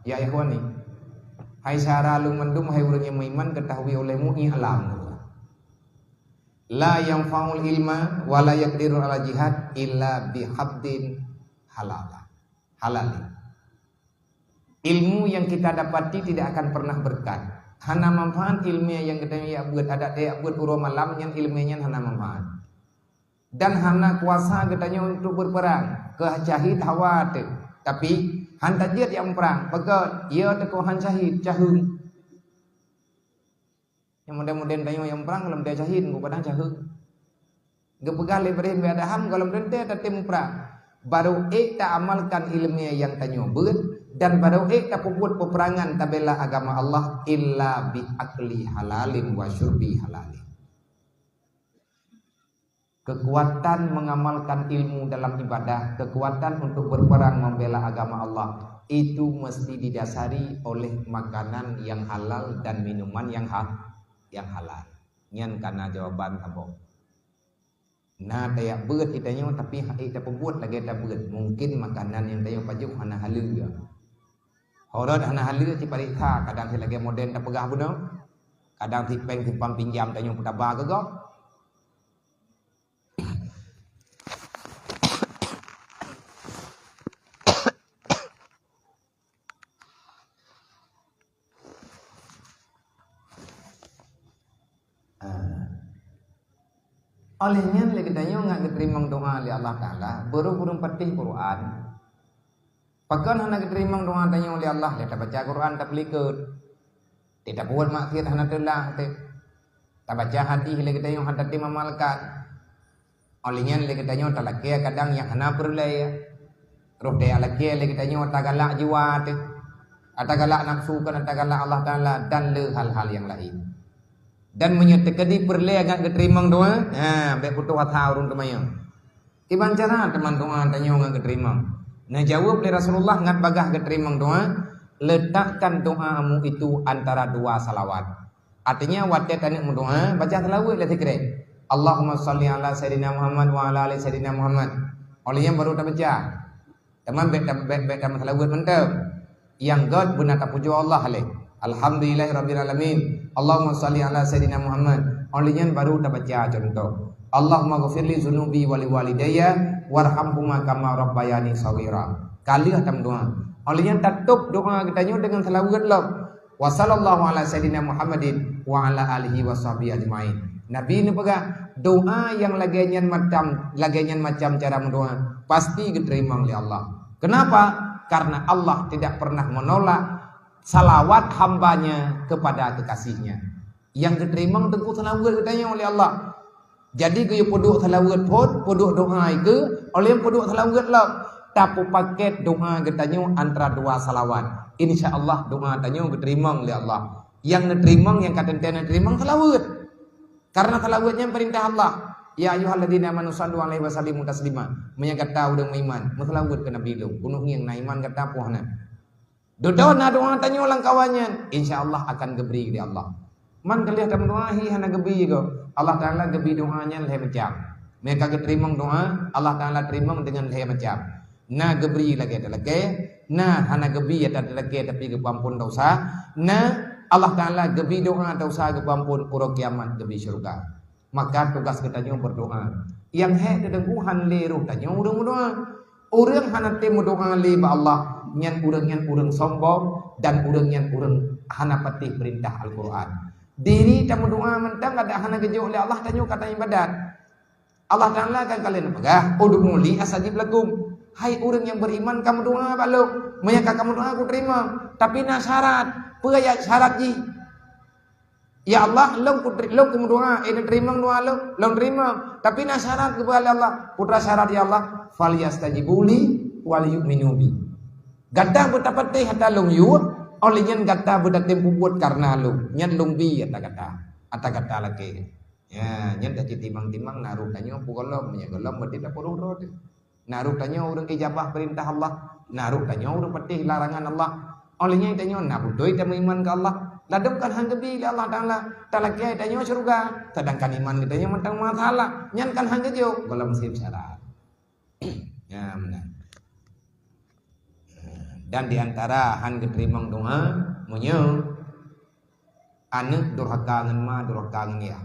ya ikhwani, hai syedara lôn mandum, hai ureuëng nyang meuiman, geutahui olehmu, i'lam, la yanfa'ul ilma wa la yaqdiru ala jihad illa bihaddin halala, halalin." Ilmu yang kita dapati tidak akan pernah berkat. Hana manfaat ilmu nyang geutanyoe jak beuet, adak tajak beuet uroe malam nyan, ilmu nyan hana manfaat. Dan hana kuasa geutanyoe untuk berperang, keu syahid hawa teuh. Tapi han tajeuet jak muprang, peugöt, ya teuka han syahid, caheueng. Nyang model-model tanyoe jak muprang lom tajak syahid, kadang caheueng. Geupeugah lé Ibrahim bin Adham, gohlom teuntée tatem muprang. Baru ék taamalkan ilmu nyang tanyoe beuet, dan baru ék tapeubuet peperangan tabela agama Allah, illa bi akli halalin wa syurbi halalin. Kekuatan mengamalkan ilmu dalam ibadah, kekuatan untuk berperang membela agama Allah, itu mesti didasari oleh makanan yang halal dan minuman yang ha-, yang halal. Nyan kana jawaban saboh. Na tajak beuet geutanyoe, tapi han ék tapeubuet lagée tabeuet. Mungkin makanan nyang tanyoe pajoh hana haleue. Ho rot hana haleue, sipareksa, kadang si lagée model tapeugah bunoe, kadang si péng simpang pinjam tanyoe peutaba keu gob. Ah. Óh lheueh nyan lé geutanyoe ngat geuteurimong doá lé Allah Taala, barô ureuëng patéh Quran. Pakon hana geuteurimong doá tanyoe lé Allah? Lé tabaca Quran tapeulikot. Lé tabuet maksiat hana teulang teuh. Tabaca hadih lé geutanyoe hana tatem amalkan. Óh lheueh nyan lé geutanyoe talakée kadang nyang hana peureulée. Roh tajak lakée lé geutanyoe tagalak jiwa teuh. Atagalak nafsu kan, atagalak Allah Taala dan le hal-hal nyang laén. Dan meunyoe teukeudi peureulée ngat geuteurimong doá, ha, bék putôh asa ureuëng teumanyong. Kiban cara teuma doá tanyoe ngat geuteurimong? Neujaweueb lé Rasulullah ngat bagaih geuteurimong doá, "Letakkan doamu itu antara dua salawat." Artinya, watée taneuk meudoá, baca seulaweuet lé sikrek. "Allahumma shalli ala Sayyidina Muhammad wa ala ali Sayyidina Muhammad." Óh lheueh nyan barô tabaca. Teuma bék ta-, bék, bék tameuseulaweuet mantong. Nyang göt beuna tapujoe Allah lé. Alhamdulillahirabbil alamin. Allahumma shalli ala sayyidina Muhammad. Óh lheueh nyan baru tabaca contoh, "Allahumma ghfirli dzunubi wa liwalidayya warhamhuma kama rabbayani shaghira." Ka lheueh tameudoá. Óh lheueh nyan tatôb doá geutanyoe deungon seulaweuet lom. "Wa sallallahu ala sayyidina Muhammadin wa ala alihi wa sahbihi ajmain." Nabi neupeugah, doá nyang lagée nyan macam, lagée nyan macam cara meudoá, pasti geuteurimong lé Allah. Kenapa? Karena Allah tidak pernah menolak salawat hamba-Nya kepada kekasih-Nya. Nyang geuteurimong teungku seulaweuet geutanyoe lé Allah. Jadi geuyue peuduek seulaweuet phon, peuduek doá ikeue, óh lheueh peuduek seulaweuet lom. Tapeupaket doá geutanyoe antara dua salawat. Insya Allah doá tanyoe geuteurimong lé Allah. Nyang neuteurimong, nyang ka teuntée neuteurimong seulaweuet. Karena seulaweuet nyan peurintah Allah. "Ya ayyuhalladzina amanu shallu alaihi wa sallimu taslima." Meunyoe gata ureuëng meuiman, meuseulaweuet keu Nabi lôn, keuneuk ngieng na iman gata poh na. Dudoe na doá tanyoe lam kawan nyan, insya Allah akan geubri lé Allah. Man ka lheueh tameudoá hi hana geubri gob, Allah Taala geubri doá nyan lhée macam. Meunyoe ka geuteurimong doá, Allah Taala teurimong deungon lhée macam. Na geubri lagée talakée, na hana geubri ata talakée tapi geupeuamphon desya, na Allah Taala geubri doá desya geupeuamphon, uroe kiamat geubri syeuruga. Maka tugaih geutanyoe meudoá. Nyang hék teungku han lé roh tanyoe ureuëng meudoá. Ureuëng hana tem meudoá lé bak Allah, nyan ureuëng nyan ureuëng sombong dan ureuëng nyan ureuëng hana patéh peurintah Al-Qur'an. Diri tameudoá mantong adak hana geujok lé Allah, tanyoe ka taibadat. Allah Taala kan ka lheueh neupeugah, "Ud'uni astajib lakum." Hai ureuëng nyang beriman, kamu doá bak Lôn. Meunyoe ka kamu doá, Kuteurimong. Tapi na syarat. Peue syarat jih? Ya Allah, lôn kutri-, lôn kumeudoá, eh, neuteurimong doá lôn, lôn teurimong. Tapi na syarat geupeugah lé Allah. Peue syarat, ya Allah? "Falyastajibu li walyu'minu bi." Gata beutapatéh ata lôn yue, óh lheueh nyan gata beutatem peubuet kareuna lôn. Nyan lôn bi ata gata, ata gata lakée. Ya, nyan taci timang-timang na roh tanyoe peue gohlom, meunyoe gohlom berarti tapeurôh droe teuh. Na roh tanyoe ureuëng ijabah peurintah Allah, na roh tanyoe ureuëng patéh larangan Allah. Óh lheueh nyan tanyoe na beutôi tameuiman keu Allah. Ladôm kan han geubi lé Allah Taala, talakée tanyoe syeuruga, seudangkan iman geutanyoe mantong masalah, nyan kan han geujok, gohlom seb syarat. Ya, meunan. Dan di antara han geuteurimong doá, meunyoe aneuëk durhaka ngon ma, durhaka ngon yah.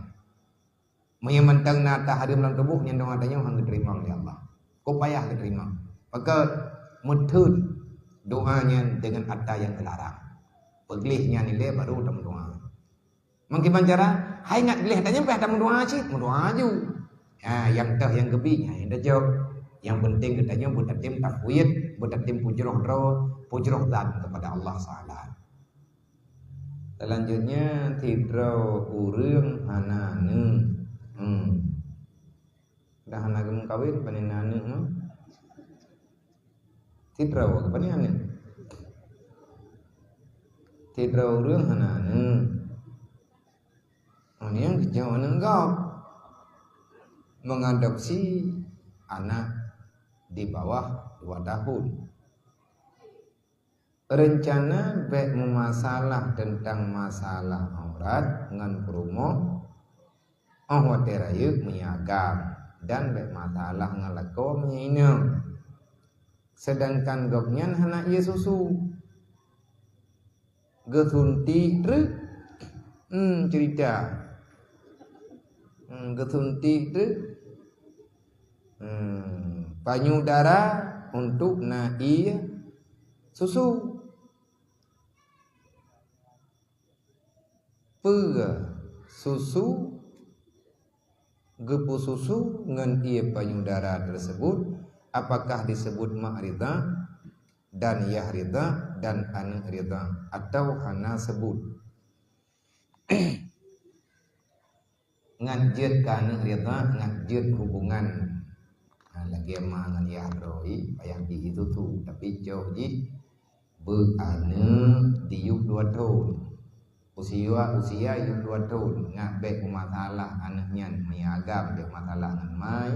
Meunyoe mantong na ata hareuem lam tuboh, nyan doá tanyoe han geuteurimong lé Allah. Kok payah geuteurimong? Pakon? Meutheun doá nyan deungon ata nyang geularang. Peugleh nyan ilée baru tameudoá. Meukiban cara, hai ngat gleh ata nyan payah tameudoá cit, meudoá aju. Ha, nyang toh nyang geubi nyan nyang tajok. Nyang penting geutanyoe beutatem tafwid, beutatem peujroh droe, peujroh zat kepada Allah Taala. Selanjutnya, sidroe ureuëng hana aneuëk. Hmm. Dah hana geumeukawen, pane na aneuëk mah? Sidroe, pane aneuëk? Sidroe ureuëng hana aneuëk. Nyan geujok aneuëk gob. Mengadopsi anak di bawah dua tahun. Reuncana bék meumasalah teuntang masalah aurat ngon peurumoh, óh watée rayeuk meunyoe agam, dan bék masalah ngon lakoe meunyoe inong. Seudangkan gobnyan hana ié susu. Geusuntik treuk. Hmm, cerita. Hmm, geusuntik treuk. Hmm, panyudara untuk na ié susu. Peue susu geupeususu ngon ié panyudara tersebut, apakah disebut mak ridha dan yah ridha dan aneuëk ridha, atau hana sebut? Ngat jeuet keu aneuëk ridha, ngat jeuet hubungan. Ha, lagée ma ngon yah droe, payah jih susu, tapi cok jih beu aneuëk diyueb dua thon. Usia, usia yub dua thon, ngat bék meumasalah aneuëk nyan, meunyoe agam bék masalah ngon mai.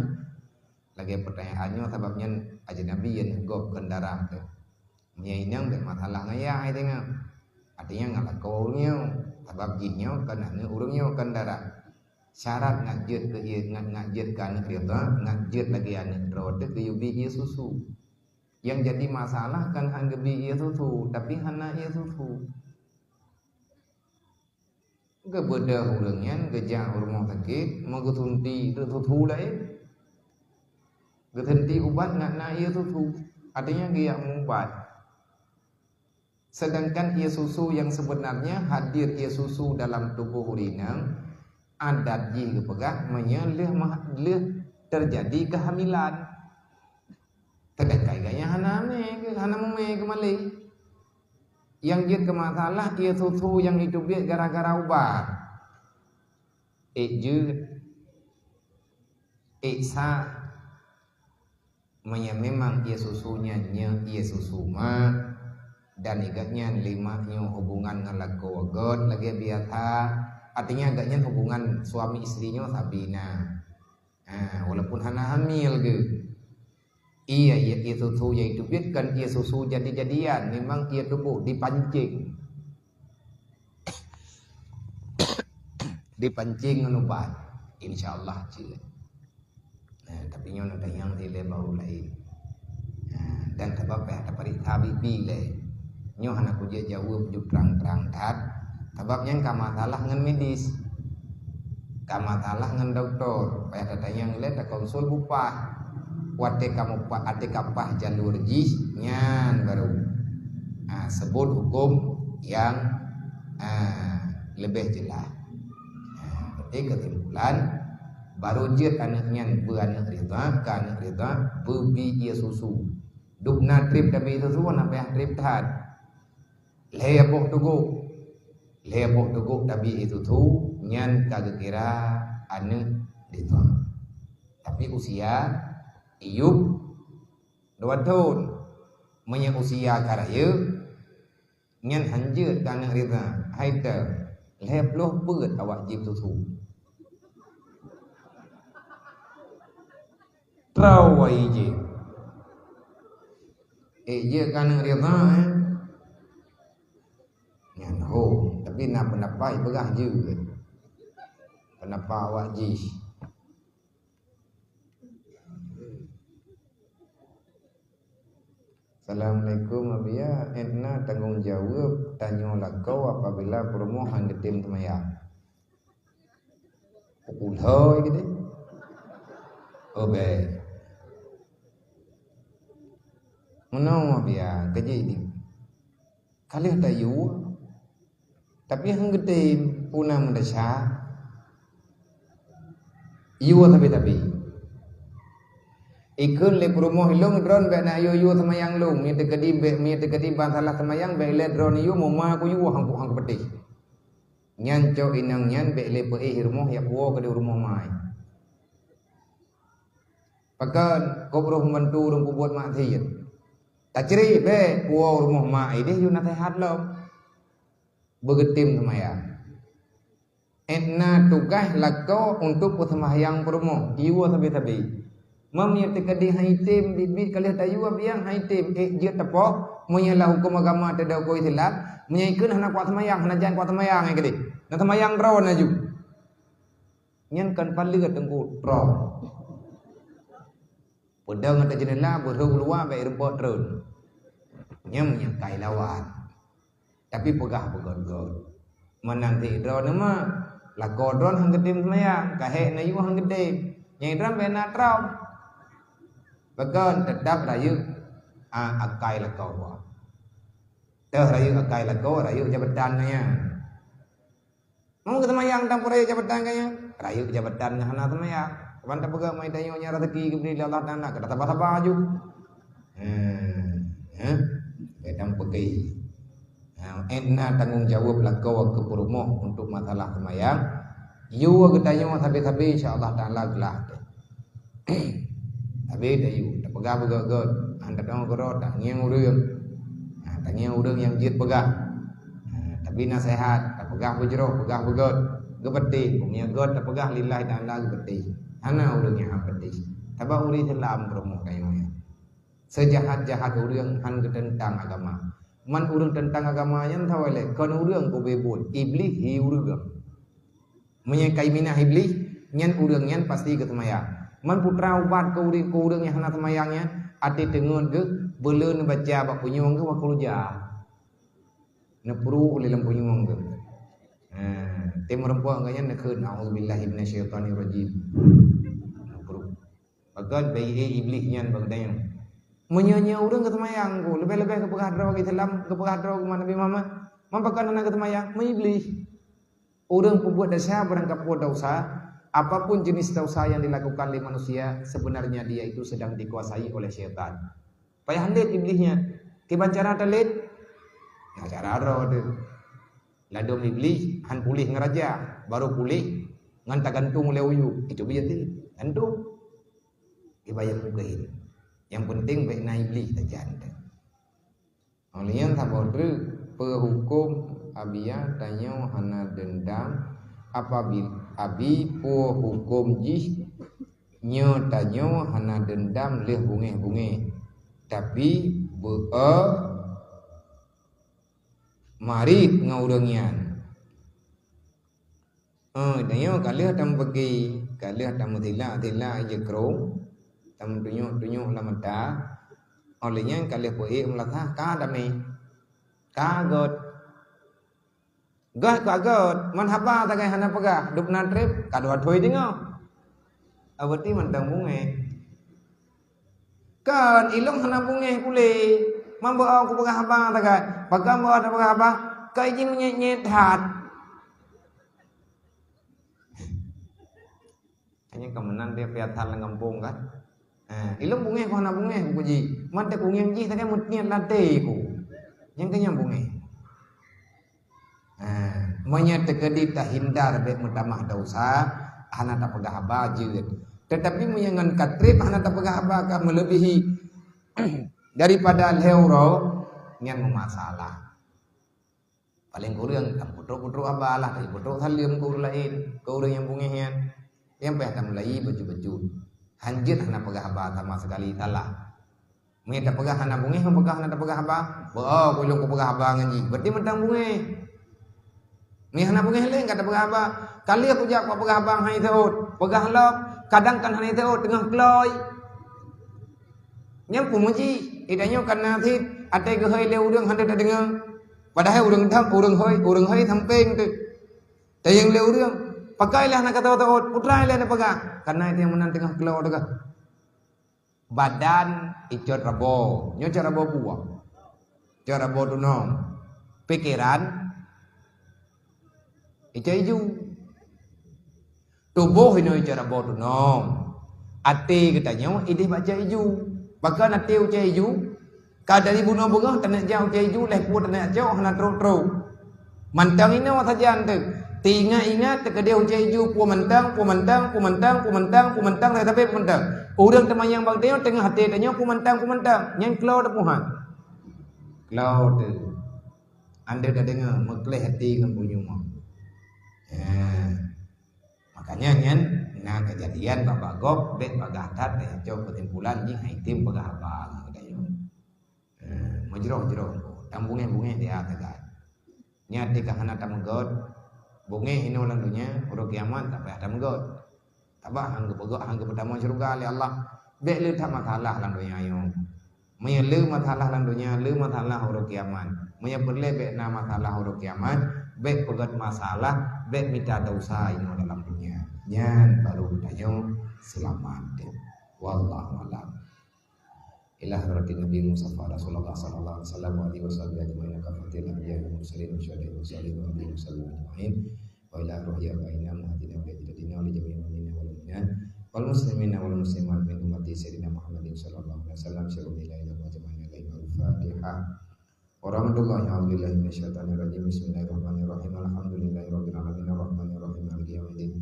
Lagée peutanyaan nyoe, sabab nyan ajinabi nyang gob kon darah teuh. Meunyoe inong bék masalah ngon yah, hai teungoh. Artinya ngon lakoe ureuëng nyoe, sabab jih nyoe kon aneuëk ureuëng nyoe kon darah. Syarat ngat jeuet keu ié, ngat, ngat jeuet keu aneuëk ridha, ngat jeuet lagée aneuëk droe teuh geuyue bi ié susu. Nyang jadi masalah kon han geubi ié susu, tapi hana ié susu. Geubeudôh ureuëng nyan, geujak u rumoh sakét, meugeusunti teuk susu laén. Geusunti ubat ngat na ié susu, artinya geujak meuubat. Sedangkan ié susu nyang sebenarnya hadir ié susu dalam tuboh ureuëng inong, adat jih geupeugah meunyoe lheueh ma-, lheueh teujadi keuhamilan. Sedangkan gobnyan hana hamé, hana mumé keumalé. Nyang jeuet keu masalah ié susu nyang jiteubiet gara-gara ubat. Ék jeuet, ék sah. Meunyoe memang ié susu nyan nyoe ié susu mak, dan gobnyan lé mak nyoe hubungan ngon lakoe gét lagée biasa, artinya gobnyan hubungan suami istri nyoe sabe na. Ha, walaupun hana hamil geuh. Ié, ié, ié susu nyang jiteubiet kon ié susu jadi-jadian, memang ié tuboh dipancing. Dipancing ngon ubat. Insya Allah jeuet. Nah, tapi nyoe na tanyong ilée baru laén. Nah, dan sabab payah tapeuriksa bibi lé. Nyoe hana kujeuet jaweueb ju trang-trang that. Sabab nyan ka masalah ngon medis. Ka masalah ngon dokto. Payah tatanyong lé, takonsul bupah. Watée ka mupah, watée ka pah jalur jih, nyan baru, ah, sebut huköm nyang, ah, leubeh jeulaih. Nah, berarti keusimpulan, baru jeuet aneuëk nyan beu aneuëk ridha, keu aneuëk ridha, beubi ié susu. Dub na treb tabi ié susu, hana payah treb that. Lhée boh teugok. Lhée boh teugok tabi ié susu, nyan ka geukira aneuëk ridha. Tapi usia, iyub dua thon. Meunyoe usia ka rayeuk, nyan hanjeuet keu aneuëk ridha, hai teuh, lhée ploh peuet awak jieb susu. Trau wai jih. Eh, jeuet keu aneuëk ridha, eh. Nyan ho, tapi na peundapat peugah jeuet. Peundapat awak jih. Assalamualaikum, Abiya. Ét na tanggong jaweueb tanyoe lakoe apabila peurumoh han geutem seumayang. Pukul hôi gitu. Oh, beh. Meunoe, Abiya, keujih ni. Ka lheueh tayue, tapi han geutem, peue na meudesya. Yue sabe-sabe. Ikheun lé peurumoh ilong, droen bék na yue-yue seumayang lôn. Meunyoe teukeudi bék, meunyoe teukeudi ban salah seumayang, bék ilée droen yue, meuma kuyue han ku, han kupeuteh. Nyan cok inong nyan bék ilée peuéh rumoh, jak puwoe keudeh rumoh mai. Pakon, kop roh membantu ureuëng peubuet maksiet. Tacri, bék puwoe rumoh mak ideh yue naseuhat lom. Beugeutem seumayang. Ét na tugaih lakoe untuk peuseumayang peurumoh, yue sabe-sabe. Meunyoe teukeudi han item, biet-biet ka lheueh tayue biang han item, ék jeuet tapoh, meunyoe lam huköm agama teudoe keu Islam, meunyoe ikheun hana kuat seumayang, hana jan kuat seumayang, ék keudeh. Na seumayang droe laju. Nyan kon paleuet teungku, troh. Peudong ateueh jeunela, beurhok luwa, bék rumpok treun. Nyan meunyoe kai lawan. Tapi peugah beugöt-göt. Meunan sit droeneuh mah, lakoe droen han geutem seumayang, ka hék na yue han geutem. Nyang droen bék na trom. Pakon, teutap rayeuk, a, akai lakoe. Teuh rayeuk akai lakoe, rayeuk jabatan nyan. Meunyoe geuseumayang tanpa rayeuk jabatan gaya, rayeuk jabatan nyan hana seumayang. Kaban tapeugah, "Mai tanyoe nyan raseuki geubri lé Allah Taala, keu tasaba-saba aju." Heh, heh, bék tapeugah. Nah, ét na tanggong jaweueb lakoe keu peurumoh untuk masalah seumayang. Yue geutanyoe sabe-sabe, insya Allah Taala glah teuh. Tapi tayue, tapeugah beugöt-göt, han tateupeue keudroe, tangieng ureuëng. Ha, tangieng ureuëng nyang jeuet peugah. Ha, tapi naseuhat, tapeugah beujroh, peugah beugöt, geupeuteh, meunyoe göt tapeugah lillahi ta'ala geupeuteh. Hana ureuëng nyang han peuteh. Sabab ureuëng Islam peurumoh tanyoe nyan. Seujahat-jahat ureuëng han geuteuntang agama. Man ureuëng teuntang agama nyan sawa lé, kon ureuëng keu beubuet, Iblih hi ureuëng. Meunyoe kai minah Iblih, nyan ureuëng nyan pasti geuseumayang. Man putra ubat keu ureuëng, keu ureuëng nyang hana seumayang nyan, até teungeut geuh, beuleuen neubaca bak punyueng geuh waktu leuja. Neupeuruek lé lam punyueng geuh. Eh, tem meureumpok ngon nyan neukheun, "A'udzubillahi minasyaitonirrajim." Makruh. Bahkan bayi iblih nyan bak geutanyoe. Meunyoe nyoe ureuëng geuseumayang, leubeh-leubeh geupeugah droe geusalam, geupeugah droe geumat Nabi Muhammad, man pakon hana geuseumayang? Meuiblih. Ureuëng peubuet desya barang kapeue desya, apapun jenis desya yang dilakukan oleh manusia, sebenarnya dia itu sedang dikuasai oleh syaitan. Payah lét iblih nyan. Kiban cara talét? Nah, cara droe teuh. Ladôm iblih han puléh ngon raja, baru puléh ngon tagantung lé u yup. Itu biasa teuh. Gantung. Ibayeue mungken. Yang penting bèk na iblih sajan teuh. Óh lheueh nyan saboh treuk, peuhuköm Abia tanyoe hana deundam, apabila Abi peuhuköm jih nyoe tanyoe hana deundam lheueh bungéh-bungéh, tapi beu-e marit ngon ureuëng nyan. Eh, tanyoe ka lheueh tameubeuki, ka lheueh tameutilak-tilak ija krông, tameutunyok-tunyok lam mata, óh lheueh nyan ka lheueh peuék meulasah, ka damé, ka göt. Göt ka göt, man haba sagai hana peugah, dub na treb, ka dua thôi teungoh. Berarti mantong bungéh. Kan, ilông hana bungéh kulé. Man beu-o kupeugah haba sagai. Pakon beu-o tapeugah haba? Ka ijih meunyét-nyét that. Hanya ka meunan dia piatan lam gampông kan. Eh, ilông bungéh kok hana bungéh buku jih. Man teuh kungieng jih sagai meuniet lam até ku. Nyang keu nyan bungéh. Ha, meunyoe teukeudi tahindar bèk meutamah desya, hana tapeugah haba jeuet. Tetapi meunyoe ngon ka treb hana tapeugah haba ka meuleubihi daripada lhèe uroe, nyan meumasalah. Paleng kureueng, tapeutrok-peutrok haba lah, tapeutrok saleuem keu ureueng laén, keu ureueng nyang bungéh nyan. Nyang payah tamulai bacut-bacut. Hanjeuet hana peugah haba sama sekali, salah. Meunyoe tapeugah hana bungéh, meunyoe hana tapeugah haba, beu-o ku ilông kupeugah haba ngon jih, berarti mantong bungéh. Meunyoe hana bungéh lé ka tapeugah haba, ka lheueh kujak kupeugah haba hai seuôt, peugah lom, kadang kan hana seuôt, teungoh kloi. Nyan peue meuji, ida nyoe kana cit, até geuhôi lé ureueng hana tadeungoe. Padahai ureueng dam, ureueng hôi, ureueng hôi sampéng teuh. Tayang lé ureueng, pakai lé hana ka seuôt, putra lé hana peugah, kana nyang meunan teungoh kloi teuh. Badan icot rabo. Nyoe cot rabo buah. Cot rabo tunong. Pikeran icot iju. Tuboh inoe icot rabo tunong. Até geutanyoe idéh bak cot iju. Pakon até u cot iju? Ka dari bunoe beungoh taneuk jak u cot iju, lheueh peue taneuk cok hana trok-trok. Mantong inoe sajan teuh. Teuingat-ingat teukeudeh u cot iju peue mantong, peue mantong, peue mantong, peue mantong, peue mantong, sampai peue mantong. Ureueng teumanyong bak tanyoe teungoh até tanyoe peue mantong, peue mantong. Nyan kloi teupuhan. Kloi teuh. Andeuh tadeungoe meukleh até ngon bunyueng. Nya. Makanya nyan na keujadian bak-bak gob bèk bagaih that, bèk cok keusimpulan jih hai tem peugah haba ngon geutanyoe. Eh, meujroh-jroh, tambungéh-bungéh dia sagai. Nyan até ka hana tameugöt, bungéh inoe lam donya, uroe kiamat tak payah tameugöt. Sabab han geupeugöt, han geupeutamong syeuruga lé Allah. Bèk le that masalah lam donya nyoe. Meunyoe le masalah lam donya, le masalah uroe kiamat. Meunyoe peureulèe bèk na masalah uroe kiamat, bèk peugöt masalah, bèk mita desya inoe dalam donya. Nyan baru geutanyoe seulamat. Wallahu a'lam. Ila hadratin Nabi Mustafa Rasulullah sallallahu alaihi wasallam wa alihi wasahbihi ajma'in, kafatil anbiya wal mursalin wa syuhada wa salihin wa alihi wasallam ajma'in. Wa ila ruhi abaina muhajirina wa jadidina wa li jami'il mu'minina wal mu'minat wal muslimina wal muslimat min ummati sayyidina Muhammadin sallallahu alaihi wasallam, syarul ilahi wa ajma'in alaihi al-Fatihah. Warahmatullahi, a'udzubillahi minasyaitonirrajim. Bismillahirrahmanirrahim. Alhamdulillahirabbil alamin, arrahmanirrahim, maliki yaumiddin.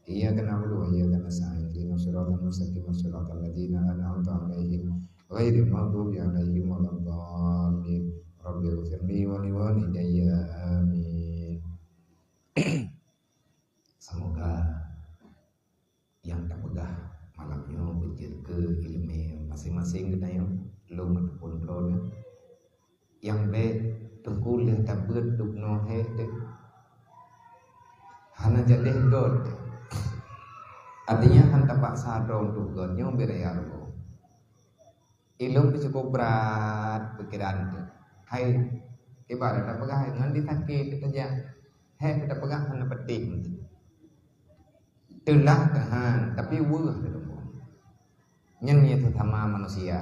Iyyaka na'budu wa iyyaka nasta'in. Ihdinas siratal mustaqim, siratal ladzina an'amta 'alaihim, ghairil maghdubi 'alaihim waladdallin. Rabbighfirli wa liwalidayya. Amin. Semoga nyang tapeugah malam nyoe beujeuet keu ileumèe maséng-maséng geutanyoe. Lôn meuteupon droeneuh nyang bèk teungku lheueh tabeuet dubnoe hék teuh. Hana jaleh göt. Artinya, han tapaksa droe untuk göt nyoe beu raya rugoe. Ilôn pih cukup brat pikiran teuh. Hai, ibarat tapeugah ngon disakét teuh tajak. Hek tapeugah hana penting. Teulah teuhan, tapi weueh teutumpôk. Nyan nyang teutama manusia.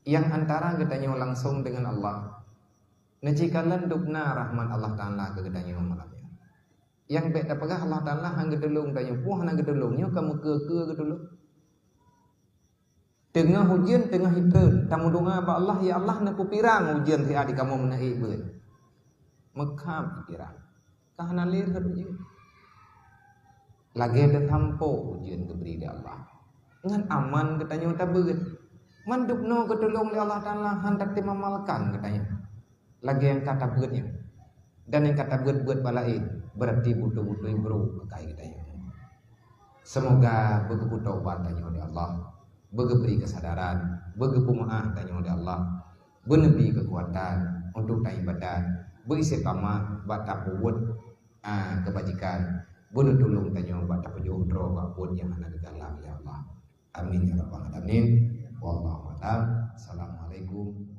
Nyang antara geutanyoe langsong dengan Allah. Neucikalon dubna rahmat Allah Taala keu geutanyoe malam nyoe. Nyang bèk tapeugah Allah Taala han geutulông tanyoe, peue hana geutulông, nyoe ka meukeue-keue geutulông. Teungoh ujeuen, teungoh itreun, tameudoa bak Allah, "Ya Allah, neupeupirang ujeuen siat di kamoe meunan ék beuet." Meukham pikiran. Ka hana lé rhot ujeuen. Lagèe teusampoe ujeuen geubri lé Allah. Ngon aman geutanyoe tabeuet. Mandum nyoe geutulông lé Allah Taala han tatem amalkan geutanyoe. Lagèe nyang ka tabeuet nyoe. Dan nyang ka tabeuet-beuet bak laén, berarti beutôi-beutôi brôk keu kayèe geutanyoe. Seumoga beugeupeutobat tanyoe lé Allah, beugeubri keusadaran, beugeupeumaáh tanyoe lé Allah, beuneubri keukuatan untuk taibadat, beuistiqamah bak tapeubuet, a, keubajikan, beuneutulông tanyoe bak tapajoh droe bak buet nyang hana geugalak lé Allah. Amin ya rabbal alamin. Wallahu a'lam. Assalamualaikum.